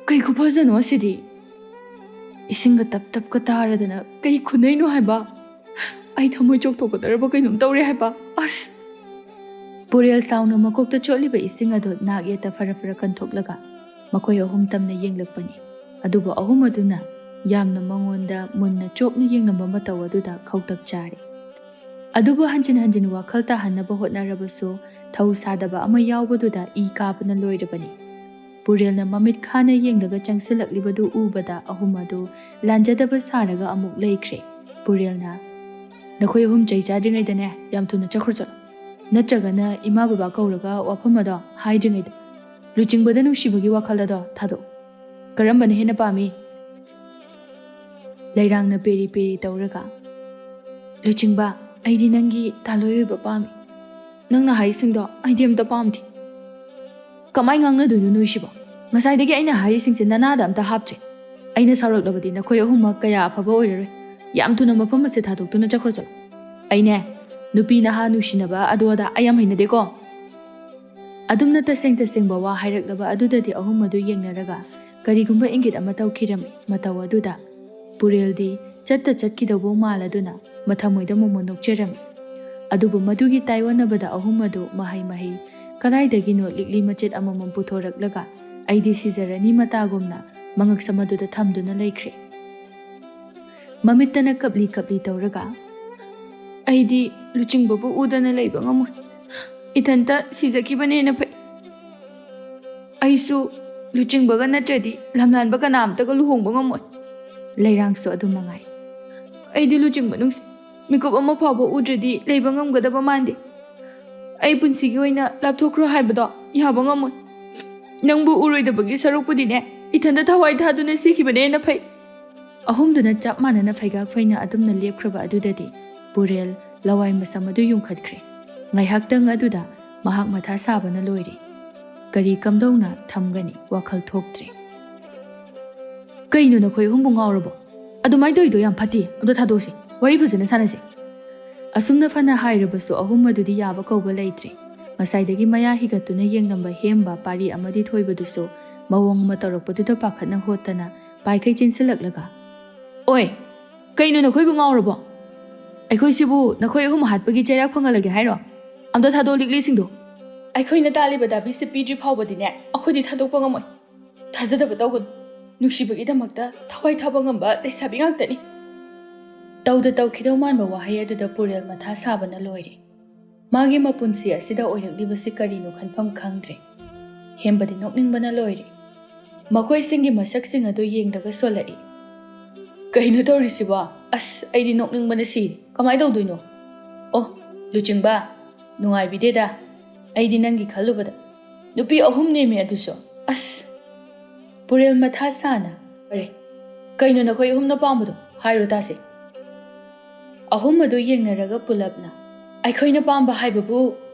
ꯀꯩ ꯈꯨꯐꯖꯅꯣ ꯑꯁꯤꯗꯤ? ꯏꯁꯤꯡꯒ ꯇꯞ ꯇꯞꯀ ꯇꯥꯔꯗꯅ ꯀꯩ ꯈꯨꯅꯩꯅꯣ ꯍꯥꯏꯕ? ꯑꯩ ꯊꯃꯣꯏ ꯆꯣꯛꯊꯣꯛꯀꯗꯧꯔꯕ ꯀꯩꯅꯣꯝ ꯇꯧꯔꯦ ꯍꯥꯏꯕ꯫ ꯑꯁ! ꯄꯨꯔꯦꯜ ꯆꯥꯎꯅ ꯃꯀꯣꯛꯇ ꯆꯣꯠꯂꯤꯕ ꯏꯁꯤꯡ ꯑꯗꯨ ꯅꯥꯛ ꯌꯦꯠꯇ ꯐꯔ ꯐꯔ ꯀꯟꯊꯣꯛꯂꯒ ꯃꯈꯣꯏ ꯑꯍꯨꯝ ꯇꯝꯅ ꯌꯦꯡꯂꯛꯄꯅꯤ꯫ ꯑꯗꯨꯕꯨ ꯑꯍꯨꯝ ꯑꯗꯨꯅ ꯌꯥꯝꯅ ꯃꯉꯣꯟꯗ ꯃꯨꯟꯅ ꯆꯣꯞꯅ ꯌꯦꯡꯂꯝꯕ ꯃꯇꯧ ꯑꯗꯨꯗ ꯈꯧꯇꯛ ꯆꯥꯔꯦ꯫ ꯑꯗꯨꯕꯨ ꯍꯟꯖꯤꯟ ꯍꯟꯖꯤꯟ ꯋꯥꯈꯜ ꯇꯥꯍꯟꯅꯕ ꯍꯣꯠꯅꯔꯕꯁꯨ ꯊꯧ ꯁꯥꯗꯕ ꯑꯃ ꯌꯥꯎꯕꯗꯨꯗ ꯏ ꯀꯥꯕꯅ ꯂꯣꯏꯔꯕꯅꯤ꯫ ꯄꯨꯔꯦꯜꯅ ꯃꯃꯤꯠ ꯈꯥꯅ ꯌꯦꯡꯂꯒ ꯆꯪꯁꯤꯜꯂꯛꯂꯤꯕꯗꯨ ꯎꯕꯗ ꯑꯍꯨꯝ ꯑꯗꯨ ꯂꯥꯟꯖꯗꯕ ꯁꯥꯔꯒ ꯑꯃꯨꯛ ꯂꯩꯈ꯭ꯔꯦ꯫ ꯄꯨꯔꯦꯜꯅ, "ꯅꯈꯣꯏ ꯑꯍꯨꯝ ꯆꯩ ꯆꯥꯗ꯭ꯔꯤꯉꯩꯗꯅꯦ ꯌꯥꯝ ꯊꯨꯅ ꯆꯠꯈ꯭ꯔꯣ ꯆꯠꯂꯣ꯫ ꯅꯠꯇ꯭ꯔꯒꯅ ꯏꯃꯥ ꯕꯕꯥ ꯀꯧꯔꯒ ꯋꯥꯐꯝ ꯑꯗꯣ ꯍꯥꯏꯗ꯭ꯔꯤꯉꯩꯗ ꯂꯨꯆꯤꯡꯕꯗ ꯅꯨꯡꯁꯤꯕꯒꯤ ꯋꯥꯈꯜ ꯑꯗꯣ ꯊꯥꯗꯣꯛꯎ꯫ ꯀꯔꯝꯕꯅ ꯍꯦꯟꯅ ꯄꯥꯝꯃꯤ?" ꯂꯩꯔꯥꯡꯅ ꯄꯦꯔꯤ ꯄꯦꯔꯤ ꯇꯧꯔꯒ, "ꯂꯨꯆꯤꯡꯕ, ꯑꯩꯗꯤ ꯅꯪꯒꯤ ꯊꯥꯂꯣꯏ ꯑꯣꯏꯕ ꯄꯥꯝꯃꯤ꯫ ꯅꯪꯅ ꯍꯥꯏꯔꯤꯁꯤꯡꯗꯣ ꯑꯩꯗꯤ ꯑꯝꯇ ꯄꯥꯝꯗꯦ꯫ ꯀꯃꯥꯏ ꯉꯥꯡꯅꯗꯣꯏꯅꯣ ꯅꯣꯏꯁꯤꯕꯣ? ꯉꯁꯥꯏꯗꯒꯤ ꯑꯩꯅ ꯍꯥꯏꯔꯤꯁꯤꯡꯁꯦ ꯅꯅꯥꯗ ꯑꯝꯇ ꯍꯥꯞꯇ꯭ꯔꯦ꯫ ꯑꯩꯅ ꯁꯥꯎꯔꯛꯂꯕꯗꯤ ꯅꯈꯣꯏ ꯑꯍꯨꯝꯃꯛ ꯀꯌꯥ ꯑꯐꯕ ꯑꯣꯏꯔꯔꯣꯏ꯫ ꯌꯥꯝ ꯊꯨꯅ ꯃꯐꯝ ꯑꯁꯦ ꯊꯥꯗꯣꯛꯇꯨꯅ ꯆꯠꯈ꯭ꯔꯣ ꯆꯠꯂꯣ꯫ ꯑꯩꯅꯦ, ꯅꯨꯄꯤ ꯅꯍꯥ ꯅꯨꯡꯁꯤꯅꯕ ꯑꯗꯨ ꯑꯗꯥ ꯑꯩ ꯌꯥꯝ ꯍꯩꯅꯗꯦꯀꯣ꯫" ꯑꯗꯨꯝꯅ ꯇꯁꯦꯡ ꯇꯁꯦꯡꯕ ꯋꯥ ꯍꯥꯏꯔꯛꯂꯕ ꯑꯗꯨꯗꯗꯤ ꯑꯍꯨꯝ ꯑꯗꯨ ꯌꯦꯡꯅꯔꯒ ꯀꯔꯤꯒꯨꯝꯕ ꯏꯪꯒꯤꯠ ꯑꯃ ꯇꯧꯈꯤꯔꯝꯃꯤ꯫ ꯃꯇꯧ ꯑꯗꯨꯗ ꯄꯨꯔꯦꯜꯗꯤ ꯆꯠꯇ ꯆꯠꯈꯤꯗꯧꯕ ꯃꯥꯜꯂꯗꯨꯅ ꯃꯊꯃꯣꯏꯗ ꯃꯣꯃꯣꯟ ꯅꯣꯛꯆꯔꯝꯃꯤ꯫ ꯑꯗꯨꯕꯨ ꯃꯗꯨꯒꯤ ꯇꯥꯏꯑꯣꯟꯅꯕꯗ ꯑꯍꯨꯝ ꯑꯗꯨ ꯃꯍꯩ ꯃꯍꯩ ꯀꯗꯥꯏꯗꯒꯤꯅꯣ ꯂꯤꯛꯂꯤ ꯃꯆꯦꯠ ꯑꯃꯃꯝ ꯄꯨꯊꯣꯔꯛꯂꯒ "ꯑꯩꯗꯤ ꯁꯤꯖꯔꯅꯤ" ꯃꯇꯥꯒꯨꯝꯅ ꯃꯉꯛꯁꯝ ꯑꯗꯨꯗ ꯊꯝꯗꯨꯅ ꯂꯩꯈ꯭ꯔꯦ꯫ ꯃꯃꯤꯠꯇꯅ ꯀꯞꯂꯤ ꯀꯞꯂꯤ ꯇꯧꯔꯒ, "ꯑꯩꯗꯤ ꯂꯨꯆꯤꯡꯕꯕꯨ ꯎꯗꯅ ꯂꯩꯕ ꯉꯝꯃꯣꯏ꯫ ꯏꯊꯟꯇ ꯁꯤꯖꯈꯤꯕꯅ ꯍꯦꯟꯅ ꯐꯩ꯫ ꯑꯩꯁꯨ ꯂꯨꯆꯤꯡꯕꯒ ꯅꯠꯇ꯭ꯔꯗꯤ ꯂꯝꯂꯥꯟꯕ ꯀꯅꯥꯝꯇꯒ ꯂꯨꯍꯣꯡꯕ ꯉꯝꯃꯣꯏ꯫" ꯂꯩꯔꯥꯡꯁꯨ ꯑꯗꯨꯝ ꯃꯉꯥꯏ꯫ "ꯑꯩꯗꯤ ꯂꯨꯆꯤꯡꯕ ꯅꯨꯡꯁꯤ꯫ ꯃꯤꯀꯨꯞ ꯑꯃ ꯐꯥꯎꯕ ꯎꯗ꯭ꯔꯗꯤ ꯂꯩꯕ ꯉꯝꯒꯗꯕ ꯃꯥꯟꯗꯦ꯫ ꯑꯩ ꯄꯨꯟꯁꯤꯒꯤ ꯑꯣꯏꯅ ꯂꯥꯞꯊꯣꯛꯈ꯭ꯔꯣ ꯍꯥꯏꯕꯗꯣ ꯌꯥꯕ ꯉꯝꯃꯣꯏ꯫ ꯅꯪꯕꯨ ꯎꯔꯣꯏꯗꯕꯒꯤ ꯁꯔꯨꯛꯄꯨꯗꯤꯅꯦ, ꯏꯊꯟꯇ ꯊꯋꯥꯏ ꯊꯥꯗꯨꯅ ꯁꯤꯈꯤꯕꯅ ꯍꯦꯟꯅ ꯐꯩ꯫" ꯑꯍꯨꯝꯗꯨꯅ ꯆꯞ ꯃꯥꯟꯅꯅ ꯐꯩꯒꯥꯛ ꯐꯩꯅ ꯑꯗꯨꯝꯅ ꯂꯦꯞꯈ꯭ꯔꯕ ꯑꯗꯨꯗꯗꯤ ꯄꯨꯔꯦꯜ ꯂꯋꯥꯏ ꯃꯁꯝ ꯑꯗꯨ ꯌꯨꯡꯈꯠꯈ꯭ꯔꯦ꯫ ꯉꯥꯏꯍꯥꯛꯇꯪ ꯑꯗꯨꯗ ꯃꯍꯥꯛ ꯃꯊꯥ ꯁꯥꯕꯅ ꯂꯣꯏꯔꯦ꯫ ꯀꯔꯤ ꯀꯝꯗꯧꯅ ꯊꯝꯒꯅꯤ ꯋꯥꯈꯜ ꯊꯣꯛꯇ꯭ꯔꯦ꯫ "ꯀꯩꯅꯣ ꯅꯈꯣꯏ ꯑꯍꯨꯝꯕꯨ ꯉꯥꯎꯔꯕꯣ? ꯑꯗꯨꯃꯥꯏꯅ ꯇꯧꯔꯤꯗꯣ ꯌꯥꯝ ꯐꯠꯇꯦ꯫ ꯑꯝꯇ ꯊꯥꯗꯣꯛꯁꯤ, ꯋꯥꯔꯤ ꯐꯖꯅ ꯁꯥꯟꯅꯁꯤ꯫" ꯑꯁꯨꯝꯅ ꯐꯅ ꯍꯥꯏꯔꯕꯁꯨ ꯑꯍꯨꯝ ꯑꯗꯨꯗꯤ ꯌꯥꯕ ꯀꯧꯕ ꯂꯩꯇ꯭ꯔꯦ꯫ ꯉꯁꯥꯏꯗꯒꯤ ꯃꯌꯥ ꯍꯤꯒꯠꯇꯨꯅ ꯌꯦꯡꯂꯝꯕ ꯍꯦꯝꯕ ꯄꯥꯔꯤ ꯑꯃꯗꯤ ꯊꯣꯏꯕꯗꯨꯁꯨ ꯃꯑꯣꯡ ꯑꯃ ꯇꯧꯔꯛꯄꯗꯨꯗ ꯄꯥꯈꯠꯅ ꯍꯣꯠꯇꯅ ꯄꯥꯏꯈꯩ ꯆꯦꯟꯁꯤꯜꯂꯛꯂꯒ, "ꯑꯣꯏ, ꯀꯩꯅꯣ ꯅꯈꯣꯏꯕꯨ ꯉꯥꯎꯔꯕꯣ? ꯑꯩꯈꯣꯏꯁꯤꯕꯨ ꯅꯈꯣꯏ ꯑꯍꯨꯝ ꯍꯥꯠꯄꯒꯤ ꯆꯩꯔꯥꯛ ꯐꯪꯍꯜꯂꯒꯦ ꯍꯥꯏꯔꯣ? ꯑꯝꯇ ꯊꯥꯗꯣꯛꯑꯣ ꯂꯤꯛꯂꯤꯁꯤꯡꯗꯣ꯫" "ꯑꯩꯈꯣꯏꯅ ꯇꯥꯜꯂꯤꯕ ꯗꯥꯕꯤꯁꯦ ꯄꯤꯗ꯭ꯔꯤ ꯐꯥꯎꯕꯗꯤꯅꯦ, ꯑꯩꯈꯣꯏꯗꯤ ꯊꯥꯗꯣꯛꯄ ꯉꯝꯃꯣꯏ꯫ ꯊꯥꯖꯗꯕ ꯇꯧꯒꯅꯨ꯫ ꯅꯨꯡꯁꯤꯕꯒꯤꯗꯃꯛꯇ ꯊꯋꯥꯏ ꯊꯥꯕ ꯉꯝꯕ ꯂꯩꯁꯥꯕꯤ ꯉꯥꯛꯇꯅꯤ꯫" ꯇꯧꯗ ꯇꯧꯈꯤꯗꯧ ꯃꯥꯟꯕ ꯋꯥꯍꯩ ꯑꯗꯨꯗ ꯄꯨꯔꯦꯜ ꯃꯊꯥ ꯁꯥꯕꯅ ꯂꯣꯏꯔꯦ꯫ ꯃꯥꯒꯤ ꯃꯄꯨꯟꯁꯤ ꯑꯁꯤꯗ ꯑꯣꯏꯔꯛꯂꯤꯕꯁꯤ ꯀꯔꯤꯅꯣ ꯈꯟꯐꯝ ꯈꯪꯗ꯭ꯔꯦ꯫ ꯍꯦꯝꯕꯗꯤ ꯅꯣꯛꯅꯤꯡꯕꯅ ꯂꯣꯏꯔꯦ꯫ ꯃꯈꯣꯏꯁꯤꯡꯒꯤ ꯃꯁꯛꯁꯤꯡ ꯑꯗꯨ ꯌꯦꯡꯂꯒ ꯁꯣꯜꯂꯛꯏ꯫ "ꯀꯩꯅꯣ ꯇꯧꯔꯤꯁꯤꯕꯣ? ꯑꯁ, ꯑꯩꯗꯤ ꯅꯣꯛꯅꯤꯡꯕꯅ ꯁꯤꯔꯦ꯫ ꯀꯃꯥꯏ ꯇꯧꯗꯣꯏꯅꯣ? ꯑꯣ, ꯂꯨꯆꯤꯡꯕ, ꯅꯨꯡꯉꯥꯏꯕꯤꯗꯦꯗ꯫ ꯑꯩꯗꯤ ꯅꯪꯒꯤ ꯈꯜꯂꯨꯕꯗ꯫ ꯅꯨꯄꯤ ꯑꯍꯨꯝ ꯅꯦꯝꯃꯦ ꯑꯗꯨꯁꯨ꯫ ꯑꯁ!" ꯄꯨꯔꯦꯜ ꯃꯊꯥ ꯁꯥꯅ, "ꯐꯔꯦ, ꯀꯩꯅꯣ ꯅꯈꯣꯏ ꯑꯍꯨꯝꯅ ꯄꯥꯝꯕꯗꯣ? ꯍꯥꯏꯔꯣ ꯇꯥꯁꯦ꯫" ꯑꯍꯨꯝ ꯑꯗꯨ ꯌꯦꯡꯅꯔꯒ ꯄꯨꯂꯞꯅ, "ꯑꯩꯈꯣꯏꯅ ꯄꯥꯝꯕ ꯍꯥꯏꯕꯕꯨ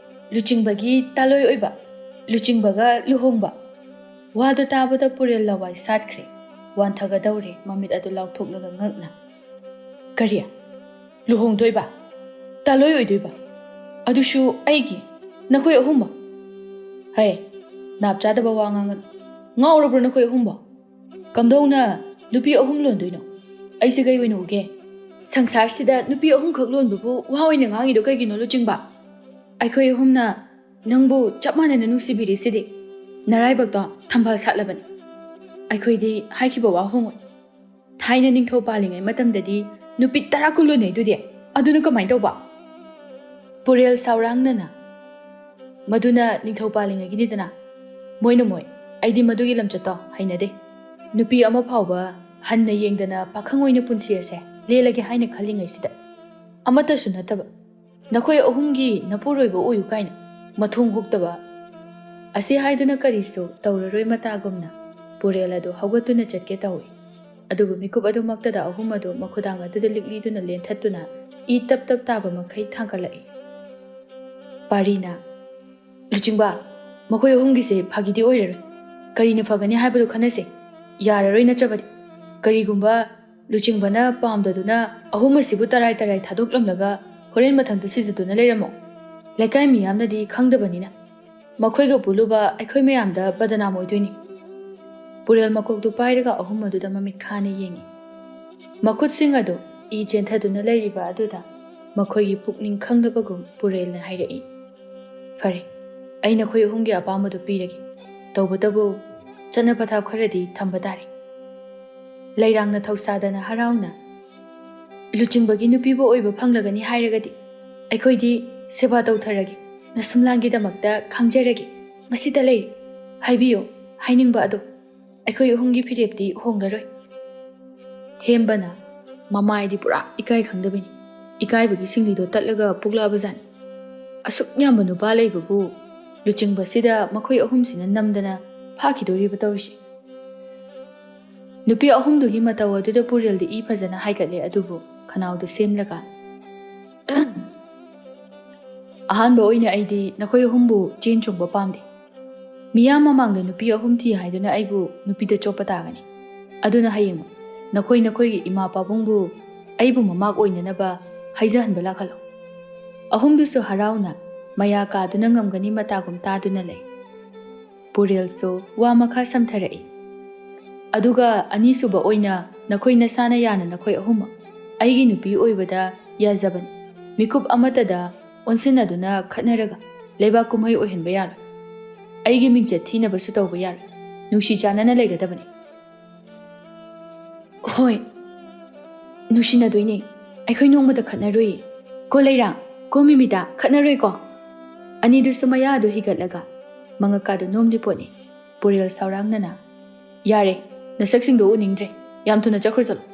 ꯂꯨꯆꯤꯡꯕꯒꯤ ꯇꯥꯂꯣꯏ ꯑꯣꯏꯕ, ꯂꯨꯆꯤꯡꯕꯒ ꯂꯨꯍꯣꯡꯕ꯫" ꯋꯥꯗꯨ ꯇꯥꯕꯗ ꯄꯨꯔꯦꯜ ꯂꯋꯥꯏ ꯁꯥꯠꯈ꯭ꯔꯦ꯫ ꯋꯥꯟꯊꯒꯗꯧꯔꯦ, ꯃꯃꯤꯠ ꯑꯗꯨ ꯂꯥꯎꯊꯣꯛꯂꯒ ꯉꯛꯅ, "ꯀꯔꯤ? ꯂꯨꯍꯣꯡꯗꯣꯏꯕ? ꯇꯥꯂꯣꯏ ꯑꯣꯏꯗꯣꯏꯕ? ꯑꯗꯨꯁꯨ ꯑꯩꯒꯤ? ꯅꯈꯣꯏ ꯑꯍꯨꯝꯃꯛ? ꯍꯩ, ꯅꯥꯞ ꯆꯥꯗꯕ ꯋꯥ ꯉꯥꯡꯒꯅꯨ꯫ ꯉꯥꯎꯔꯕ꯭ꯔꯣ ꯅꯈꯣꯏ ꯑꯍꯨꯝꯕꯣ? ꯀꯝꯗꯧꯅ ꯅꯨꯄꯤ ꯑꯍꯨꯝ ꯂꯣꯟꯗꯣꯏꯅꯣ? ꯑꯩꯁꯦ ꯀꯩ ꯑꯣꯏꯅ ꯎꯒꯦ? ꯁꯪꯁꯥꯔꯁꯤꯗ ꯅꯨꯄꯤ ꯑꯍꯨꯝꯈꯛ ꯂꯣꯟꯕꯕꯨ ꯋꯥ ꯑꯣꯏꯅ ꯉꯥꯡꯉꯤꯗꯣ ꯀꯩꯒꯤꯅꯣ, ꯂꯨꯆꯤꯡꯕ? ꯑꯩꯈꯣꯏ ꯑꯍꯨꯝꯅ ꯅꯪꯕꯨ ꯆꯞ ꯃꯥꯟꯅꯅ ꯅꯨꯡꯁꯤꯕꯤꯔꯤꯁꯤꯗꯤ꯫ ꯅꯔꯥꯏꯕꯛꯇꯣ ꯊꯝꯕꯥꯜ ꯁꯥꯠꯂꯕꯅꯤ꯫ ꯑꯩꯈꯣꯏꯗꯤ ꯍꯥꯏꯈꯤꯕ ꯋꯥ ꯍꯣꯡꯉꯣꯏ꯫ ꯊꯥꯏꯅ ꯅꯤꯡꯊꯧ ꯄꯥꯜꯂꯤꯉꯩ ꯃꯇꯝꯗꯗꯤ ꯅꯨꯄꯤ ꯇꯔꯥ ꯀꯨꯟ ꯂꯣꯟꯅꯩꯗꯨꯗꯤ꯫ ꯑꯗꯨꯅ ꯀꯃꯥꯏꯅ ꯇꯧꯕ?" ꯄꯨꯔꯦꯜ ꯁꯥꯎꯔꯥꯡꯅꯅ, "ꯃꯗꯨꯅ ꯅꯤꯡꯊꯧ ꯄꯥꯜꯂꯤꯉꯩꯒꯤꯅꯤꯗꯅ꯫ ꯃꯣꯏꯅ ꯃꯣꯏ꯫ ꯑꯩꯗꯤ ꯃꯗꯨꯒꯤ ꯂꯝꯆꯠꯇꯣ ꯍꯩꯅꯗꯦ꯫ ꯅꯨꯄꯤ ꯑꯃ ꯐꯥꯎꯕ ꯍꯟꯅ ꯌꯦꯡꯗꯅ ꯄꯥꯈꯪ ꯑꯣꯏꯅ ꯄꯨꯟꯁꯤ ꯑꯁꯦ ꯂꯦꯜꯂꯒꯦ ꯍꯥꯏꯅ ꯈꯜꯂꯤꯉꯩꯁꯤꯗ꯫ ꯑꯃꯠꯇꯁꯨ ꯅꯠꯇꯕ, ꯅꯈꯣꯏ ꯑꯍꯨꯝꯒꯤ ꯅꯄꯨꯔꯣꯏꯕ ꯑꯣꯏꯌꯨ ꯀꯥꯏꯅ꯫ ꯃꯊꯣꯡ ꯍꯨꯛꯇꯕ꯫" ꯑꯁꯤ ꯍꯥꯏꯗꯨꯅ ꯀꯔꯤꯁꯨ ꯇꯧꯔꯔꯣꯏ ꯃꯇꯥꯒꯨꯝꯅ ꯄꯨꯔꯦꯜ ꯑꯗꯨ ꯍꯧꯒꯠꯇꯨꯅ ꯆꯠꯀꯦ ꯇꯧꯏ꯫ ꯑꯗꯨꯕꯨ ꯃꯤꯀꯨꯞ ꯑꯗꯨꯃꯛꯇꯗ ꯑꯍꯨꯝ ꯑꯗꯨ ꯃꯈꯨꯗꯥꯡ ꯑꯗꯨꯗ ꯂꯤꯛꯂꯤꯗꯨꯅ ꯂꯦꯟꯊꯠꯇꯨꯅ ꯏ ꯇꯞ ꯇꯞ ꯇꯥꯕ ꯃꯈꯩ ꯊꯥꯡꯒꯠꯂꯛꯏ꯫ ꯄꯥꯔꯤꯅ, "ꯂꯨꯆꯤꯡꯕ, ꯃꯈꯣꯏ ꯑꯍꯨꯝꯒꯤꯁꯦ ꯐꯥꯒꯤꯗꯤ ꯑꯣꯏꯔꯔꯣꯏ꯫ ꯀꯔꯤꯅ ꯐꯒꯅꯤ ꯍꯥꯏꯕꯗꯨ ꯈꯟꯅꯁꯦ꯫ ꯌꯥꯔꯔꯣꯏ ꯅꯠꯇ꯭ꯔꯕꯗꯤ꯫ ꯀꯔꯤꯒꯨꯝꯕ ꯂꯨꯆꯤꯡꯕꯅ ꯄꯥꯝꯗꯗꯨꯅ ꯑꯍꯨꯝ ꯑꯁꯤꯕꯨ ꯇꯔꯥꯏ ꯇꯔꯥꯏ ꯊꯥꯗꯣꯛꯂꯝꯂꯒ ꯍꯣꯔꯦꯟ ꯃꯊꯟꯇ ꯁꯤꯖꯗꯨꯅ ꯂꯩꯔꯝꯃꯣ꯫ ꯂꯩꯀꯥꯏ ꯃꯤꯌꯥꯝꯅꯗꯤ ꯈꯪꯗꯕꯅꯤꯅ꯫ ꯃꯈꯣꯏꯒ ꯄꯨꯜꯂꯨꯕ ꯑꯩꯈꯣꯏ ꯃꯌꯥꯝꯗ ꯕꯗꯅꯥꯝ ꯑꯣꯏꯗꯣꯏꯅꯤ꯫" ꯄꯨꯔꯦꯜ ꯃꯀꯣꯛꯇꯨ ꯄꯥꯏꯔꯒ ꯑꯍꯨꯝ ꯑꯗꯨꯗ ꯃꯃꯤꯠ ꯈꯥꯅ ꯌꯦꯡꯏ꯫ ꯃꯈꯨꯠꯁꯤꯡ ꯑꯗꯨ ꯏ ꯆꯦꯟꯊꯗꯨꯅ ꯂꯩꯔꯤꯕ ꯑꯗꯨꯗ ꯃꯈꯣꯏꯒꯤ ꯄꯨꯛꯅꯤꯡ ꯈꯪꯗꯕꯒꯨꯝ ꯄꯨꯔꯦꯜꯅ ꯍꯥꯏꯔꯛꯏ, "ꯐꯔꯦ, ꯑꯩ ꯅꯈꯣꯏ ꯑꯍꯨꯝꯒꯤ ꯑꯄꯥꯝꯕꯗꯨ ꯄꯤꯔꯒꯦ꯫ ꯇꯧꯕꯇꯕꯨ ꯆꯠꯅ ꯄꯊꯥꯞ ꯈꯔꯗꯤ ꯊꯝꯕ ꯇꯥꯔꯦ꯫" ꯂꯩꯔꯥꯡꯅ ꯊꯧꯁꯥꯗꯅ ꯍꯔꯥꯎꯅ, "ꯂꯨꯆꯤꯡꯕꯒꯤ ꯅꯨꯄꯤꯕꯨ ꯑꯣꯏꯕ ꯐꯪꯂꯒꯅꯤ ꯍꯥꯏꯔꯒꯗꯤ ꯑꯩꯈꯣꯏꯗꯤ ꯁꯦꯕꯥ ꯇꯧꯊꯔꯒꯦ, ꯅꯁꯨꯝꯂꯥꯡꯒꯤꯗꯃꯛꯇ ꯈꯪꯖꯔꯒꯦ꯫ ꯃꯁꯤꯗ ꯂꯩꯔꯦ, ꯍꯥꯏꯕꯤꯌꯨ, ꯍꯥꯏꯅꯤꯡꯕ ꯑꯗꯣ꯫ ꯑꯩꯈꯣꯏ ꯑꯍꯨꯝꯒꯤ ꯐꯤꯔꯦꯞꯇꯤ ꯍꯣꯡꯂꯔꯣꯏ꯫" ꯍꯦꯝꯕꯅ ꯃꯃꯥꯏꯗꯤ ꯄꯨꯔꯥ ꯏꯀꯥꯏ ꯈꯪꯗꯕꯤꯅꯤ꯫ ꯏꯀꯥꯏꯕꯒꯤ ꯁꯤꯡꯂꯤꯗꯣ ꯇꯠꯂꯒ ꯄꯣꯛꯂꯛꯑꯕꯖꯥꯠꯅꯤ꯫ ꯑꯁꯨꯛ ꯌꯥꯝꯕ ꯅꯨꯄꯥ ꯂꯩꯕꯕꯨ ꯂꯨꯆꯤꯡꯕꯁꯤꯗ ꯃꯈꯣꯏ ꯑꯍꯨꯝꯁꯤꯅ ꯅꯝꯗꯅ ꯐꯥꯈꯤꯗꯣꯔꯤꯕ ꯇꯧꯔꯤꯁꯤ꯫ ꯅꯨꯄꯤ ꯑꯍꯨꯝꯗꯨꯒꯤ ꯃꯇꯧ ꯑꯗꯨꯗ ꯄꯨꯔꯦꯜꯗꯤ ꯏ ꯐꯖꯅ ꯍꯥꯏꯒꯠꯂꯦ, ꯑꯗꯨꯕꯨ ꯈꯅꯥꯎꯗꯨ ꯁꯦꯝꯂꯒ, ꯑꯍꯥꯟꯕ ꯑꯣꯏꯅ ꯑꯩꯗꯤ ꯅꯈꯣꯏ ꯑꯍꯨꯝꯕꯨ ꯆꯦꯟ ꯆꯣꯡꯕ ꯄꯥꯝꯗꯦ꯫ ꯃꯤꯌꯥꯝ ꯃꯃꯥꯡꯗ ꯅꯨꯄꯤ ꯑꯍꯨꯝ ꯊꯤ ꯍꯥꯏꯗꯨꯅ ꯑꯩꯕꯨ ꯅꯨꯄꯤꯗ ꯆꯣꯞꯄ ꯇꯥꯒꯅꯤ꯫ ꯑꯗꯨꯅ ꯍꯌꯦꯡ ꯅꯈꯣꯏ ꯅꯈꯣꯏꯒꯤ ꯏꯃꯥ ꯄꯥꯕꯨꯡꯕꯨ ꯑꯩꯕꯨ ꯃꯃꯥꯛ ꯑꯣꯏꯅꯅꯕ ꯍꯥꯏꯖꯍꯟꯕ ꯂꯥꯛꯍꯜꯂꯣ꯫ ꯑꯍꯨꯝꯗꯨꯁꯨ ꯍꯔꯥꯎꯅ ꯃꯌꯥ ꯀꯥꯗꯨꯅ ꯉꯝꯒꯅꯤ ꯃꯇꯥꯒꯨꯝ ꯇꯥꯗꯨꯅ ꯂꯩ꯫ ꯄꯨꯔꯦꯜꯁꯨ ꯋꯥ ꯃꯈꯥ ꯁꯝꯊꯔꯛꯏ꯫ ꯑꯗꯨꯒ ꯑꯅꯤꯁꯨꯕ ꯑꯣꯏꯅ ꯅꯈꯣꯏ ꯅꯁꯥꯅ ꯌꯥꯅ ꯅꯈꯣꯏ ꯑꯍꯨꯝꯃꯛ ꯑꯩꯒꯤ ꯅꯨꯄꯤ ꯑꯣꯏꯕꯗ ꯌꯥꯖꯕꯅꯤ꯫ ꯃꯤꯀꯨꯞ ꯑꯃꯠꯇꯗ ꯑꯣꯟꯁꯤꯟꯅꯗꯨꯅ ꯈꯠꯅꯔꯒ ꯂꯩꯕꯥꯛ ꯀꯨꯝꯍꯩ ꯑꯣꯏꯍꯟꯕ ꯌꯥꯔꯣꯏ꯫ ꯑꯩꯒꯤ ꯃꯤꯡꯆꯠ ꯊꯤꯅꯕꯁꯨ ꯇꯧꯕ ꯌꯥꯔꯣꯏ꯫ ꯅꯨꯡꯁꯤ ꯆꯥꯟꯅꯅ ꯂꯩꯒꯗꯕꯅꯤ꯫ ꯍꯣꯏ, ꯅꯨꯡꯁꯤꯅꯗꯣꯏꯅꯦ꯫ ꯑꯩꯈꯣꯏ ꯅꯣꯡꯃꯇ ꯈꯠꯅꯔꯣꯏꯌꯦ꯫ ꯀꯣ ꯂꯩꯔꯥꯡ, ꯀꯣ ꯃꯤꯃꯤꯇꯥ, ꯈꯠꯅꯔꯣꯏꯀꯣ? ꯑꯅꯤꯗꯨꯁꯨ ꯃꯌꯥꯗꯨ ꯍꯤꯒꯠꯂꯒ ꯃꯉꯛꯀꯥꯗꯨ ꯅꯣꯝꯂꯤ ꯄꯣꯠꯅꯤ꯫ ꯄꯨꯔꯦꯜ ꯁꯥꯎꯔꯥꯡꯅꯅ, "ꯌꯥꯔꯦ, ꯅꯁꯛꯁꯤꯡꯗꯣ ꯎꯅꯤꯡꯗ꯭ꯔꯦ꯫ ꯌꯥꯝ ꯊꯨꯅ ꯆꯠꯈ꯭ꯔꯣ ꯆꯠꯂꯣ꯫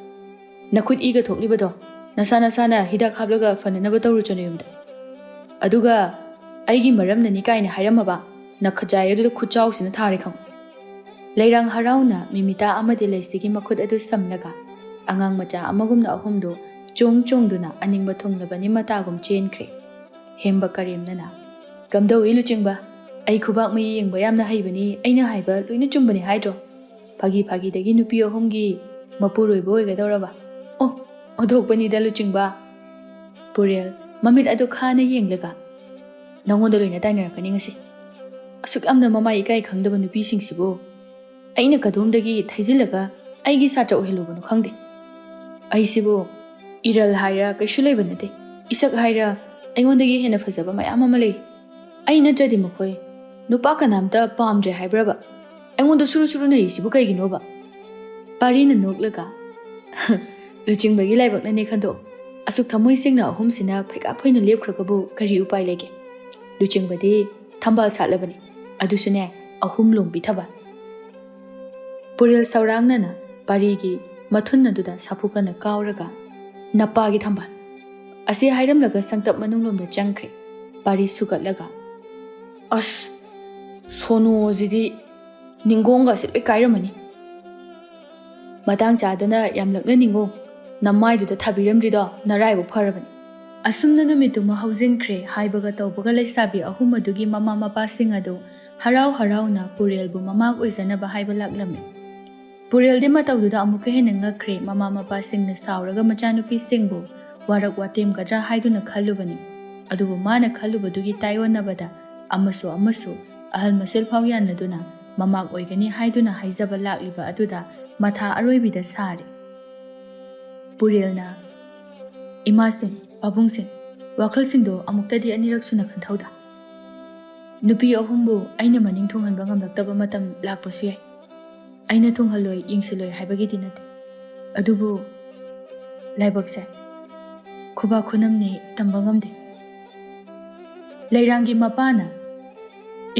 ꯅꯈꯨꯠ ꯏꯒ ꯊꯣꯛꯂꯤꯕꯗꯣ ꯅꯁꯥ ꯅꯁꯥꯅ ꯍꯤꯗꯥꯛ ꯍꯥꯞꯂꯒ ꯐꯅꯅꯕ ꯇꯧꯔꯨꯆꯣ ꯅꯌꯨꯝꯗ꯫ ꯑꯗꯨꯒ ꯑꯩꯒꯤ ꯃꯔꯝꯅꯅꯤ ꯀꯥꯏꯅ ꯍꯥꯏꯔꯝꯃꯕ ꯅꯈꯖꯥꯏ ꯑꯗꯨꯗ ꯈꯨꯠꯆꯥꯎꯁꯤꯅ ꯊꯥꯔꯦ ꯈꯪꯉꯨ꯫" ꯂꯩꯔꯥꯡ ꯍꯔꯥꯎꯅ ꯃꯤꯃꯤꯇꯥ ꯑꯃꯗꯤ ꯂꯩꯁꯤꯒꯤ ꯃꯈꯨꯠ ꯑꯗꯨ ꯁꯝꯂꯒ ꯑꯉꯥꯡ ꯃꯆꯥ ꯑꯃꯒꯨꯝꯅ ꯑꯍꯨꯝꯗꯨ ꯆꯣꯡ ꯆꯣꯡꯗꯨꯅ ꯑꯅꯤꯡꯕ ꯊꯨꯡꯂꯕꯅꯤ ꯃꯇꯥꯒꯨꯝ ꯆꯦꯟꯈ꯭ꯔꯦ꯫ ꯍꯦꯝꯕ ꯀꯔꯦꯝꯅꯅ, "ꯀꯝꯗꯧꯏ ꯂꯨꯆꯤꯡꯕ? ꯑꯩ ꯈꯨꯕꯥꯛ ꯃꯌꯤ ꯌꯦꯡꯕ ꯌꯥꯝꯅ ꯍꯩꯕꯅꯤ, ꯑꯩꯅ ꯍꯥꯏꯕ ꯂꯣꯏꯅ ꯆꯨꯝꯕꯅꯤ ꯍꯥꯏꯗ꯭ꯔꯣ? ꯐꯥꯒꯤ ꯐꯥꯒꯤꯗꯒꯤ ꯅꯨꯄꯤ ꯑꯍꯨꯝꯒꯤ ꯃꯄꯨꯔꯣꯏꯕ ꯑꯣꯏꯒꯗꯧꯔꯕ? ꯑꯣ, ꯑꯣꯟꯊꯣꯛꯄꯅꯤꯗ ꯂꯨꯆꯤꯡꯕ꯫" ꯄꯨꯔꯦꯜ ꯃꯃꯤꯠ ꯑꯗꯨ ꯈꯥꯅ ꯌꯦꯡꯂꯒ, "ꯅꯉꯣꯟꯗ ꯂꯣꯏꯅ ꯇꯥꯏꯅꯔꯛꯀꯅꯤ ꯉꯁꯤ꯫ ꯑꯁꯨꯛ ꯌꯥꯝꯅ ꯃꯃꯥꯏ ꯏꯀꯥꯏ ꯈꯪꯗꯕ ꯅꯨꯄꯤꯁꯤꯡꯁꯤꯕꯨ ꯑꯩꯅ ꯀꯗꯣꯝꯗꯒꯤ ꯊꯩꯖꯤꯜꯂꯒ ꯑꯩꯒꯤ ꯁꯥꯇ꯭ꯔ ꯑꯣꯏꯍꯜꯂꯨꯕꯅꯣ ꯈꯪꯗꯦ꯫ ꯑꯩꯁꯤꯕꯨ ꯏꯔꯜ ꯍꯥꯏꯔ ꯀꯩꯁꯨ ꯂꯩꯕ ꯅꯠꯇꯦ꯫ ꯏꯁꯛ ꯍꯥꯏꯔ ꯑꯩꯉꯣꯟꯗꯒꯤ ꯍꯦꯟꯅ ꯐꯖꯕ ꯃꯌꯥꯝ ꯑꯃ ꯂꯩ꯫ ꯑꯩ ꯅꯠꯇ꯭ꯔꯗꯤ ꯃꯈꯣꯏ ꯅꯨꯄꯥ ꯀꯅꯥꯝꯇ ꯄꯥꯝꯗ꯭ꯔꯦ ꯍꯥꯏꯕ꯭ꯔꯕ? ꯑꯩꯉꯣꯟꯗ ꯁꯨꯔꯨ ꯁꯨꯔꯨ ꯅꯩꯔꯤꯁꯤꯕꯨ ꯀꯩꯒꯤꯅꯣꯕ?" ꯄꯥꯔꯤꯅ ꯅꯣꯛꯂꯒ, "ꯂꯨꯆꯤꯡꯕꯒꯤ ꯂꯥꯏꯕꯛꯅꯅꯦ ꯈꯟꯗꯣꯛ꯫ ꯑꯁꯨꯛ ꯊꯃꯣꯏ ꯁꯦꯡꯅ ꯑꯍꯨꯝꯁꯤꯅ ꯐꯩꯀꯥ ꯐꯩꯅ ꯂꯦꯞꯈ꯭ꯔꯒꯕꯨ ꯀꯔꯤ ꯎꯄꯥꯏ ꯂꯩꯒꯦ? ꯂꯨꯆꯤꯡꯕꯗꯤ ꯊꯝꯕꯥꯜ ꯁꯥꯠꯂꯕꯅꯤ, ꯑꯗꯨꯁꯨꯅꯦ, ꯑꯍꯨꯝ ꯂꯣꯝꯕꯤ ꯊꯝꯕꯥꯜ꯫" ꯄꯨꯔꯦꯜ ꯁꯧꯔꯥꯡꯅꯅ ꯄꯥꯔꯤꯒꯤ ꯃꯊꯨꯟ ꯑꯗꯨꯗ ꯁꯥꯐꯨ ꯀꯟꯅ ꯀꯥꯎꯔꯒ, "ꯅꯄꯥꯒꯤ ꯊꯝꯕꯥꯜ!" ꯑꯁꯤ ꯍꯥꯏꯔꯝꯂꯒ ꯁꯪꯇꯞ ꯃꯅꯨꯡꯂꯣꯝꯗ ꯆꯪꯈ꯭ꯔꯦ꯫ ꯄꯥꯔꯤ ꯁꯨꯒꯠꯂꯒ, "ꯑꯁ, ꯁꯣꯅꯨ ꯑꯁꯤꯗꯤ ꯅꯤꯡꯒꯣꯡꯒꯁꯦ ꯂꯣꯏ ꯀꯥꯏꯔꯝꯃꯅꯤ꯫ ꯃꯇꯥꯡ ꯆꯥꯗꯅ ꯌꯥꯝ ꯂꯛꯅꯅꯤꯡꯉꯣ꯫ ꯅꯃꯥꯏꯗꯨꯗ ꯊꯥꯕꯤꯔꯝꯗ꯭ꯔꯤꯗꯣ ꯅꯔꯥꯏꯕꯛ ꯐꯔꯕꯅꯤ꯫" ꯑꯁꯨꯝꯅ ꯅꯨꯃꯤꯠꯇꯨꯃ ꯍꯧꯖꯤꯟꯈ꯭ꯔꯦ꯫ ꯍꯥꯏꯕꯒ ꯇꯧꯕꯒ ꯂꯩꯁꯥꯕꯤ ꯑꯍꯨꯝ ꯑꯗꯨꯒꯤ ꯃꯃꯥ ꯃꯄꯥꯁꯤꯡ ꯑꯗꯨ ꯍꯔꯥꯎ ꯍꯔꯥꯎꯅ ꯄꯨꯔꯦꯜꯕꯨ ꯃꯃꯥ ꯑꯣꯏꯖꯅꯕ ꯍꯥꯏꯕ ꯂꯥꯛꯂꯝꯃꯤ꯫ ꯄꯨꯔꯦꯜꯗꯤ ꯃꯇꯧꯗꯨꯗ ꯑꯃꯨꯛꯀ ꯍꯦꯟꯅ ꯉꯛꯈ꯭ꯔꯦ꯫ ꯃꯃꯥ ꯃꯄꯥꯁꯤꯡꯅ ꯁꯥꯎꯔꯒ ꯃꯆꯥꯅꯨꯄꯤꯁꯤꯡꯕꯨ ꯋꯥꯔꯛ ꯋꯥꯇꯦꯝꯒꯗ꯭ꯔꯥ ꯍꯥꯏꯗꯨꯅ ꯈꯜꯂꯨꯕꯅꯤ꯫ ꯑꯗꯨꯕꯨ ꯃꯥꯅ ꯈꯜꯂꯨꯕꯗꯨꯒꯤ ꯇꯥꯏꯑꯣꯟꯅꯕꯗ ꯑꯃꯁꯨ ꯑꯃꯁꯨ ꯑꯍꯜ ꯃꯁꯦꯜ ꯐꯥꯎ ꯌꯥꯅꯗꯨꯅ ꯃꯃꯥ ꯑꯣꯏꯒꯅꯤ ꯍꯥꯏꯗꯨꯅ ꯍꯥꯏꯖꯕ ꯂꯥꯛꯂꯤꯕ ꯑꯗꯨꯗ ꯃꯊꯥ ꯑꯔꯣꯏꯕꯤꯗ ꯁꯥꯔꯦ꯫ ꯄꯨꯔꯦꯜꯅ, "ꯏꯃꯥꯁꯤꯡ, ꯄꯥꯕꯨꯡꯁꯤꯡ, ꯋꯥꯈꯜꯁꯤꯡꯗꯣ ꯑꯃꯨꯛꯇꯗꯤ ꯑꯅꯤꯔꯛ ꯁꯨꯅ ꯈꯟꯊꯧꯗ꯫ ꯅꯨꯄꯤ ꯑꯍꯨꯝꯕꯨ ꯑꯩꯅ ꯃꯅꯤꯡ ꯊꯨꯡꯍꯟꯕ ꯉꯝꯂꯛꯇꯕ ꯃꯇꯝ ꯂꯥꯛꯄꯁꯨ ꯌꯥꯏ꯫ ꯑꯩꯅ ꯊꯨꯡꯍꯜꯂꯣꯏ, ꯌꯦꯡꯁꯤꯜꯂꯣꯏ ꯍꯥꯏꯕꯒꯤꯗꯤ ꯅꯠꯇꯦ꯫ ꯑꯗꯨꯕꯨ ꯂꯥꯏꯕꯛꯁꯦ ꯈꯨꯕꯥꯛ ꯈꯨꯅꯝꯅꯤ, ꯇꯝꯕ ꯉꯝꯗꯦ꯫" ꯂꯩꯔꯥꯡꯒꯤ ꯃꯄꯥꯅ,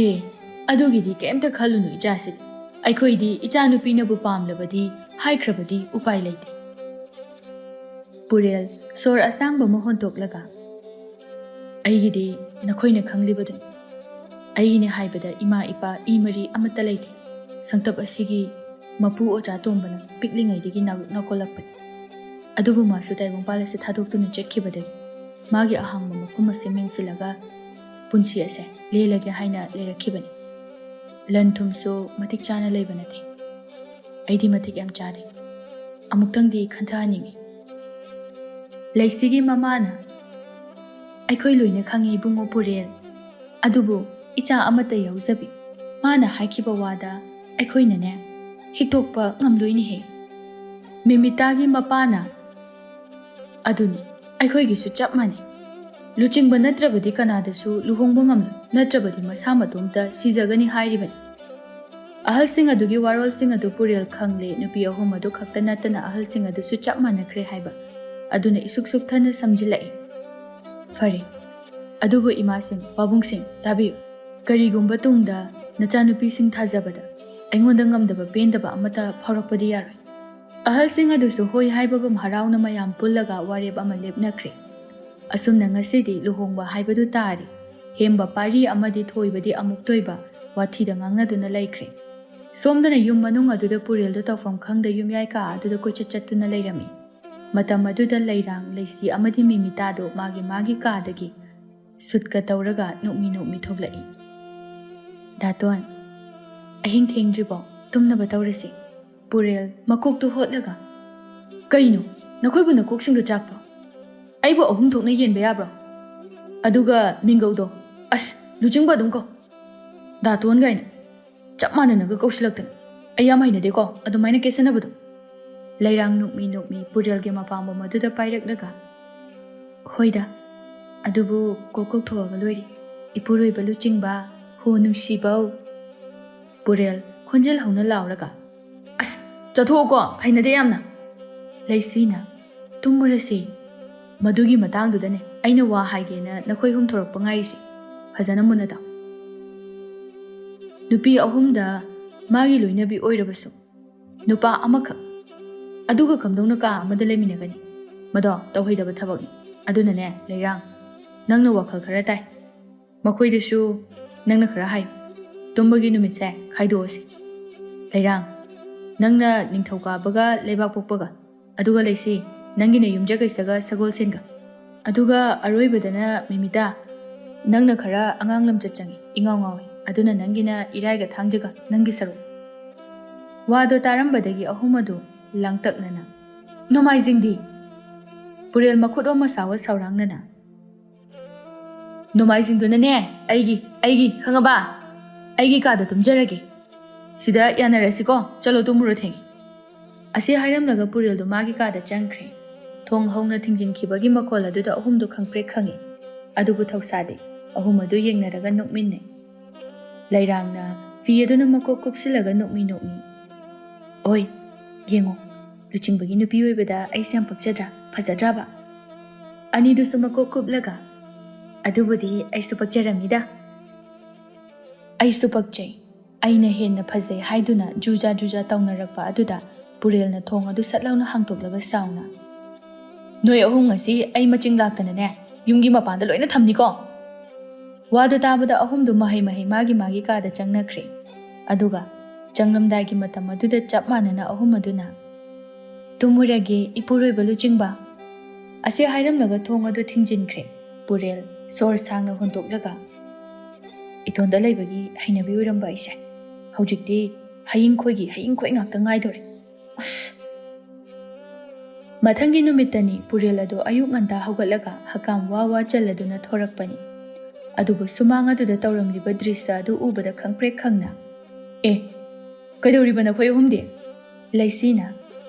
"ꯑꯦ, ꯑꯗꯨꯒꯤꯗꯤ ꯀꯩꯝꯇ ꯈꯜꯂꯨꯅꯨ ꯏꯆꯥꯁꯤꯗꯤ꯫ ꯑꯩꯈꯣꯏꯗꯤ ꯏꯆꯥꯅꯨꯄꯤꯅꯕꯨ ꯄꯥꯝꯂꯕꯗꯤ, ꯍꯥꯏꯈ꯭ꯔꯕꯗꯤ ꯎꯄꯥꯏ ꯂꯩꯇꯦ꯫" ꯄꯨꯔꯦꯜ ꯁꯣꯔ ꯑꯁꯥꯡꯕ ꯑꯃ ꯍꯣꯟꯇꯣꯛꯂꯒ, "ꯑꯩꯒꯤꯗꯤ ꯅꯈꯣꯏꯅ ꯈꯪꯂꯤꯕꯗꯨꯅꯤ꯫ ꯑꯩꯒꯤꯅꯤ ꯍꯥꯏꯕꯗ ꯏꯃꯥ ꯏꯄꯥ ꯏ ꯃꯔꯤ ꯑꯃꯠꯇ ꯂꯩꯇꯦ꯫" ꯁꯪꯇꯞ ꯑꯁꯤꯒꯤ ꯃꯄꯨ ꯑꯣꯖꯥ ꯇꯣꯝꯕꯅ ꯄꯤꯛꯂꯤꯉꯩꯗꯒꯤ ꯅꯥꯔꯛꯅ ꯀꯣꯜꯂꯛꯄꯅꯤ꯫ ꯑꯗꯨꯕꯨ ꯃꯥꯁꯨ ꯇꯥꯏꯕꯪꯄꯥꯜ ꯑꯁꯤ ꯊꯥꯗꯣꯛꯇꯨꯅ ꯆꯠꯈꯤꯕꯗꯒꯤ ꯃꯥꯒꯤ ꯑꯍꯥꯡꯕ ꯃꯐꯝ ꯑꯁꯤ ꯃꯦꯟꯁꯤꯜꯂꯒ ꯄꯨꯟꯁꯤ ꯑꯁꯦ ꯂꯦꯜꯂꯒꯦ ꯍꯥꯏꯅ ꯂꯩꯔꯛꯈꯤꯕꯅꯤ꯫ ꯂꯟ ꯊꯨꯝꯁꯨ ꯃꯇꯤꯛ ꯆꯥꯅ ꯂꯩꯕ ꯅꯠꯇꯦ꯫ ꯑꯩꯗꯤ ꯃꯇꯤꯛ ꯌꯥꯝ ꯆꯥꯗꯦ꯫ ꯑꯃꯨꯛꯇꯪꯗꯤ ꯈꯟꯊꯍꯟꯅꯤꯡꯉꯤ꯫ ꯂꯩꯁꯤꯒꯤ ꯃꯃꯥꯅ, "ꯑꯩꯈꯣꯏ ꯂꯣꯏꯅ ꯈꯪꯉꯤ ꯏꯕꯨꯡꯉꯣ ꯄꯨꯔꯦꯜ꯫ ꯑꯗꯨꯕꯨ ꯏꯆꯥ ꯑꯃꯠꯇ ꯌꯥꯎꯖꯕꯤ꯫ ꯃꯥꯅ ꯍꯥꯏꯈꯤꯕ ꯋꯥꯗ ꯑꯩꯈꯣꯏꯅꯅꯦ ꯍꯤꯛꯇꯣꯛꯄ ꯉꯝꯂꯣꯏꯅꯦꯍꯦ꯫" ꯃꯤꯃꯤꯇꯥꯒꯤ ꯃꯄꯥꯅ, "ꯑꯗꯨꯅꯤ, ꯑꯩꯈꯣꯏꯒꯤꯁꯨ ꯆꯞ ꯃꯥꯟꯅꯩ꯫ ꯂꯨꯆꯤꯡꯕ ꯅꯠꯇ꯭ꯔꯕꯗꯤ ꯀꯅꯥꯗꯁꯨ ꯂꯨꯍꯣꯡꯕ ꯉꯝꯂꯣꯏ, ꯅꯠꯇ꯭ꯔꯕꯗꯤ ꯃꯁꯥ ꯃꯇꯣꯝꯇ ꯁꯤꯖꯒꯅꯤ ꯍꯥꯏꯔꯤꯕꯅꯤ꯫" ꯑꯍꯜꯁꯤꯡ ꯑꯗꯨꯒꯤ ꯋꯥꯔꯣꯜꯁꯤꯡ ꯑꯗꯨ ꯄꯨꯔꯦꯜ ꯈꯪꯂꯦ꯫ ꯅꯨꯄꯤ ꯑꯍꯨꯝ ꯑꯗꯨ ꯈꯛꯇ ꯅꯠꯇꯅ ꯑꯍꯜꯁꯤꯡ ꯑꯗꯨꯁꯨ ꯆꯞ ꯃꯥꯟꯅꯈ꯭ꯔꯦ ꯍꯥꯏꯕ ꯑꯗꯨꯅ ꯏꯁꯨꯛ ꯁꯨꯛꯊꯅ ꯁꯝꯖꯤꯜꯂꯛꯏ꯫ "ꯐꯔꯦ, ꯑꯗꯨꯕꯨ ꯏꯃꯥꯁꯤꯡ, ꯄꯥꯕꯨꯡꯁꯤꯡ, ꯇꯥꯕꯤꯌꯨ꯫ ꯀꯔꯤꯒꯨꯝꯕ ꯇꯨꯡꯗ ꯅꯆꯥꯅꯨꯄꯤꯁꯤꯡ ꯊꯥꯖꯕꯗ ꯑꯩꯉꯣꯟꯗ ꯉꯝꯗꯕ ꯄꯦꯟꯗꯕ ꯑꯃꯠꯇ ꯐꯥꯎꯔꯛꯄꯗꯤ ꯌꯥꯔꯣꯏ꯫" ꯑꯍꯜꯁꯤꯡ ꯑꯗꯨꯁꯨ ꯍꯣꯏ ꯍꯥꯏꯕꯒꯨꯝ ꯍꯔꯥꯎꯅ ꯃꯌꯥꯝ ꯄꯨꯜꯂꯒ ꯋꯥꯔꯦꯞ ꯑꯃ ꯂꯦꯞꯅꯈ꯭ꯔꯦ꯫ ꯑꯁꯨꯝꯅ ꯉꯁꯤꯗꯤ ꯂꯨꯍꯣꯡꯕ ꯍꯥꯏꯕꯗꯨ ꯇꯥꯔꯦ꯫ ꯍꯦꯝꯕ ꯄꯥꯔꯤ ꯑꯃꯗꯤ ꯊꯣꯏꯕꯗꯤ ꯑꯃꯨꯛ ꯇꯣꯏꯕ ꯋꯥꯊꯤꯗ ꯉꯥꯡꯅꯗꯨꯅ ꯂꯩꯈ꯭ꯔꯦ꯫ ꯁꯣꯝꯗꯅ ꯌꯨꯝ ꯃꯅꯨꯡ ꯑꯗꯨꯗ ꯄꯨꯔꯦꯜꯗ ꯇꯧꯐꯝ ꯈꯪꯗ ꯌꯨꯝꯌꯥꯏ ꯀꯥ ꯑꯗꯨꯗ ꯀꯣꯏꯆꯠ ꯆꯠꯇꯨꯅ ꯂꯩꯔꯝꯃꯤ꯫ ꯃꯇꯝ ꯑꯗꯨꯗ ꯂꯩꯔꯥꯡ, ꯂꯩꯁꯤ ꯑꯃꯗꯤ ꯃꯤꯃꯤꯇꯥꯗꯨ ꯃꯥꯒꯤ ꯃꯥꯒꯤ ꯀꯥꯗꯒꯤ ꯁꯨꯠꯀ ꯇꯧꯔꯒ ꯅꯣꯛꯃꯤ ꯅꯣꯛꯃꯤ ꯊꯣꯛꯂꯛꯏ꯫ "ꯗꯥꯇꯣꯟ, ꯑꯍꯤꯡ ꯊꯦꯡꯗ꯭ꯔꯤꯕꯣ? ꯇꯨꯝꯅꯕ ꯇꯧꯔꯁꯤ꯫" ꯄꯨꯔꯦꯜ ꯃꯀꯣꯛꯇꯨ ꯍꯣꯠꯂꯒ, "ꯀꯩꯅꯣ? ꯅꯈꯣꯏꯕꯨ ꯅꯀꯣꯛꯁꯤꯡꯗꯨ ꯆꯥꯛꯄ꯭ꯔꯣ? ꯑꯩꯕꯨ ꯑꯍꯨꯝ ꯊꯣꯛꯅ ꯌꯦꯟꯕ ꯌꯥꯕ꯭ꯔꯣ? ꯑꯗꯨꯒ ꯃꯤꯡꯒꯧꯗꯣ, ꯑꯁ, ꯂꯨꯆꯤꯡꯕ ꯑꯗꯨꯝ ꯀꯧ꯫ ꯗꯥꯇꯣꯟ ꯀꯥꯏꯅ ꯆꯞ ꯃꯥꯟꯅꯅꯒ ꯀꯧꯁꯤꯜꯂꯛꯇꯅ꯫ ꯑꯩ ꯌꯥꯝ ꯍꯩꯅꯗꯦꯀꯣ ꯑꯗꯨꯃꯥꯏꯅ ꯀꯦꯠꯁꯟꯅꯕꯗꯣ꯫" ꯂꯩꯔꯥꯡ ꯅꯣꯛꯃꯤ ꯅꯣꯛꯃꯤ ꯄꯨꯔꯦꯜꯒꯤ ꯃꯄꯥꯝꯕꯣꯝ ꯑꯗꯨꯗ ꯄꯥꯏꯔꯛꯂꯒ, "ꯍꯣꯏꯗ, ꯑꯗꯨꯕꯨ ꯀꯣꯛ ꯀꯣꯛꯊꯣꯛꯑꯒ ꯂꯣꯏꯔꯦ꯫ ꯏꯄꯨꯔꯣꯏꯕ ꯂꯨꯆꯤꯡꯕ, ꯍꯣ ꯅꯨꯡꯁꯤꯕꯧ꯫" ꯄꯨꯔꯦꯜ ꯈꯣꯟꯖꯦꯜ ꯍꯧꯅ ꯂꯥꯎꯔꯒ, "ꯑꯁ, ꯆꯠꯊꯣꯛꯑꯣꯀꯣ, ꯍꯩꯅꯗꯦ ꯌꯥꯝꯅ꯫" ꯂꯩꯁꯤꯅ, "ꯇꯨꯝꯃꯨꯔꯁꯤ꯫ ꯃꯗꯨꯒꯤ ꯃꯇꯥꯡꯗꯨꯗꯅꯦ ꯑꯩꯅ ꯋꯥ ꯍꯥꯏꯒꯦꯅ ꯅꯈꯣꯏ ꯍꯨꯝ ꯊꯣꯔꯛꯄ ꯉꯥꯏꯔꯤꯁꯤ꯫ ꯐꯖꯅ ꯃꯨꯟꯅ ꯇꯥꯎ꯫ ꯅꯨꯄꯤ ꯑꯍꯨꯝꯗ ꯃꯥꯒꯤ ꯂꯣꯏꯅꯕꯤ ꯑꯣꯏꯔꯕꯁꯨ, ꯅꯨꯄꯥ ꯑꯃꯈꯛ, ꯑꯗꯨꯒ ꯀꯝꯗꯧꯅ ꯀꯥ ꯑꯃꯗ ꯂꯩꯃꯤꯟꯅꯒꯅꯤ? ꯃꯗꯣ ꯇꯧꯍꯩꯗꯕ ꯊꯕꯛꯅꯤ꯫ ꯑꯗꯨꯅꯅꯦ, ꯂꯩꯔꯥꯡ, ꯅꯪꯅ ꯋꯥꯈꯜ ꯈꯔ ꯇꯥꯏ꯫ ꯃꯈꯣꯏꯗꯁꯨ ꯅꯪꯅ ꯈꯔ ꯍꯥꯏꯌꯨ꯫ ꯇꯨꯝꯕꯒꯤ ꯅꯨꯃꯤꯠꯁꯦ ꯈꯥꯏꯗꯣꯛꯑꯁꯤ꯫ ꯂꯩꯔꯥꯡ, ꯅꯪꯅ ꯅꯤꯡꯊꯧꯀꯥꯕꯒ ꯂꯩꯕꯥꯛꯄꯣꯛꯄꯒ, ꯑꯗꯨꯒ ꯂꯩꯁꯤ, ꯅꯪꯒꯤꯅ ꯌꯨꯝꯖꯀꯩꯁꯒ ꯁꯒꯣꯜꯁꯦꯟꯒ, ꯑꯗꯨꯒ ꯑꯔꯣꯏꯕꯗꯅ ꯃꯤꯃꯤꯇꯥ, ꯅꯪꯅ ꯈꯔ ꯑꯉꯥꯡ ꯂꯝꯆꯠ ꯆꯪꯉꯤ, ꯏꯉꯥꯎ ꯉꯥꯎꯏ, ꯑꯗꯨꯅ ꯅꯪꯒꯤꯅ ꯏꯔꯥꯏꯒ ꯊꯥꯡꯖꯒ ꯅꯪꯒꯤ ꯁꯔꯨꯛ꯫ ꯋꯥꯗꯣ ꯇꯥꯔꯝꯕꯗꯒꯤ ꯑꯍꯨꯝ ꯑꯗꯨ ꯂꯥꯡꯇꯛꯅꯅ, "ꯅꯣꯡꯃꯥꯏꯖꯤꯡꯗꯤ?" ꯄꯨꯔꯦꯜ ꯃꯈꯨꯠ ꯑꯣ ꯃꯁꯥꯋ ꯁꯥꯎꯔꯥꯡꯅꯅ, "ꯅꯣꯡꯃꯥꯏꯖꯤꯡꯗꯨꯅꯅꯦ ꯑꯩꯒꯤ, ꯑꯩꯒꯤ, ꯈꯪꯉꯕ? ꯑꯩꯒꯤ ꯀꯥꯗ ꯇꯨꯝꯖꯔꯒꯦ꯫ ꯁꯤꯗ ꯌꯥꯅꯔꯁꯤꯀꯣ, ꯆꯠꯂꯣ ꯇꯨꯝꯃꯨꯔꯣ, ꯊꯦꯡꯉꯦ꯫" ꯑꯁꯤ ꯍꯥꯏꯔꯝꯂꯒ ꯄꯨꯔꯦꯜꯗꯨ ꯃꯥꯒꯤ ꯀꯥꯗ ꯆꯪꯈ꯭ꯔꯦ꯫ ꯊꯣꯡ ꯍꯧꯅ ꯊꯤꯡꯖꯤꯟꯈꯤꯕꯒꯤ ꯃꯈꯣꯜ ꯑꯗꯨꯗ ꯑꯍꯨꯝꯗꯨ ꯈꯪꯄ꯭ꯔꯦꯛ ꯈꯪꯉꯤ꯫ ꯑꯗꯨꯕꯨ ꯊꯧꯁꯥꯗꯦ꯫ ꯑꯍꯨꯝ ꯑꯗꯨ ꯌꯦꯡꯅꯔꯒ ꯅꯣꯛꯃꯤꯟꯅꯩ꯫ ꯂꯩꯔꯥꯡꯅ ꯐꯤ ꯑꯗꯨꯅ ꯃꯀꯣꯛ ꯀꯨꯞꯁꯤꯜꯂꯒ ꯅꯣꯛꯃꯤ ꯅꯣꯛꯃꯤ, "ꯑꯣꯏ, ꯌꯦꯡꯉꯣ, ꯂꯨꯆꯤꯡꯕꯒꯤ ꯅꯨꯄꯤ ꯑꯣꯏꯕꯗ ꯑꯩꯁꯦ ꯌꯥꯝ ꯄꯛꯆꯗ꯭ꯔꯥ? ꯐꯖꯗ꯭ꯔꯥꯕ?" ꯑꯅꯤꯗꯨꯁꯨ ꯃꯀꯣꯛ ꯀꯨꯞꯂꯒ, "ꯑꯗꯨꯕꯨꯗꯤ ꯑꯩꯁꯨ ꯄꯛꯆꯔꯝꯃꯤꯗ꯫" "ꯑꯩꯁꯨ ꯄꯛꯆꯩ, ꯑꯩꯅ ꯍꯦꯟꯅ ꯐꯖꯩ" ꯍꯥꯏꯗꯨꯅ ꯖꯨꯖꯥ ꯖꯨꯖꯥ ꯇꯧꯅꯔꯛꯄ ꯑꯗꯨꯗ ꯄꯨꯔꯦꯜꯅ ꯊꯣꯡ ꯑꯗꯨ ꯁꯠ ꯂꯥꯎꯅ ꯍꯥꯡꯗꯣꯛꯂꯒ ꯁꯥꯎꯅ, "ꯅꯣꯏ ꯑꯍꯨꯝ ꯉꯁꯤ ꯑꯩ ꯃꯆꯤꯡ ꯂꯥꯛꯇꯅꯅꯦ ꯌꯨꯝꯒꯤ ꯃꯄꯥꯟꯗ ꯂꯣꯏꯅ ꯊꯝꯅꯤꯀꯣ!" ꯋꯥꯗꯨ ꯇꯥꯕꯗ ꯑꯍꯨꯝꯗꯨ ꯃꯍꯩ ꯃꯍꯩ ꯃꯥꯒꯤ ꯃꯥꯒꯤ ꯀꯥꯗ ꯆꯪꯅꯈ꯭ꯔꯦ꯫ ꯑꯗꯨꯒ ꯆꯪꯂꯝꯗꯥꯏꯒꯤ ꯃꯇꯝ ꯑꯗꯨꯗ ꯆꯞ ꯃꯥꯟꯅꯅ ꯑꯍꯨꯝ ꯑꯗꯨꯅ, "ꯇꯨꯝꯃꯨꯔꯒꯦ, ꯏꯄꯨꯔꯣꯏꯕ ꯂꯨꯆꯤꯡꯕ"꯫ ꯑꯁꯤ ꯍꯥꯏꯔꯝꯂꯒ ꯊꯣꯡ ꯑꯗꯨ ꯊꯤꯡꯖꯤꯟꯈ꯭ꯔꯦ꯫ ꯄꯨꯔꯦꯜ ꯁꯣꯔ ꯁꯥꯡꯅ ꯍꯣꯟꯗꯣꯛꯂꯒ, "ꯏꯇꯣꯟꯗ ꯂꯩꯕꯒꯤ ꯍꯩꯅꯕꯤ ꯑꯣꯏꯔꯝꯕ ꯑꯩꯁꯦ ꯍꯧꯖꯤꯛꯇꯤ ꯍꯌꯤꯡ ꯈꯣꯏꯒꯤ ꯍꯌꯤꯡ ꯈꯣꯏ ꯉꯥꯛꯇ ꯉꯥꯏꯗꯧꯔꯦ꯫ ꯑꯁ!" ꯃꯊꯪꯒꯤ ꯅꯨꯃꯤꯠꯇꯅꯤ ꯄꯨꯔꯦꯜ ꯑꯗꯣ ꯑꯌꯨꯛ ꯉꯟꯇꯥ ꯍꯧꯒꯠꯂꯒ ꯍꯀꯥꯝ ꯋꯥ ꯋꯥ ꯆꯜꯂꯗꯨꯅ ꯊꯣꯔꯛꯄꯅꯤ꯫ ꯑꯗꯨꯕꯨ ꯁꯨꯃꯥꯡ ꯑꯗꯨꯗ ꯇꯧꯔꯝꯂꯤꯕ ꯗ꯭ꯔꯤꯁ꯭ꯌ ꯑꯗꯨ ꯎꯕꯗ ꯈꯪꯄ꯭ꯔꯦꯛ ꯈꯪꯅ, "ꯑꯦ, ꯀꯩꯗꯧꯔꯤꯕ ꯅꯈꯣꯏ ꯑꯍꯨꯝꯗꯤ?" ꯂꯩꯁꯤꯅ,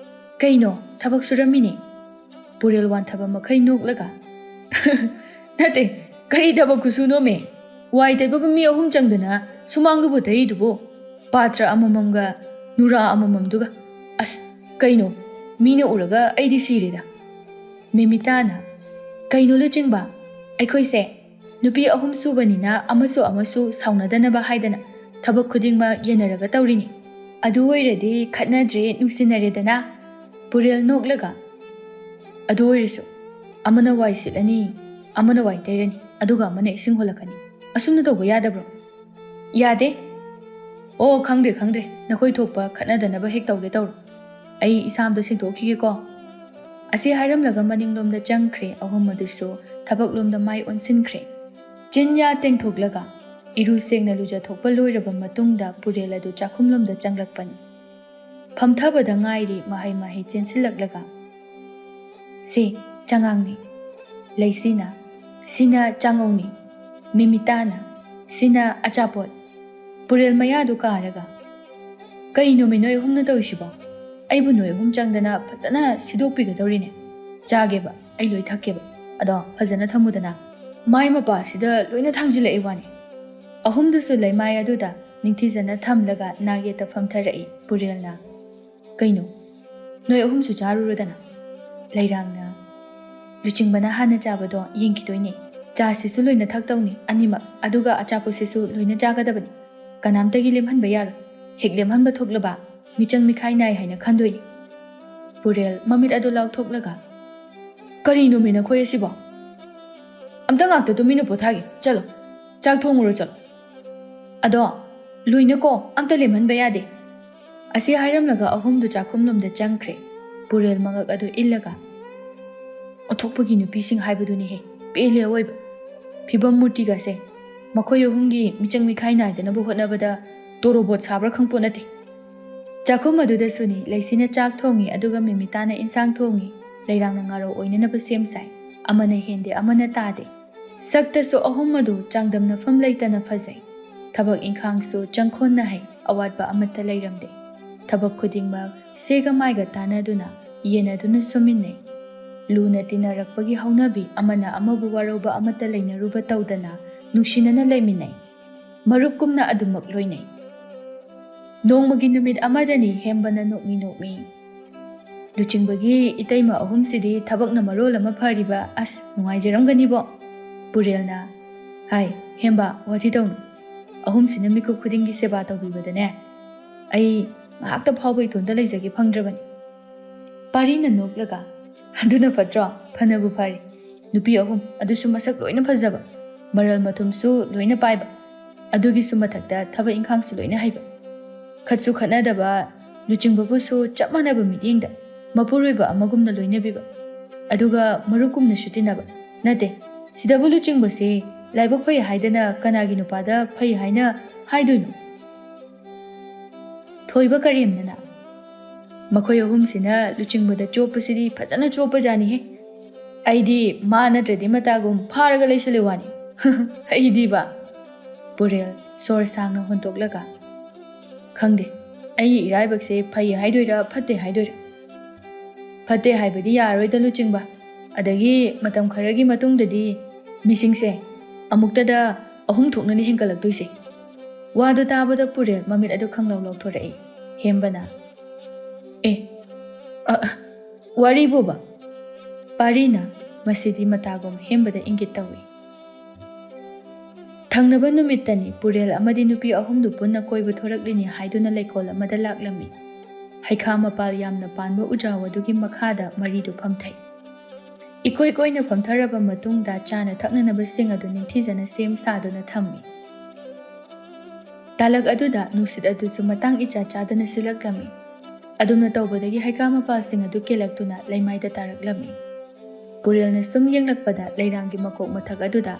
"ꯀꯩꯅꯣ, ꯊꯕꯛ ꯁꯨꯔꯝꯃꯤꯅꯦ"꯫ ꯄꯨꯔꯦꯜ ꯋꯥꯟꯊꯕ ꯃꯈꯩ ꯅꯣꯛꯂꯒ, "ꯅꯠꯇꯦ, ꯀꯔꯤ ꯊꯕꯛ ꯈꯨꯁꯨꯅꯣꯃꯦ? ꯋꯥꯏ ꯇꯩꯕꯕꯨ ꯃꯤ ꯑꯍꯨꯝ ꯆꯪꯗꯅ ꯁꯨꯃꯥꯡꯗꯨꯕꯨ ꯇꯩꯗꯨꯕꯨ? ꯄꯥꯇ꯭ꯔ ꯑꯃꯃꯝꯒ ꯅꯨꯔꯥ ꯑꯃꯃꯝꯗꯨꯒ꯫ ꯑꯁ, ꯀꯩꯅꯣ, ꯃꯤꯅ ꯎꯔꯒ ꯑꯩꯗꯤ ꯁꯤꯔꯦꯗ"꯫ ꯃꯤꯃꯤꯇꯥꯅ, "ꯀꯩꯅꯣ ꯂꯨꯆꯤꯡꯕ, ꯑꯩꯈꯣꯏꯁꯦ ꯅꯨꯄꯤ ꯑꯍꯨꯝ ꯁꯨꯕꯅꯤꯅ ꯑꯃꯁꯨ ꯑꯃꯁꯨ ꯁꯥꯎꯅꯗꯅꯕ ꯍꯥꯏꯗꯅ ꯊꯕꯛ ꯈꯨꯗꯤꯡꯃꯛ ꯌꯦꯟꯅꯔꯒ ꯇꯧꯔꯤꯅꯤ꯫ ꯑꯗꯨ ꯑꯣꯏꯔꯗꯤ ꯈꯠꯅꯗ꯭ꯔꯦ, ꯅꯨꯡꯁꯤꯅꯔꯦꯗꯅ"꯫ ꯄꯨꯔꯦꯜ ꯅꯣꯛꯂꯒ, "ꯑꯗꯨ ꯑꯣꯏꯔꯁꯨ ꯑꯃꯅ ꯋꯥꯏ ꯁꯤꯠꯂꯅꯤ, ꯑꯃꯅ ꯋꯥꯏ ꯇꯩꯔꯅꯤ, ꯑꯗꯨꯒ ꯑꯃꯅ ꯏꯁꯤꯡ ꯍꯣꯜꯂꯛꯀꯅꯤ꯫ ꯑꯁꯨꯝꯅ ꯇꯧꯕ ꯌꯥꯗꯕ꯭ꯔꯣ?" "ꯌꯥꯗꯦ"꯫ "ꯑꯣ, ꯈꯪꯗ꯭ꯔꯦ, ꯈꯪꯗ꯭ꯔꯦ, ꯅꯈꯣꯏ ꯊꯣꯛꯄ ꯈꯠꯅꯗꯅꯕ ꯍꯦꯛ ꯇꯧꯒꯦ ꯇꯧꯔꯣ꯫ ꯑꯩ ꯏꯁꯥ ꯑꯝꯇ ꯁꯦꯡꯗꯣꯛꯈꯤꯒꯦꯀꯣ"꯫ ꯑꯁꯤ ꯍꯥꯏꯔꯝꯂꯒ ꯃꯅꯤꯡꯂꯣꯝꯗ ꯆꯪꯈ꯭ꯔꯦ꯫ ꯑꯍꯨꯝ ꯑꯗꯨꯁꯨ ꯊꯕꯛꯂꯣꯝꯗ ꯃꯥꯏ ꯑꯣꯟꯁꯤꯟꯈ꯭ꯔꯦ꯫ ꯆꯤꯟꯌꯥ ꯇꯦꯡꯊꯣꯛꯂꯒ ꯏꯔꯨ ꯁꯦꯡꯅ ꯂꯨꯖꯊꯣꯛꯄ ꯂꯣꯏꯔꯕ ꯃꯇꯨꯡꯗ ꯄꯨꯔꯦꯜ ꯑꯗꯨ ꯆꯥꯛꯈꯨꯝꯂꯣꯝꯗ ꯆꯪꯂꯛꯄꯅꯤ꯫ ꯐꯝꯊꯕꯗ ꯉꯥꯏꯔꯤ ꯃꯍꯩ ꯃꯍꯩ ꯆꯦꯟꯁꯤꯜꯂꯛꯂꯒ, "ꯁꯤ ꯆꯉꯥꯡꯅꯤ"꯫ ꯂꯩꯁꯤꯅ, "ꯁꯤꯅ ꯆꯥꯉꯧꯅꯤ"꯫ ꯃꯤꯃꯤꯇꯥꯅ, "ꯁꯤꯅ ꯑꯆꯥꯄꯣꯠ"꯫ ꯄꯨꯔꯦꯜ ꯃꯌꯥꯗꯨ ꯀꯥꯔꯒ, "ꯀꯩꯅꯣꯃꯤ ꯅꯣꯏ ꯑꯍꯨꯝꯅ ꯇꯧꯔꯤꯁꯤꯕꯣ? ꯑꯩꯕꯨ ꯅꯣꯏ ꯑꯍꯨꯝ ꯆꯪꯗꯅ ꯐꯖꯅ ꯁꯤꯗꯣꯛꯄꯤꯒꯗꯧꯔꯤꯅꯦ꯫ ꯆꯥꯒꯦꯕ, ꯑꯩ ꯂꯣꯏ ꯊꯛꯀꯦꯕ꯫ ꯑꯗꯣ ꯐꯖꯅ ꯊꯝꯃꯨꯗꯅ꯫ ꯃꯥꯏ ꯃꯄꯥꯁꯤꯗ ꯂꯣꯏꯅ ꯊꯥꯡꯖꯤꯜꯂꯛꯏ ꯋꯥꯅꯤ"꯫ ꯑꯍꯨꯝꯗꯨꯁꯨ ꯂꯩꯃꯥꯏ ꯑꯗꯨꯗ ꯅꯤꯡꯊꯤꯖꯅ ꯊꯝꯂꯒ ꯅꯥꯛ ꯌꯦꯠꯇ ꯐꯝꯊꯔꯛꯏ ꯄꯨꯔꯦꯜꯅ꯫ "ꯀꯩꯅꯣ? ꯅꯣꯏ ꯑꯍꯨꯝꯁꯨ ꯆꯥꯔꯨꯔꯣꯗꯅ"꯫ ꯂꯩꯔꯥꯡꯅ, "ꯂꯨꯆꯤꯡꯕꯅ ꯍꯥꯟꯅ ꯆꯥꯕꯗꯣ ꯌꯦꯡꯈꯤꯗꯣꯏꯅꯦ꯫ ꯆꯥꯁꯤꯁꯨ ꯂꯣꯏꯅ ꯊꯛꯇꯧꯅꯤ ꯑꯅꯤꯃꯛ, ꯑꯗꯨꯒ ꯑꯆꯥꯄꯣꯠꯁꯤꯁꯨ ꯂꯣꯏꯅ ꯆꯥꯒꯗꯕꯅꯤ꯫ ꯀꯅꯥꯝꯇꯒꯤ ꯂꯦꯝꯍꯟꯕ ꯌꯥꯔꯣꯏ꯫ ꯍꯦꯛ ꯂꯦꯝꯍꯟꯕ ꯊꯣꯛꯂꯕ ꯃꯤꯆꯪ ꯃꯤꯈꯥꯏ ꯅꯥꯏ ꯍꯥꯏꯅ ꯈꯟꯗꯣꯏꯅꯤ"꯫ ꯄꯨꯔꯦꯜ ꯃꯃꯤꯠ ꯑꯗꯨ ꯂꯥꯎꯊꯣꯛꯂꯒ, "ꯀꯔꯤꯅꯣꯃꯤ ꯅꯈꯣꯏ ꯑꯁꯤꯕꯣ? ꯑꯝꯇ ꯉꯥꯛꯇ ꯇꯨꯃꯤꯟꯅ ꯄꯣꯊꯥꯒꯦ꯫ ꯆꯠꯂꯣ, ꯆꯥꯛ ꯊꯣꯡꯉꯨꯔꯣ ꯆꯠꯂꯣ꯫ ꯑꯗꯣ ꯂꯣꯏꯅꯀꯣ, ꯑꯝꯇ ꯂꯦꯝꯍꯟꯕ ꯌꯥꯗꯦ"꯫ ꯑꯁꯤ ꯍꯥꯏꯔꯝꯂꯒ ꯑꯍꯨꯝꯗꯨ ꯆꯥꯛꯈꯨꯝꯂꯣꯝꯗ ꯆꯪꯈ꯭ꯔꯦ꯫ ꯄꯨꯔꯦꯜ ꯃꯉꯛ ꯑꯗꯨ ꯏꯜꯂꯒ, "ꯑꯣꯟꯊꯣꯛꯄꯒꯤ ꯅꯨꯄꯤꯁꯤꯡ ꯍꯥꯏꯕꯗꯨꯅꯤꯍꯦ, ꯄꯦꯜꯂꯦ ꯑꯋꯣꯏꯕ꯫ ꯐꯤꯕꯝ ꯃꯨꯔꯇꯤꯒꯁꯦ ꯃꯈꯣꯏ ꯑꯍꯨꯝꯒꯤ ꯃꯤꯆꯪ ꯃꯤꯈꯥꯏ ꯅꯥꯏꯗꯅꯕ ꯍꯣꯠꯅꯕꯗ ꯇꯣꯔꯣꯕꯣꯠ ꯁꯥꯕ꯭ꯔꯥ ꯈꯪꯄꯣꯠ ꯅꯠꯇꯦ"꯫ ꯆꯥꯛꯈꯨꯝ ꯑꯗꯨꯗꯁꯨꯅꯤ, ꯂꯩꯁꯤꯅ ꯆꯥꯛ ꯊꯣꯡꯉꯤ, ꯑꯗꯨꯒ ꯃꯤꯃꯤꯇꯥꯅ ꯏꯟꯁꯥꯡ ꯊꯣꯡꯉꯤ, ꯂꯩꯔꯥꯡꯅ ꯉꯥꯔꯧ ꯑꯣꯏꯅꯅꯕ ꯁꯦꯝ ꯁꯥꯏ꯫ ꯑꯃꯅ ꯍꯦꯟꯗꯦ, ꯑꯃꯅ ꯇꯥꯗꯦ꯫ ꯁꯛꯇꯁꯨ ꯑꯍꯨꯝ ꯑꯗꯨ ꯆꯥꯡꯗꯝꯅꯐꯝ ꯂꯩꯇꯅ ꯐꯖꯩ꯫ ꯊꯕꯛ ꯏꯪꯈꯥꯡꯁꯨ ꯆꯪꯈꯣꯟꯅ ꯍꯩ, ꯑꯋꯥꯠꯄ ꯑꯃꯠꯇ ꯂꯩꯔꯝꯗꯦ꯫ ꯊꯕꯛ ꯈꯨꯗꯤꯡꯃꯛ ꯁꯦꯒ ꯃꯥꯏꯒ ꯇꯥꯟꯅꯗꯨꯅ, ꯌꯦꯟꯅꯗꯨꯅ ꯁꯨꯃꯤꯟꯅꯩ꯫ ꯂꯨꯅ ꯇꯤꯟꯅꯔꯛꯄꯒꯤ ꯍꯧꯅꯕꯤ, ꯑꯃꯅ ꯑꯃꯕꯨ ꯋꯥꯔꯧꯕ ꯑꯃꯠꯇ ꯂꯩꯅꯔꯨꯕ ꯇꯧꯗꯅ ꯅꯨꯡꯁꯤꯅꯅ ꯂꯩꯃꯤꯟꯅꯩ꯫ ꯃꯔꯨꯞꯀꯨꯝꯅ ꯑꯗꯨꯃꯛ ꯂꯣꯏꯅꯩ꯫ ꯅꯣꯡꯃꯒꯤ ꯅꯨꯃꯤꯠ ꯑꯃꯗꯅꯤ ꯍꯦꯝꯕꯅ ꯅꯣꯛꯃꯤ ꯅꯣꯛꯃꯤ, "ꯂꯨꯆꯤꯡꯕꯒꯤ ꯏꯇꯩꯃ ꯑꯍꯨꯝꯁꯤꯗꯤ ꯊꯕꯛꯅ ꯃꯔꯣꯜ ꯑꯃ ꯐꯔꯤꯕ, ꯑꯁ, ꯅꯨꯡꯉꯥꯏꯖꯔꯝꯒꯅꯤꯕꯣ"꯫ ꯄꯨꯔꯦꯜꯅ, "ꯍꯥꯏ, ꯍꯦꯝꯕ, ꯋꯥꯊꯤ ꯇꯧꯅꯨ꯫ ꯑꯍꯨꯝꯁꯤꯅ ꯃꯤꯀꯨꯞ ꯈꯨꯗꯤꯡꯒꯤ ꯁꯦꯕꯥ ꯇꯧꯕꯤꯕꯗꯅꯦ, ꯑꯩ ꯉꯥꯏꯍꯥꯛꯇ ꯐꯥꯎꯕ ꯏꯇꯣꯟꯇ ꯂꯩꯖꯒꯦ ꯐꯪꯗ꯭ꯔꯕꯅꯤ"꯫ ꯄꯥꯔꯤꯅ ꯅꯣꯛꯂꯒ, "ꯑꯗꯨꯅ ꯐꯠꯇ꯭ꯔꯣ? ꯐꯅꯕꯨ ꯐꯔꯤ꯫ ꯅꯨꯄꯤ ꯑꯍꯨꯝ, ꯑꯗꯨꯁꯨ ꯃꯁꯛ ꯂꯣꯏꯅ ꯐꯖꯕ, ꯃꯔꯜ ꯃꯊꯨꯝꯁꯨ ꯂꯣꯏꯅ ꯄꯥꯏꯕ, ꯑꯗꯨꯒꯤꯁꯨ ꯃꯊꯛꯇ ꯊꯕꯛ ꯏꯪꯈꯥꯡꯁꯨ ꯂꯣꯏꯅ ꯍꯩꯕ, ꯈꯠꯁꯨ ꯈꯠꯅꯗꯕ, ꯂꯨꯆꯤꯡꯕꯕꯨꯁꯨ ꯆꯞ ꯃꯥꯟꯅꯕ ꯃꯤꯠꯌꯦꯡꯗ ꯃꯄꯨꯔꯣꯏꯕ ꯑꯃꯒꯨꯝꯅ ꯂꯣꯏꯅꯕꯤꯕ, ꯑꯗꯨꯒ ꯃꯔꯨꯞꯀꯨꯝꯅꯁꯨ ꯇꯤꯟꯅꯕ꯫ ꯅꯠꯇꯦ, ꯁꯤꯗꯕꯨ ꯂꯨꯆꯤꯡꯕꯁꯦ ꯂꯥꯏꯕꯛ ꯐꯩ ꯍꯥꯏꯗꯅ ꯀꯅꯥꯒꯤ ꯅꯨꯄꯥꯗ ꯐꯩ ꯍꯥꯏꯅ ꯍꯥꯏꯗꯣꯏꯅꯣ?" ꯊꯣꯏꯕ ꯀꯔꯦꯝꯅꯅ, "ꯃꯈꯣꯏ ꯑꯍꯨꯝꯁꯤꯅ ꯂꯨꯆꯤꯡꯕꯗ ꯆꯣꯞꯄꯁꯤꯗꯤ ꯐꯖꯅ ꯆꯣꯞꯄꯖꯥꯅꯤꯍꯦ꯫ ꯑꯩꯗꯤ ꯃꯥ ꯅꯠꯇ꯭ꯔꯗꯤ ꯃꯇꯥꯒꯨꯝ ꯐꯥꯔꯒ ꯂꯩꯁꯜꯂꯦ ꯋꯥꯅꯤ꯫ ꯑꯩꯗꯤꯕ"꯫ ꯄꯨꯔꯦꯜ ꯁꯣꯔ ꯁꯥꯡꯅ ꯍꯣꯟꯇꯣꯛꯂꯒ, "ꯈꯪꯗꯦ, ꯑꯩꯒꯤ ꯏꯔꯥꯏꯕꯛꯁꯦ ꯐꯩ ꯍꯥꯏꯗꯣꯏꯔꯥ ꯐꯠꯇꯦ ꯍꯥꯏꯗꯣꯏꯔꯥ? ꯐꯠꯇꯦ ꯍꯥꯏꯕꯗꯤ ꯌꯥꯔꯔꯣꯏꯗ ꯂꯨꯆꯤꯡꯕ꯫ ꯑꯗꯒꯤ ꯃꯇꯝ ꯈꯔꯒꯤ ꯃꯇꯨꯡꯗꯗꯤ ꯃꯤꯁꯤꯡꯁꯦ ꯑꯃꯨꯛꯇꯗ ꯑꯍꯨꯝ ꯊꯣꯛꯅꯅꯤ ꯍꯦꯟꯒꯠꯂꯛꯇꯣꯏꯁꯦ"꯫ ꯋꯥꯗꯨ ꯇꯥꯕꯗ ꯄꯨꯔꯦꯜ ꯃꯃꯤꯠ ꯑꯗꯨ ꯈꯪꯂꯥꯎ ꯂꯥꯎꯊꯣꯔꯛꯏ꯫ ꯍꯦꯝꯕꯅ, "ꯑꯦ, ꯑ, ꯑ, ꯋꯥꯔꯤꯕꯨꯕ?" ꯄꯥꯔꯤꯅ ꯃꯁꯤꯗꯤ ꯃꯇꯥꯒꯨꯝ ꯍꯦꯝꯕꯗ ꯏꯪꯒꯤꯠ ꯇꯧꯏ꯫ ꯊꯪꯅꯕ ꯅꯨꯃꯤꯠꯇꯅꯤ ꯄꯨꯔꯦꯜ ꯑꯃꯗꯤ ꯅꯨꯄꯤ ꯑꯍꯨꯝꯗꯨ ꯄꯨꯟꯅ ꯀꯣꯏꯕ ꯊꯣꯔꯛꯂꯤꯅꯤ ꯍꯥꯏꯗꯨꯅ ꯂꯩꯀꯣꯜ ꯑꯃꯗ ꯂꯥꯛꯂꯝꯃꯤ꯫ ꯍꯩꯈꯥ ꯃꯄꯥꯜ ꯌꯥꯝꯅ ꯄꯥꯟꯕ ꯎꯖꯥꯎ ꯑꯗꯨꯒꯤ ꯃꯈꯥꯗ ꯃꯔꯤꯗꯨ ꯐꯝꯊꯩ꯫ ꯏꯀꯣꯏ ꯀꯣꯏꯅ ꯐꯝꯊꯔꯕ ꯃꯇꯨꯡꯗ ꯆꯥꯅ ꯊꯛꯅꯅꯕꯁꯤꯡ ꯑꯗꯨ ꯅꯤꯡꯊꯤꯖꯅ ꯁꯦꯝ ꯁꯥꯗꯨꯅ ꯊꯝꯃꯤ꯫ ꯇꯥꯂꯛ ꯑꯗꯨꯗ ꯅꯨꯡꯁꯤꯠ ꯑꯗꯨꯁꯨ ꯃꯇꯥꯡ ꯏꯆꯥ ꯆꯥꯗꯅ ꯁꯤꯠꯂꯛꯂꯝꯃꯤ꯫ ꯑꯗꯨꯝꯅ ꯇꯧꯕꯗꯒꯤ ꯍꯩꯈꯥ ꯃꯄꯥꯜꯁꯤꯡ ꯑꯗꯨ ꯀꯦꯜꯂꯛꯇꯨꯅ ꯂꯩꯃꯥꯏꯗ ꯇꯥꯔꯛꯂꯝꯃꯤ꯫ ꯄꯨꯔꯦꯜꯅ ꯁꯨꯝ ꯌꯦꯡꯂꯛꯄꯗ ꯂꯩꯔꯥꯡꯒꯤ ꯃꯀꯣꯛ ꯃꯊꯛ ꯑꯗꯨꯗ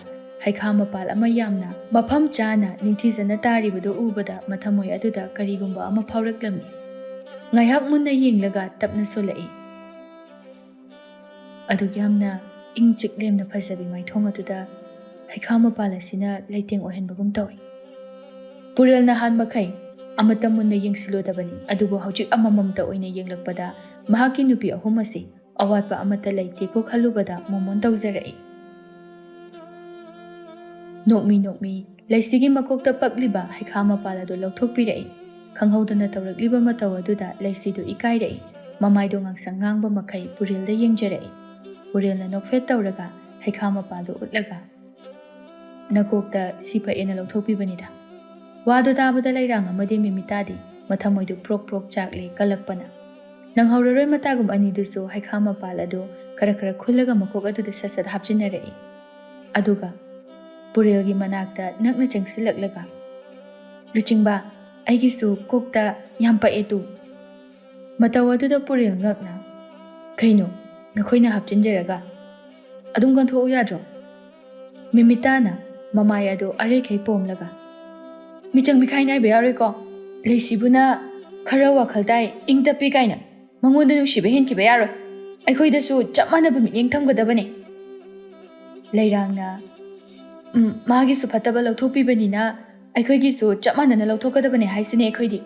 ꯍꯩꯈꯥ ꯃꯄꯥꯜ ꯑꯃ ꯌꯥꯝꯅ ꯃꯐꯝ ꯆꯥꯅ ꯅꯤꯡꯊꯤꯖꯅ ꯇꯥꯔꯤꯕꯗꯨ ꯎꯕꯗ ꯃꯊꯃꯣꯏ ꯑꯗꯨꯗ ꯀꯔꯤꯒꯨꯝꯕ ꯑꯃ ꯐꯥꯎꯔꯛꯂꯝꯃꯤ꯫ ꯉꯥꯏꯍꯥꯛ ꯃꯨꯟꯅ ꯌꯦꯡꯂꯒ ꯇꯞꯅ ꯁꯣꯜꯂꯛꯏ꯫ ꯑꯗꯨꯛ ꯌꯥꯝꯅ ꯏꯪ ꯆꯤꯛꯂꯦꯝꯅ ꯐꯖꯕꯤ ꯃꯥꯏꯊꯣꯡ ꯑꯗꯨꯗ ꯍꯩꯈꯥ ꯃꯄꯥꯜ ꯑꯁꯤꯅ ꯂꯩꯇꯦꯡ ꯑꯣꯏꯍꯟꯕꯒꯨꯝ ꯇꯧꯏ꯫ ꯄꯨꯔꯦꯜ ꯅꯍꯥꯟ ꯃꯈꯩ ꯑꯃꯠꯇ ꯃꯨꯟꯅ ꯌꯦꯡꯁꯤꯜꯂꯨꯗꯕꯅꯤ, ꯑꯗꯨꯕꯨ ꯍꯧꯖꯤꯛ ꯑꯃꯃꯝꯇ ꯑꯣꯏꯅ ꯌꯦꯡꯂꯛꯄꯗ ꯃꯍꯥꯛꯀꯤ ꯅꯨꯄꯤ ꯑꯍꯨꯝ ꯑꯁꯤ ꯑꯋꯥꯠꯄ ꯑꯃꯠꯇ ꯂꯩꯇꯦꯀꯣ ꯈꯜꯂꯨꯕꯗ ꯃꯣꯃꯣꯟ ꯇꯧꯖꯔꯛꯏ꯫ ꯅꯣꯛꯃꯤ ꯅꯣꯛꯃꯤ ꯂꯩꯁꯤꯒꯤ ꯃꯀꯣꯛꯇ ꯄꯛꯂꯤꯕ ꯍꯩꯈꯥ ꯃꯄꯥꯜ ꯑꯗꯨ ꯂꯧꯊꯣꯛꯄꯤꯔꯛꯏ꯫ ꯈꯪꯍꯧꯗꯅ ꯇꯧꯔꯛꯂꯤꯕ ꯃꯇꯧ ꯑꯗꯨꯗ ꯂꯩꯁꯤꯗꯨ ꯏꯀꯥꯏꯔꯛꯏ꯫ ꯃꯃꯥꯏꯗꯣ ꯉꯥꯡꯁꯪ ꯉꯥꯡꯕ ꯃꯈꯩ ꯄꯨꯔꯦꯜꯗ ꯌꯦꯡꯖꯔꯛꯏ꯫ ꯄꯨꯔꯦꯜꯅ ꯅꯣꯛꯐꯦꯠ ꯇꯧꯔꯒ ꯍꯩꯈꯥ ꯃꯄꯥꯜꯗꯨ ꯎꯠꯂꯒ, "ꯅꯀꯣꯛꯇ ꯁꯤ ꯄꯛꯑꯦꯅ ꯂꯧꯊꯣꯛꯄꯤꯕꯅꯤꯗ"꯫ ꯋꯥꯗꯨ ꯇꯥꯕꯗ ꯂꯩꯔꯥꯡ ꯑꯃꯗꯤ ꯃꯤꯃꯤꯇꯥꯗꯤ ꯃꯊꯃꯣꯏꯗꯨ ꯄ꯭ꯔꯣꯛ ꯄ꯭ꯔꯣꯛ ꯆꯥꯛꯂꯦ ꯀꯜꯂꯛꯄꯅ꯫ ꯅꯪꯍꯧꯔꯔꯣꯏ ꯃꯇꯥꯒꯨꯝ ꯑꯅꯤꯗꯨꯁꯨ ꯍꯩꯈꯥ ꯃꯄꯥꯜ ꯑꯗꯨ ꯈꯔ ꯈꯔ ꯈꯨꯜꯂꯒ ꯃꯀꯣꯛ ꯑꯗꯨꯗ ꯁꯠ ꯁꯠ ꯍꯥꯞꯆꯤꯟꯅꯔꯛꯏ꯫ ꯑꯗꯨꯒ ꯄꯨꯔꯦꯜꯒꯤ ꯃꯅꯥꯛꯇ ꯅꯛꯅ ꯆꯪꯁꯤꯜꯂꯛꯂꯒ, "ꯂꯨꯆꯤꯡꯕ, ꯑꯩꯒꯤꯁꯨ ꯀꯣꯛꯇ ꯌꯥꯝ ꯄꯛꯑꯦ ꯇꯨ"꯫ ꯃꯇꯧ ꯑꯗꯨꯗ ꯄꯨꯔꯦꯜ ꯉꯛꯅ, "ꯀꯩꯅꯣ, ꯅꯈꯣꯏꯅ ꯍꯥꯞꯆꯤꯟꯖꯔꯒ? ꯑꯗꯨꯝ ꯀꯟꯊꯣꯛꯎ ꯌꯥꯗ꯭ꯔꯣ?" ꯃꯤꯃꯤꯇꯥꯅ ꯃꯃꯥꯏ ꯑꯗꯨ ꯑꯔꯩꯈꯩ ꯄꯣꯝꯂꯒ, "ꯃꯤꯆꯪ ꯃꯤꯈꯥꯏ ꯅꯥꯏꯕ ꯌꯥꯔꯣꯏꯀꯣ꯫ ꯂꯩꯁꯤꯕꯨꯅ ꯈꯔ ꯋꯥꯈꯜ ꯇꯥꯏ, ꯏꯪ ꯇꯞꯄꯤ ꯀꯥꯏꯅ ꯃꯉꯣꯟꯗ ꯅꯨꯡꯁꯤꯕ ꯍꯦꯟꯈꯤꯕ ꯌꯥꯔꯣꯏ꯫ ꯑꯩꯈꯣꯏꯗꯁꯨ ꯆꯞ ꯃꯥꯟꯅꯕ ꯃꯤꯠꯌꯦꯡ ꯊꯝꯒꯗꯕꯅꯤ"꯫ ꯂꯩꯔꯥꯡꯅ, "ꯎꯝ, ꯃꯥꯒꯤꯁꯨ ꯐꯠꯇꯕ ꯂꯧꯊꯣꯛꯄꯤꯕꯅꯤꯅ ꯑꯩꯈꯣꯏꯒꯤꯁꯨ ꯆꯞ ꯃꯥꯟꯅꯅ ꯂꯧꯊꯣꯛꯀꯗꯕꯅꯤ ꯍꯥꯏꯁꯤꯅꯦ ꯑꯩꯈꯣꯏꯗꯤ"꯫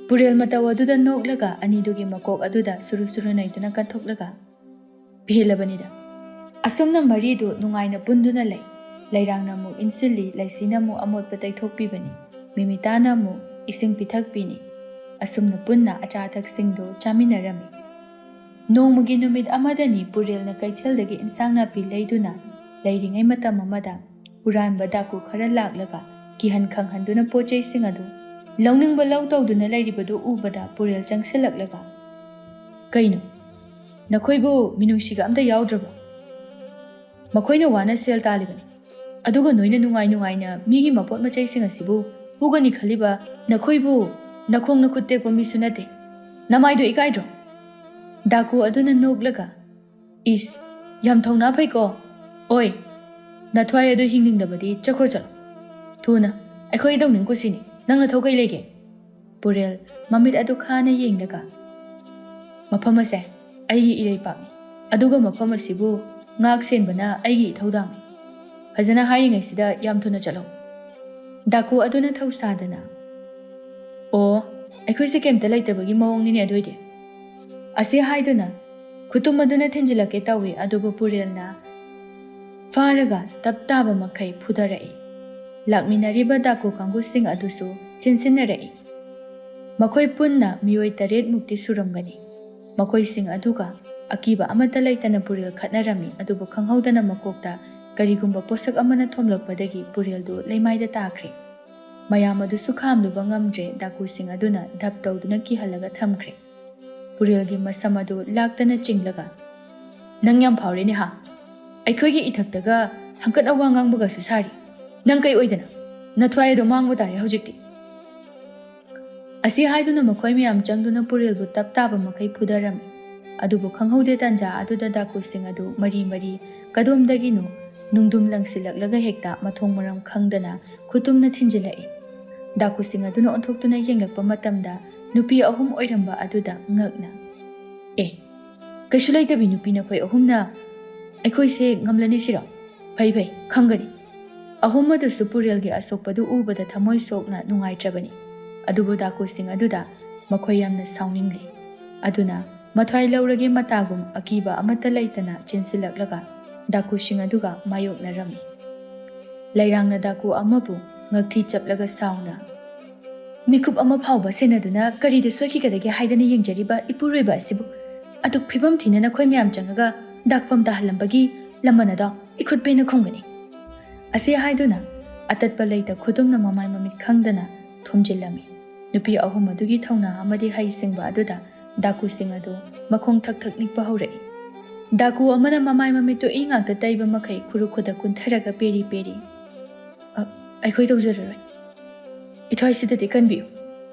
ꯄꯨꯔꯦꯜ ꯃꯇꯧ ꯑꯗꯨꯗ ꯅꯣꯛꯂꯒ ꯑꯅꯤꯗꯨꯒꯤ ꯃꯀꯣꯛ ꯑꯗꯨꯗ ꯁꯨꯔꯨ ꯁꯨꯔꯨ ꯅꯩꯗꯨꯅ ꯀꯟꯊꯣꯛꯂꯒ, "ꯄꯦꯜꯂꯕꯅꯤꯗ"꯫ ꯑꯁꯨꯝꯅ ꯃꯔꯤꯗꯨ ꯅꯨꯡꯉꯥꯏꯅ ꯄꯨꯟꯗꯨꯅ ꯂꯩ꯫ ꯂꯩꯔꯥꯡꯅ ꯑꯃꯨꯛ ꯏꯟꯁꯤꯜꯂꯤ, ꯂꯩꯁꯤꯅ ꯑꯃꯨꯛ ꯑꯃꯣꯠꯄ ꯇꯩꯊꯣꯛꯄꯤꯕꯅꯤ, ꯃꯤꯃꯤꯇꯥꯅ ꯑꯃꯨꯛ ꯏꯁꯤꯡ ꯄꯤꯊꯛꯄꯤꯅꯤ꯫ ꯑꯁꯨꯝꯅ ꯄꯨꯟꯅ ꯑꯆꯥ ꯑꯊꯛꯁꯤꯡꯗꯨ ꯆꯥꯃꯤꯟꯅꯔꯝꯃꯤ꯫ ꯅꯣꯡꯃꯒꯤ ꯅꯨꯃꯤꯠ ꯑꯃꯗꯅꯤ ꯄꯨꯔꯦꯜꯅ ꯀꯩꯊꯦꯜꯗꯒꯤ ꯏꯟꯁꯥꯡ ꯅꯥꯄꯤ ꯂꯩꯗꯨꯅ ꯂꯩꯔꯤꯉꯩ ꯃꯇꯝ ꯑꯃꯗ ꯍꯨꯔꯥꯟꯕ ꯗꯥꯀꯨ ꯈꯔ ꯂꯥꯛꯂꯒ ꯀꯤꯍꯟ ꯈꯪꯍꯟꯗꯨꯅ ꯄꯣꯠ ꯆꯩꯁꯤꯡ ꯑꯗꯨ ꯂꯧꯅꯤꯡꯕ ꯂꯧ ꯇꯧꯗꯨꯅ ꯂꯩꯔꯤꯕꯗꯨ ꯎꯕꯗ ꯄꯨꯔꯦꯜ ꯆꯪꯁꯤꯜꯂꯛꯂꯒ, "ꯀꯩꯅꯣ, ꯅꯈꯣꯏꯕꯨ ꯃꯤꯅꯨꯡꯁꯤꯒ ꯑꯝꯇ ꯌꯥꯎꯗ꯭ꯔꯕꯣ? ꯃꯈꯣꯏꯅ ꯋꯥꯅ ꯁꯦꯜ ꯇꯥꯜꯂꯤꯕꯅꯤ, ꯑꯗꯨꯒ ꯅꯣꯏꯅ ꯅꯨꯡꯉꯥꯏ ꯅꯨꯡꯉꯥꯏꯅ ꯃꯤꯒꯤ ꯃꯄꯣꯠ ꯃꯆꯩꯁꯤꯡ ꯑꯁꯤꯕꯨ ꯍꯨꯒꯅꯤ ꯈꯜꯂꯤꯕ ꯅꯈꯣꯏꯕꯨ ꯅꯈꯣꯡ ꯅꯈꯨꯠ ꯇꯦꯛꯄ ꯃꯤꯁꯨ ꯅꯠꯇꯦ꯫ "ꯅꯃꯥꯏꯗꯣ ꯏꯀꯥꯏꯗ꯭ꯔꯣ?" ꯗꯥꯀꯨ ꯑꯗꯨꯅ ꯅꯣꯛꯂꯒ, "ꯏꯁ, ꯌꯥꯝ ꯊꯧꯅꯥ ꯐꯩꯀꯣ꯫ ꯑꯣꯏ, ꯅꯊ꯭ꯋꯥꯏ ꯑꯗꯨ ꯍꯤꯡꯅꯤꯡꯗꯕꯗꯤ ꯆꯠꯈ꯭ꯔꯣ ꯆꯠꯂꯣ꯫ ꯊꯨꯅ, ꯑꯩꯈꯣꯏ ꯇꯧꯅꯤꯡ ꯀꯨꯁꯤꯅꯤ꯫ ꯅꯪ ꯅꯊꯧ ꯀꯩ ꯂꯩꯒꯦ?" ꯄꯨꯔꯦꯜ ꯃꯃꯤꯠ ꯑꯗꯨ ꯈꯥꯅ ꯌꯦꯡꯂꯒ, "ꯃꯐꯝ ꯑꯁꯦ ꯑꯩꯒꯤ ꯏꯔꯩꯄꯥꯛꯅꯤ, ꯑꯗꯨꯒ ꯃꯐꯝ ꯑꯁꯤꯕꯨ ꯉꯥꯛ ꯁꯦꯟꯕꯅ ꯑꯩꯒꯤ ꯏꯊꯧꯗꯥꯡꯅꯤ꯫ ꯐꯖꯅ ꯍꯥꯏꯔꯤꯉꯩꯁꯤꯗ ꯌꯥꯝ ꯊꯨꯅ ꯆꯠꯂꯣ꯫" ꯗꯥꯀꯨ ꯑꯗꯨꯅ ꯊꯧꯁꯥꯗꯅ, "ꯑꯣ, ꯑꯩꯈꯣꯏꯁꯦ ꯀꯩꯝꯇ ꯂꯩꯇꯕꯒꯤ ꯃꯑꯣꯡꯅꯤꯅꯦ ꯑꯗꯨ ꯑꯣꯏꯗꯤ꯫" ꯑꯁꯤ ꯍꯥꯏꯗꯨꯅ ꯈꯨꯇꯨꯝ ꯑꯗꯨꯅ ꯊꯤꯟꯖꯤꯜꯂꯛꯀꯦ ꯇꯧꯏ, ꯑꯗꯨꯕꯨ ꯄꯨꯔꯦꯜꯅ ꯐꯥꯔꯒ ꯇꯞ ꯇꯥꯕ ꯃꯈꯩ ꯐꯨꯊꯔꯛꯏ꯫ ꯂꯥꯛꯃꯤꯟꯅꯔꯤꯕ ꯗꯥꯀꯨ ꯀꯥꯡꯕꯨꯁꯤꯡ ꯑꯗꯨꯁꯨ ꯆꯦꯟꯁꯤꯟꯅꯔꯛꯏ꯫ ꯃꯈꯣꯏ ꯄꯨꯟꯅ ꯃꯤꯑꯣꯏ ꯇꯔꯦꯠ ꯃꯨꯛꯇꯤ ꯁꯨꯔꯝꯒꯅꯤ꯫ ꯃꯈꯣꯏꯁꯤꯡ ꯑꯗꯨꯒ ꯑꯀꯤꯕ ꯑꯃꯠꯇ ꯂꯩꯇꯅ ꯄꯨꯔꯦꯜ ꯈꯠꯅꯔꯝꯃꯤ, ꯑꯗꯨꯕꯨ ꯈꯪꯍꯧꯗꯅ ꯃꯀꯣꯛꯇ ꯀꯔꯤꯒꯨꯝꯕ ꯄꯣꯠꯁꯛ ꯑꯃꯅ ꯊꯣꯝꯂꯛꯄꯗꯒꯤ ꯄꯨꯔꯦꯜꯗꯨ ꯂꯩꯃꯥꯏꯗ ꯇꯥꯈ꯭ꯔꯦ꯫ ꯃꯌꯥꯝ ꯑꯗꯨꯁꯨ ꯈꯥꯝꯂꯨꯕ ꯉꯝꯗ꯭ꯔꯦ, ꯗꯥꯀꯨꯁꯤꯡ ꯑꯗꯨꯅ ꯙꯞ ꯇꯧꯗꯨꯅ ꯀꯤꯍꯜꯂꯒ ꯊꯝꯈ꯭ꯔꯦ꯫ ꯄꯨꯔꯦꯜꯒꯤ ꯃꯁꯝ ꯑꯗꯨ ꯂꯥꯛꯇꯅ ꯆꯤꯡꯂꯒ, "ꯅꯪ ꯌꯥꯝ ꯐꯥꯎꯔꯦꯅꯦ ꯍꯥ? ꯑꯩꯈꯣꯏꯒꯤ ꯏꯊꯛꯇꯒ ꯍꯪꯀꯠꯅ ꯋꯥ ꯉꯥꯡꯕꯒꯁꯨ ꯁꯥꯔꯤ꯫ ꯅꯪ ꯀꯩ ꯑꯣꯏꯗꯅ? ꯅꯊ꯭ꯋꯥꯏ ꯑꯗꯣ ꯃꯥꯡꯕ ꯇꯥꯔꯦ ꯍꯧꯖꯤꯛꯇꯤ꯫" ꯑꯁꯤ ꯍꯥꯏꯗꯨꯅ ꯃꯈꯣꯏ ꯃꯌꯥꯝ ꯆꯪꯗꯨꯅ ꯄꯨꯔꯦꯜꯕꯨ ꯇꯞ ꯇꯥꯕ ꯃꯈꯩ ꯐꯨꯗꯔꯝꯃꯤ꯫ ꯑꯗꯨꯕꯨ ꯈꯪꯍꯧꯗꯦ ꯇꯥꯟꯖꯥ ꯑꯗꯨꯗ ꯗꯥꯀꯨꯁꯤꯡ ꯑꯗꯨ ꯃꯔꯤ ꯃꯔꯤ ꯀꯗꯣꯝꯗꯒꯤꯅꯣ ꯅꯨꯡꯗꯨꯝ ꯂꯪꯁꯤꯜꯂꯛꯂꯒ ꯍꯦꯛꯇ ꯃꯊꯣꯡ ꯃꯔꯝ ꯈꯪꯗꯅ ꯈꯨꯇꯨꯝꯅ ꯊꯤꯟꯖꯤꯜꯂꯛꯏ꯫ ꯗꯥꯀꯨꯁꯤꯡ ꯑꯗꯨꯅ ꯑꯣꯟꯊꯣꯛꯇꯨꯅ ꯌꯦꯡꯂꯛꯄ ꯃꯇꯝꯗ ꯅꯨꯄꯤ ꯑꯍꯨꯝ ꯑꯣꯏꯔꯝꯕ ꯑꯗꯨꯗ ꯉꯛꯅ, "ꯑꯦ, ꯀꯩꯁꯨ ꯂꯩꯇꯕꯤ ꯅꯨꯄꯤ ꯅꯈꯣꯏ ꯑꯍꯨꯝꯅ ꯑꯩꯈꯣꯏꯁꯦ ꯉꯝꯂꯅꯤ ꯁꯤꯔꯣ? ꯐꯩ ꯐꯩ, ꯈꯪꯒꯅꯤ꯫" ꯑꯍꯨꯝ ꯑꯗꯨꯁꯨ ꯄꯨꯔꯦꯜꯒꯤ ꯑꯁꯣꯛꯄꯗꯨ ꯎꯕꯗ ꯊꯃꯣꯏ ꯁꯣꯛꯅ ꯅꯨꯡꯉꯥꯏꯇ꯭ꯔꯕꯅꯤ꯫ ꯑꯗꯨꯕꯨ ꯗꯥꯀꯨꯁꯤꯡ ꯑꯗꯨꯗ ꯃꯈꯣꯏ ꯌꯥꯝꯅ ꯁꯥꯎꯅꯤꯡꯂꯤ꯫ ꯑꯗꯨꯅ ꯃꯊ꯭ꯋꯥꯏ ꯂꯧꯔꯒꯦ ꯃꯇꯥꯒꯨꯝ ꯑꯀꯤꯕ ꯑꯃꯠꯇ ꯂꯩꯇꯅ ꯆꯦꯟꯁꯤꯜꯂꯛꯂꯒ ꯗꯥꯀꯨꯁꯤꯡ ꯑꯗꯨꯒ ꯃꯥꯌꯣꯛꯅꯔꯝꯃꯤ꯫ ꯂꯩꯔꯥꯡꯅ ꯗꯥꯀꯨ ꯑꯃꯕꯨ ꯉꯛꯊꯤ ꯆꯞꯂꯒ ꯁꯥꯎꯅ, "ꯃꯤꯀꯨꯞ ꯑꯃ ꯐꯥꯎꯕ ꯁꯦꯟꯅꯗꯨꯅ ꯀꯔꯤꯗ ꯁꯣꯏꯈꯤꯒꯗꯒꯦ ꯍꯥꯏꯗꯅ ꯌꯦꯡꯖꯔꯤꯕ ꯏꯄꯨꯔꯣꯏꯕ ꯑꯁꯤꯕꯨ ꯑꯗꯨꯛ ꯐꯤꯕꯝ ꯊꯤꯅ ꯅꯈꯣꯏ ꯃꯌꯥꯝ ꯆꯪꯉꯒ ꯗꯥꯛꯐꯝ ꯇꯥꯍꯜꯂꯝꯕꯒꯤ ꯂꯃꯟ ꯑꯗꯣ ꯏꯈꯨꯠ ꯄꯦꯟꯅ ꯈꯨꯝꯒꯅꯤ꯫" ꯑꯁꯤ ꯍꯥꯏꯗꯨꯅ ꯑꯇꯠꯄ ꯂꯩꯇ ꯈꯨꯗꯨꯝꯅ ꯃꯃꯥꯏ ꯃꯃꯤꯠ ꯈꯪꯗꯅ ꯊꯣꯝꯖꯤꯜꯂꯝꯃꯤ꯫ ꯅꯨꯄꯤ ꯑꯍꯨꯝ ꯑꯗꯨꯒꯤ ꯊꯧꯅꯥ ꯑꯃꯗꯤ ꯍꯩꯁꯤꯡꯕ ꯑꯗꯨꯗ ꯗꯥꯀꯨꯁꯤꯡ ꯑꯗꯨ ꯃꯈꯣꯡ ꯊꯛ ꯊꯛ ꯅꯤꯛꯄ ꯍꯧꯔꯛꯏ꯫ ꯗꯥꯀꯨ ꯑꯃꯅ ꯃꯃꯥꯏ ꯃꯃꯤꯠꯇꯨ ꯏ ꯉꯥꯛꯇ ꯇꯩꯕ ꯃꯈꯩ ꯈꯨꯔꯨ ꯈꯨꯗ ꯀꯨꯟꯊꯔꯒ ꯄꯦꯔꯤ ꯄꯦꯔꯤ, "ꯑ, ꯑꯩꯈꯣꯏ ꯇꯧꯖꯔꯔꯣꯏ꯫ ꯏꯊ꯭ꯋꯥꯏꯁꯤꯗꯗꯤ ꯀꯟꯕꯤꯌꯨ꯫"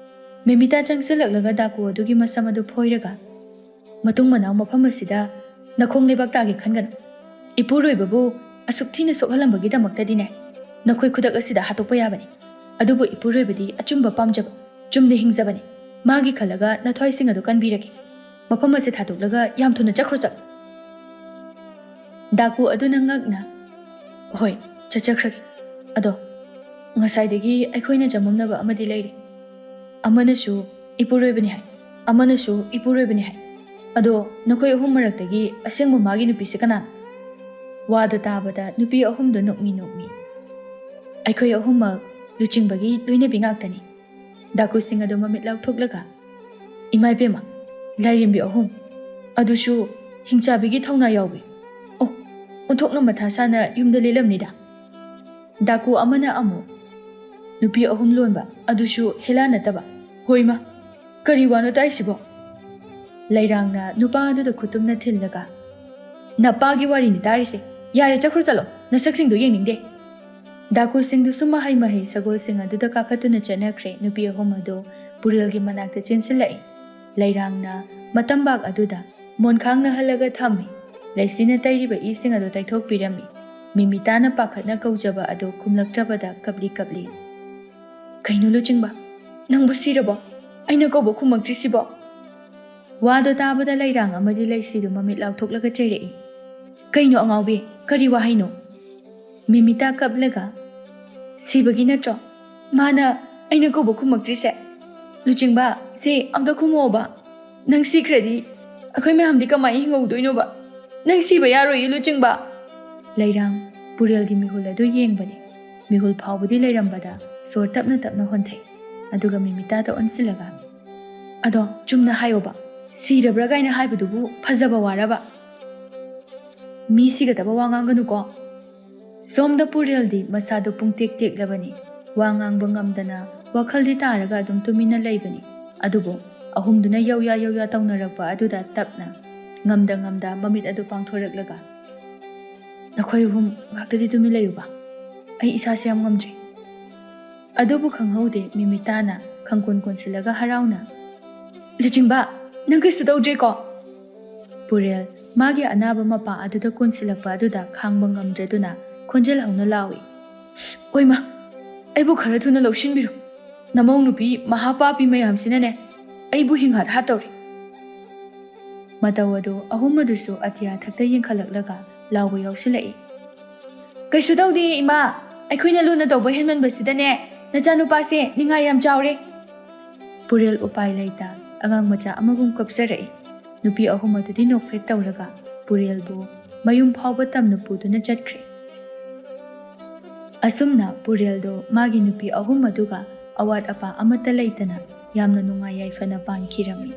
ꯃꯤꯃꯤꯇꯥ ꯆꯪꯁꯤꯜꯂꯛꯂꯒ ꯗꯥꯀꯨ ꯑꯗꯨꯒꯤ ꯃꯁꯝ ꯑꯗꯨ ꯐꯣꯏꯔꯒ, "ꯃꯇꯨꯡ ꯃꯅꯥꯎ ꯃꯐꯝ ꯑꯁꯤꯗ ꯅꯈꯣꯡ ꯂꯩꯕꯥꯛ ꯇꯥꯒꯦ ꯈꯟꯒꯅꯨ꯫ ꯏꯄꯨꯔꯣꯏꯕꯕꯨ ꯑꯁꯨꯛ ꯊꯤꯅ ꯁꯣꯛꯍꯜꯂꯝꯕꯒꯤꯗꯃꯛꯇꯗꯤꯅꯦ, ꯅꯈꯣꯏ ꯈꯨꯗꯛ ꯑꯁꯤꯗ ꯍꯥꯠꯇꯣꯛꯄ ꯌꯥꯕꯅꯤ꯫ ꯑꯗꯨꯕꯨ ꯏꯄꯨꯔꯣꯏꯕꯗꯤ ꯑꯆꯨꯝꯕ ꯄꯥꯝꯖꯕ, ꯆꯨꯝꯅ ꯍꯤꯡꯖꯕꯅꯤ꯫ ꯃꯥꯒꯤ ꯈꯜꯂꯒ ꯅꯊ꯭ꯋꯥꯏꯁꯤꯡ ꯑꯗꯨ ꯀꯟꯕꯤꯔꯒꯦ꯫ ꯃꯐꯝ ꯑꯁꯤ ꯊꯥꯗꯣꯛꯂꯒ ꯌꯥꯝ ꯊꯨꯅ ꯆꯠꯈ꯭ꯔꯣ ꯆꯠꯂꯣ꯫" ꯗꯥꯀꯨ ꯑꯗꯨꯅ ꯉꯛꯅ, "ꯍꯣꯏ, ꯆꯠꯆꯈ꯭ꯔꯒꯦ꯫ ꯑꯗꯣ ꯉꯁꯥꯏꯗꯒꯤ ꯑꯩꯈꯣꯏꯅ ꯆꯃꯝꯅꯕ ꯑꯃꯗꯤ ꯂꯩꯔꯤ꯫ ꯑꯃꯅꯁꯨ ꯏꯄꯨꯔꯣꯏꯕꯅꯤ ꯍꯥꯏ, ꯑꯃꯅꯁꯨ ꯏꯄꯨꯔꯣꯏꯕꯅꯤ ꯍꯥꯏ꯫ ꯑꯗꯣ ꯅꯈꯣꯏ ꯑꯍꯨꯝ ꯃꯔꯛꯇꯒꯤ ꯑꯁꯦꯡꯕ ꯃꯥꯒꯤ ꯅꯨꯄꯤꯁꯦ ꯀꯅꯥꯅꯣ?" ꯋꯥꯗꯣ ꯇꯥꯕꯗ ꯅꯨꯄꯤ ꯑꯍꯨꯝꯗꯣ ꯅꯣꯛꯃꯤ ꯅꯣꯛꯃꯤ꯫ "ꯑꯩꯈꯣꯏ ꯑꯍꯨꯝꯃꯛ ꯂꯨꯆꯤꯡꯕꯒꯤ ꯂꯣꯏꯅꯕꯤ ꯉꯥꯛꯇꯅꯤ꯫" ꯗꯥꯀꯨꯁꯤꯡ ꯑꯗꯨ ꯃꯃꯤꯠ ꯂꯥꯎꯊꯣꯛꯂꯒ, "ꯏꯃꯥ ꯏꯕꯦꯝꯃ, ꯂꯥꯏꯔꯦꯝꯕꯤ ꯑꯍꯨꯝ, ꯑꯗꯨꯁꯨ ꯍꯤꯡꯆꯥꯕꯤꯒꯤ ꯊꯧꯅꯥ ꯌꯥꯎꯕꯤ꯫ ꯑꯣ, ꯑꯣꯟꯊꯣꯛꯅ ꯃꯊꯥ ꯁꯥꯅ ꯌꯨꯝꯗ ꯂꯦꯜꯂꯝꯅꯤꯗ꯫" ꯗꯥꯀꯨ ꯑꯃꯅ ꯑꯃꯨꯛ, "ꯅꯨꯄꯤ ꯑꯍꯨꯝ ꯂꯣꯟꯕ, ꯑꯗꯨꯁꯨ ꯍꯦꯂꯥ ꯅꯠꯇꯕ꯫" "ꯍꯣꯏꯃ, ꯀꯔꯤ ꯋꯥꯅꯣ ꯇꯥꯏꯁꯤꯕꯣ?" ꯂꯩꯔꯥꯡꯅ ꯅꯨꯄꯥ ꯑꯗꯨꯗ ꯈꯨꯇꯨꯝꯅ ꯊꯤꯜꯂꯒ, "ꯅꯄꯥꯒꯤ ꯋꯥꯔꯤꯅꯤ ꯇꯥꯔꯤꯁꯦ꯫ ꯌꯥꯔꯦ, ꯆꯠꯈ꯭ꯔꯣ ꯆꯠꯂꯣ, ꯅꯁꯛꯁꯤꯡꯗꯣ ꯌꯦꯡꯅꯤꯡꯗꯦ꯫" ꯗꯥꯀꯨꯁꯤꯡꯗꯨꯁꯨ ꯃꯍꯩ ꯃꯍꯩ ꯁꯒꯣꯜꯁꯤꯡ ꯑꯗꯨꯗ ꯀꯥꯈꯠꯇꯨꯅ ꯆꯠꯅꯈ꯭ꯔꯦ꯫ ꯅꯨꯄꯤ ꯑꯍꯨꯝ ꯑꯗꯨ ꯄꯨꯔꯦꯜꯒꯤ ꯃꯅꯥꯛꯇ ꯆꯦꯟꯁꯤꯜꯂꯛꯏ꯫ ꯂꯩꯔꯥꯡꯅ ꯃꯇꯝꯕꯥꯛ ꯑꯗꯨꯗ ꯃꯣꯟꯈꯥꯡꯅ ꯍꯜꯂꯒ ꯊꯝꯃꯤ꯫ ꯂꯩꯁꯤꯅ ꯇꯩꯔꯤꯕ ꯏꯁꯤꯡ ꯑꯗꯨ ꯇꯩꯊꯣꯛꯄꯤꯔꯝꯃꯤ꯫ ꯃꯤꯃꯤꯇꯥꯅ ꯄꯥꯈꯠꯅ ꯀꯧꯖꯕ ꯑꯗꯨ ꯈꯨꯝꯂꯛꯇ꯭ꯔꯕꯗ ꯀꯞꯂꯤ ꯀꯞꯂꯤ꯫ "ꯀꯩꯅꯣ ꯂꯨꯆꯤꯡꯕ? ꯅꯪꯕꯨ ꯁꯤꯔꯕꯣ? ꯑꯩꯅ ꯀꯧꯕ ꯈꯨꯝꯃꯛꯇ꯭ꯔꯤꯁꯤꯕꯣ?" ꯋꯥꯗꯣ ꯇꯥꯕꯗ ꯂꯩꯔꯥꯡ ꯑꯃꯗꯤ ꯂꯩꯁꯤꯗꯨ ꯃꯃꯤꯠ ꯂꯥꯎꯊꯣꯛꯂꯒ ꯆꯩꯔꯛꯏ꯫ "ꯀꯩꯅꯣ ꯑꯉꯥꯎꯕꯤ? ꯀꯔꯤ ꯋꯥꯍꯩꯅꯣ?" ꯃꯤꯃꯤꯇꯥ ꯀꯞꯂꯒ, "ꯁꯤꯕꯒꯤ ꯅꯠꯇ꯭ꯔꯣ ꯃꯥꯅ ꯑꯩꯅ ꯀꯧꯕ ꯈꯨꯝꯃꯛꯇ꯭ꯔꯤꯁꯦ? ꯂꯨꯆꯤꯡꯕ, ꯁꯦ ꯑꯝꯇ ꯈꯨꯝꯃꯛꯑꯣꯕ꯫ ꯅꯪ ꯁꯤꯈ꯭ꯔꯗꯤ ꯑꯩꯈꯣꯏ ꯃꯌꯥꯝꯗꯤ ꯀꯃꯥꯏꯅ ꯍꯤꯡꯍꯧꯗꯣꯏꯅꯣꯕ? ꯅꯪ ꯁꯤꯕ ꯌꯥꯔꯣꯏꯌꯦ ꯂꯨꯆꯤꯡꯕ!" ꯂꯩꯔꯥꯡ ꯄꯨꯔꯦꯜꯒꯤ ꯃꯤꯍꯨꯜ ꯑꯗꯨ ꯌꯦꯡꯕꯅꯤ꯫ ꯃꯤꯍꯨꯜ ꯐꯥꯎꯕꯗꯤ ꯂꯩꯔꯝꯕꯗ ꯁꯣꯔ ꯇꯞꯅ ꯇꯞꯅ ꯍꯣꯟꯊꯩ꯫ ꯑꯗꯨꯒ ꯃꯤꯃꯤꯇꯥꯗ ꯑꯣꯟꯁꯤꯜꯂꯒ, "ꯑꯗꯣ ꯆꯨꯝꯅ ꯍꯥꯏꯌꯣꯕ, ꯁꯤꯔꯕ꯭ꯔꯥ ꯀꯥꯏꯅ ꯍꯥꯏꯕꯗꯨꯕꯨ ꯐꯖꯕ ꯋꯥꯔꯕ? ꯃꯤ ꯁꯤꯒꯗꯕ ꯋꯥ ꯉꯥꯡꯒꯅꯨꯀꯣ꯫" ꯁꯣꯝꯗ ꯄꯨꯔꯦꯜꯗꯤ ꯃꯁꯥꯗꯨ ꯄꯨꯡꯇꯦꯛ ꯇꯦꯛꯂꯕꯅꯤ꯫ ꯋꯥ ꯉꯥꯡꯕ ꯉꯝꯗꯅ ꯋꯥꯈꯜꯗꯤ ꯇꯥꯔꯒ ꯑꯗꯨꯝ ꯇꯨꯃꯤꯟꯅ ꯂꯩꯕꯅꯤ꯫ ꯑꯗꯨꯕꯨ ꯑꯍꯨꯝꯗꯨꯅ ꯌꯧꯌꯥ ꯌꯧꯌꯥ ꯇꯧꯅꯔꯛꯄ ꯑꯗꯨꯗ ꯇꯞꯅ, ꯉꯝꯗ ꯉꯝꯗ ꯃꯃꯤꯠ ꯑꯗꯨ ꯄꯥꯡꯊꯣꯔꯛꯂꯒ, "ꯅꯈꯣꯏ ꯑꯍꯨꯝ ꯉꯥꯛꯇꯗꯤ ꯇꯨꯃꯤꯟ ꯂꯩꯌꯨꯕ꯫ ꯑꯩ ꯏꯁꯥꯁꯦ ꯌꯥꯝ ꯉꯝꯗ꯭ꯔꯤ꯫" ꯑꯗꯨꯕꯨ ꯈꯪꯍꯧꯗꯦ, ꯃꯤꯃꯤꯇꯥꯅ ꯈꯪꯀꯣꯟ ꯀꯣꯟꯁꯤꯜꯂꯒ ꯍꯔꯥꯎꯅ, "ꯂꯨꯆꯤꯡꯕ, ꯅꯪ ꯀꯩꯁꯨ ꯇꯧꯗ꯭ꯔꯦꯀꯣ?" ꯄꯨꯔꯦꯜ ꯃꯥꯒꯤ ꯑꯅꯥꯕ ꯃꯄꯥ ꯑꯗꯨꯗ ꯀꯣꯟꯁꯤꯜꯂꯛꯄ ꯑꯗꯨꯗ ꯈꯥꯡꯕ ꯉꯝꯗ꯭ꯔꯗꯨꯅ ꯈꯣꯟꯖꯦꯜ ꯍꯧꯅ ꯂꯥꯎꯏ, "ꯑꯣꯏꯃ, ꯑꯩꯕꯨ ꯈꯔ ꯊꯨꯅ ꯂꯧꯁꯤꯟꯕꯤꯔꯣ꯫ ꯅꯃꯧ ꯅꯨꯄꯤ ꯃꯍꯥꯄꯥꯄꯤ ꯃꯌꯥꯝꯁꯤꯅꯅꯦ ꯑꯩꯕꯨ ꯍꯤꯡꯍꯥꯠ ꯍꯥꯠꯇꯧꯔꯤ꯫" ꯃꯇꯧ ꯑꯗꯨ ꯑꯍꯨꯝ ꯑꯗꯨꯁꯨ ꯑꯇꯤꯌꯥ ꯊꯛꯇ ꯌꯦꯡꯈꯠꯂꯛꯂꯒ ꯂꯥꯎꯕ ꯌꯥꯎꯁꯤꯜꯂꯛꯏ, "ꯀꯩꯁꯨ ꯇꯧꯗꯦ ꯏꯃꯥ, ꯑꯩꯈꯣꯏꯅ ꯂꯨꯅ ꯇꯧꯕ ꯍꯦꯟꯃꯟꯕꯁꯤꯗꯅꯦ ꯅꯆꯥꯅꯨꯄꯥꯁꯦ ꯅꯤꯡꯉꯥꯏ ꯌꯥꯝ ꯆꯥꯎꯔꯦ꯫" ꯄꯨꯔꯦꯜ ꯎꯄꯥꯏ ꯂꯩꯇ ꯑꯉꯥꯡ ꯃꯆꯥ ꯑꯃꯒꯨꯝ ꯀꯞꯆꯔꯛꯏ꯫ ꯅꯨꯄꯤ ꯑꯍꯨꯝ ꯑꯗꯨꯗꯤ ꯅꯣꯛꯐꯦꯠ ꯇꯧꯔꯒ ꯄꯨꯔꯦꯜꯕꯨ ꯃꯌꯨꯝ ꯐꯥꯎꯕ ꯇꯝꯅ ꯄꯨꯗꯨꯅ ꯆꯠꯈ꯭ꯔꯦ꯫ ꯑꯁꯨꯝꯅ ꯄꯨꯔꯦꯜꯗꯣ ꯃꯥꯒꯤ ꯅꯨꯄꯤ ꯑꯍꯨꯝ ꯑꯗꯨꯒ ꯑꯋꯥꯠ ꯑꯄꯥ ꯑꯃꯠꯇ ꯂꯩꯇꯅ ꯌꯥꯝꯅ ꯅꯨꯡꯉꯥꯏ ꯌꯥꯏꯐꯅ ꯄꯥꯟꯈꯤꯔꯝꯃꯤ꯫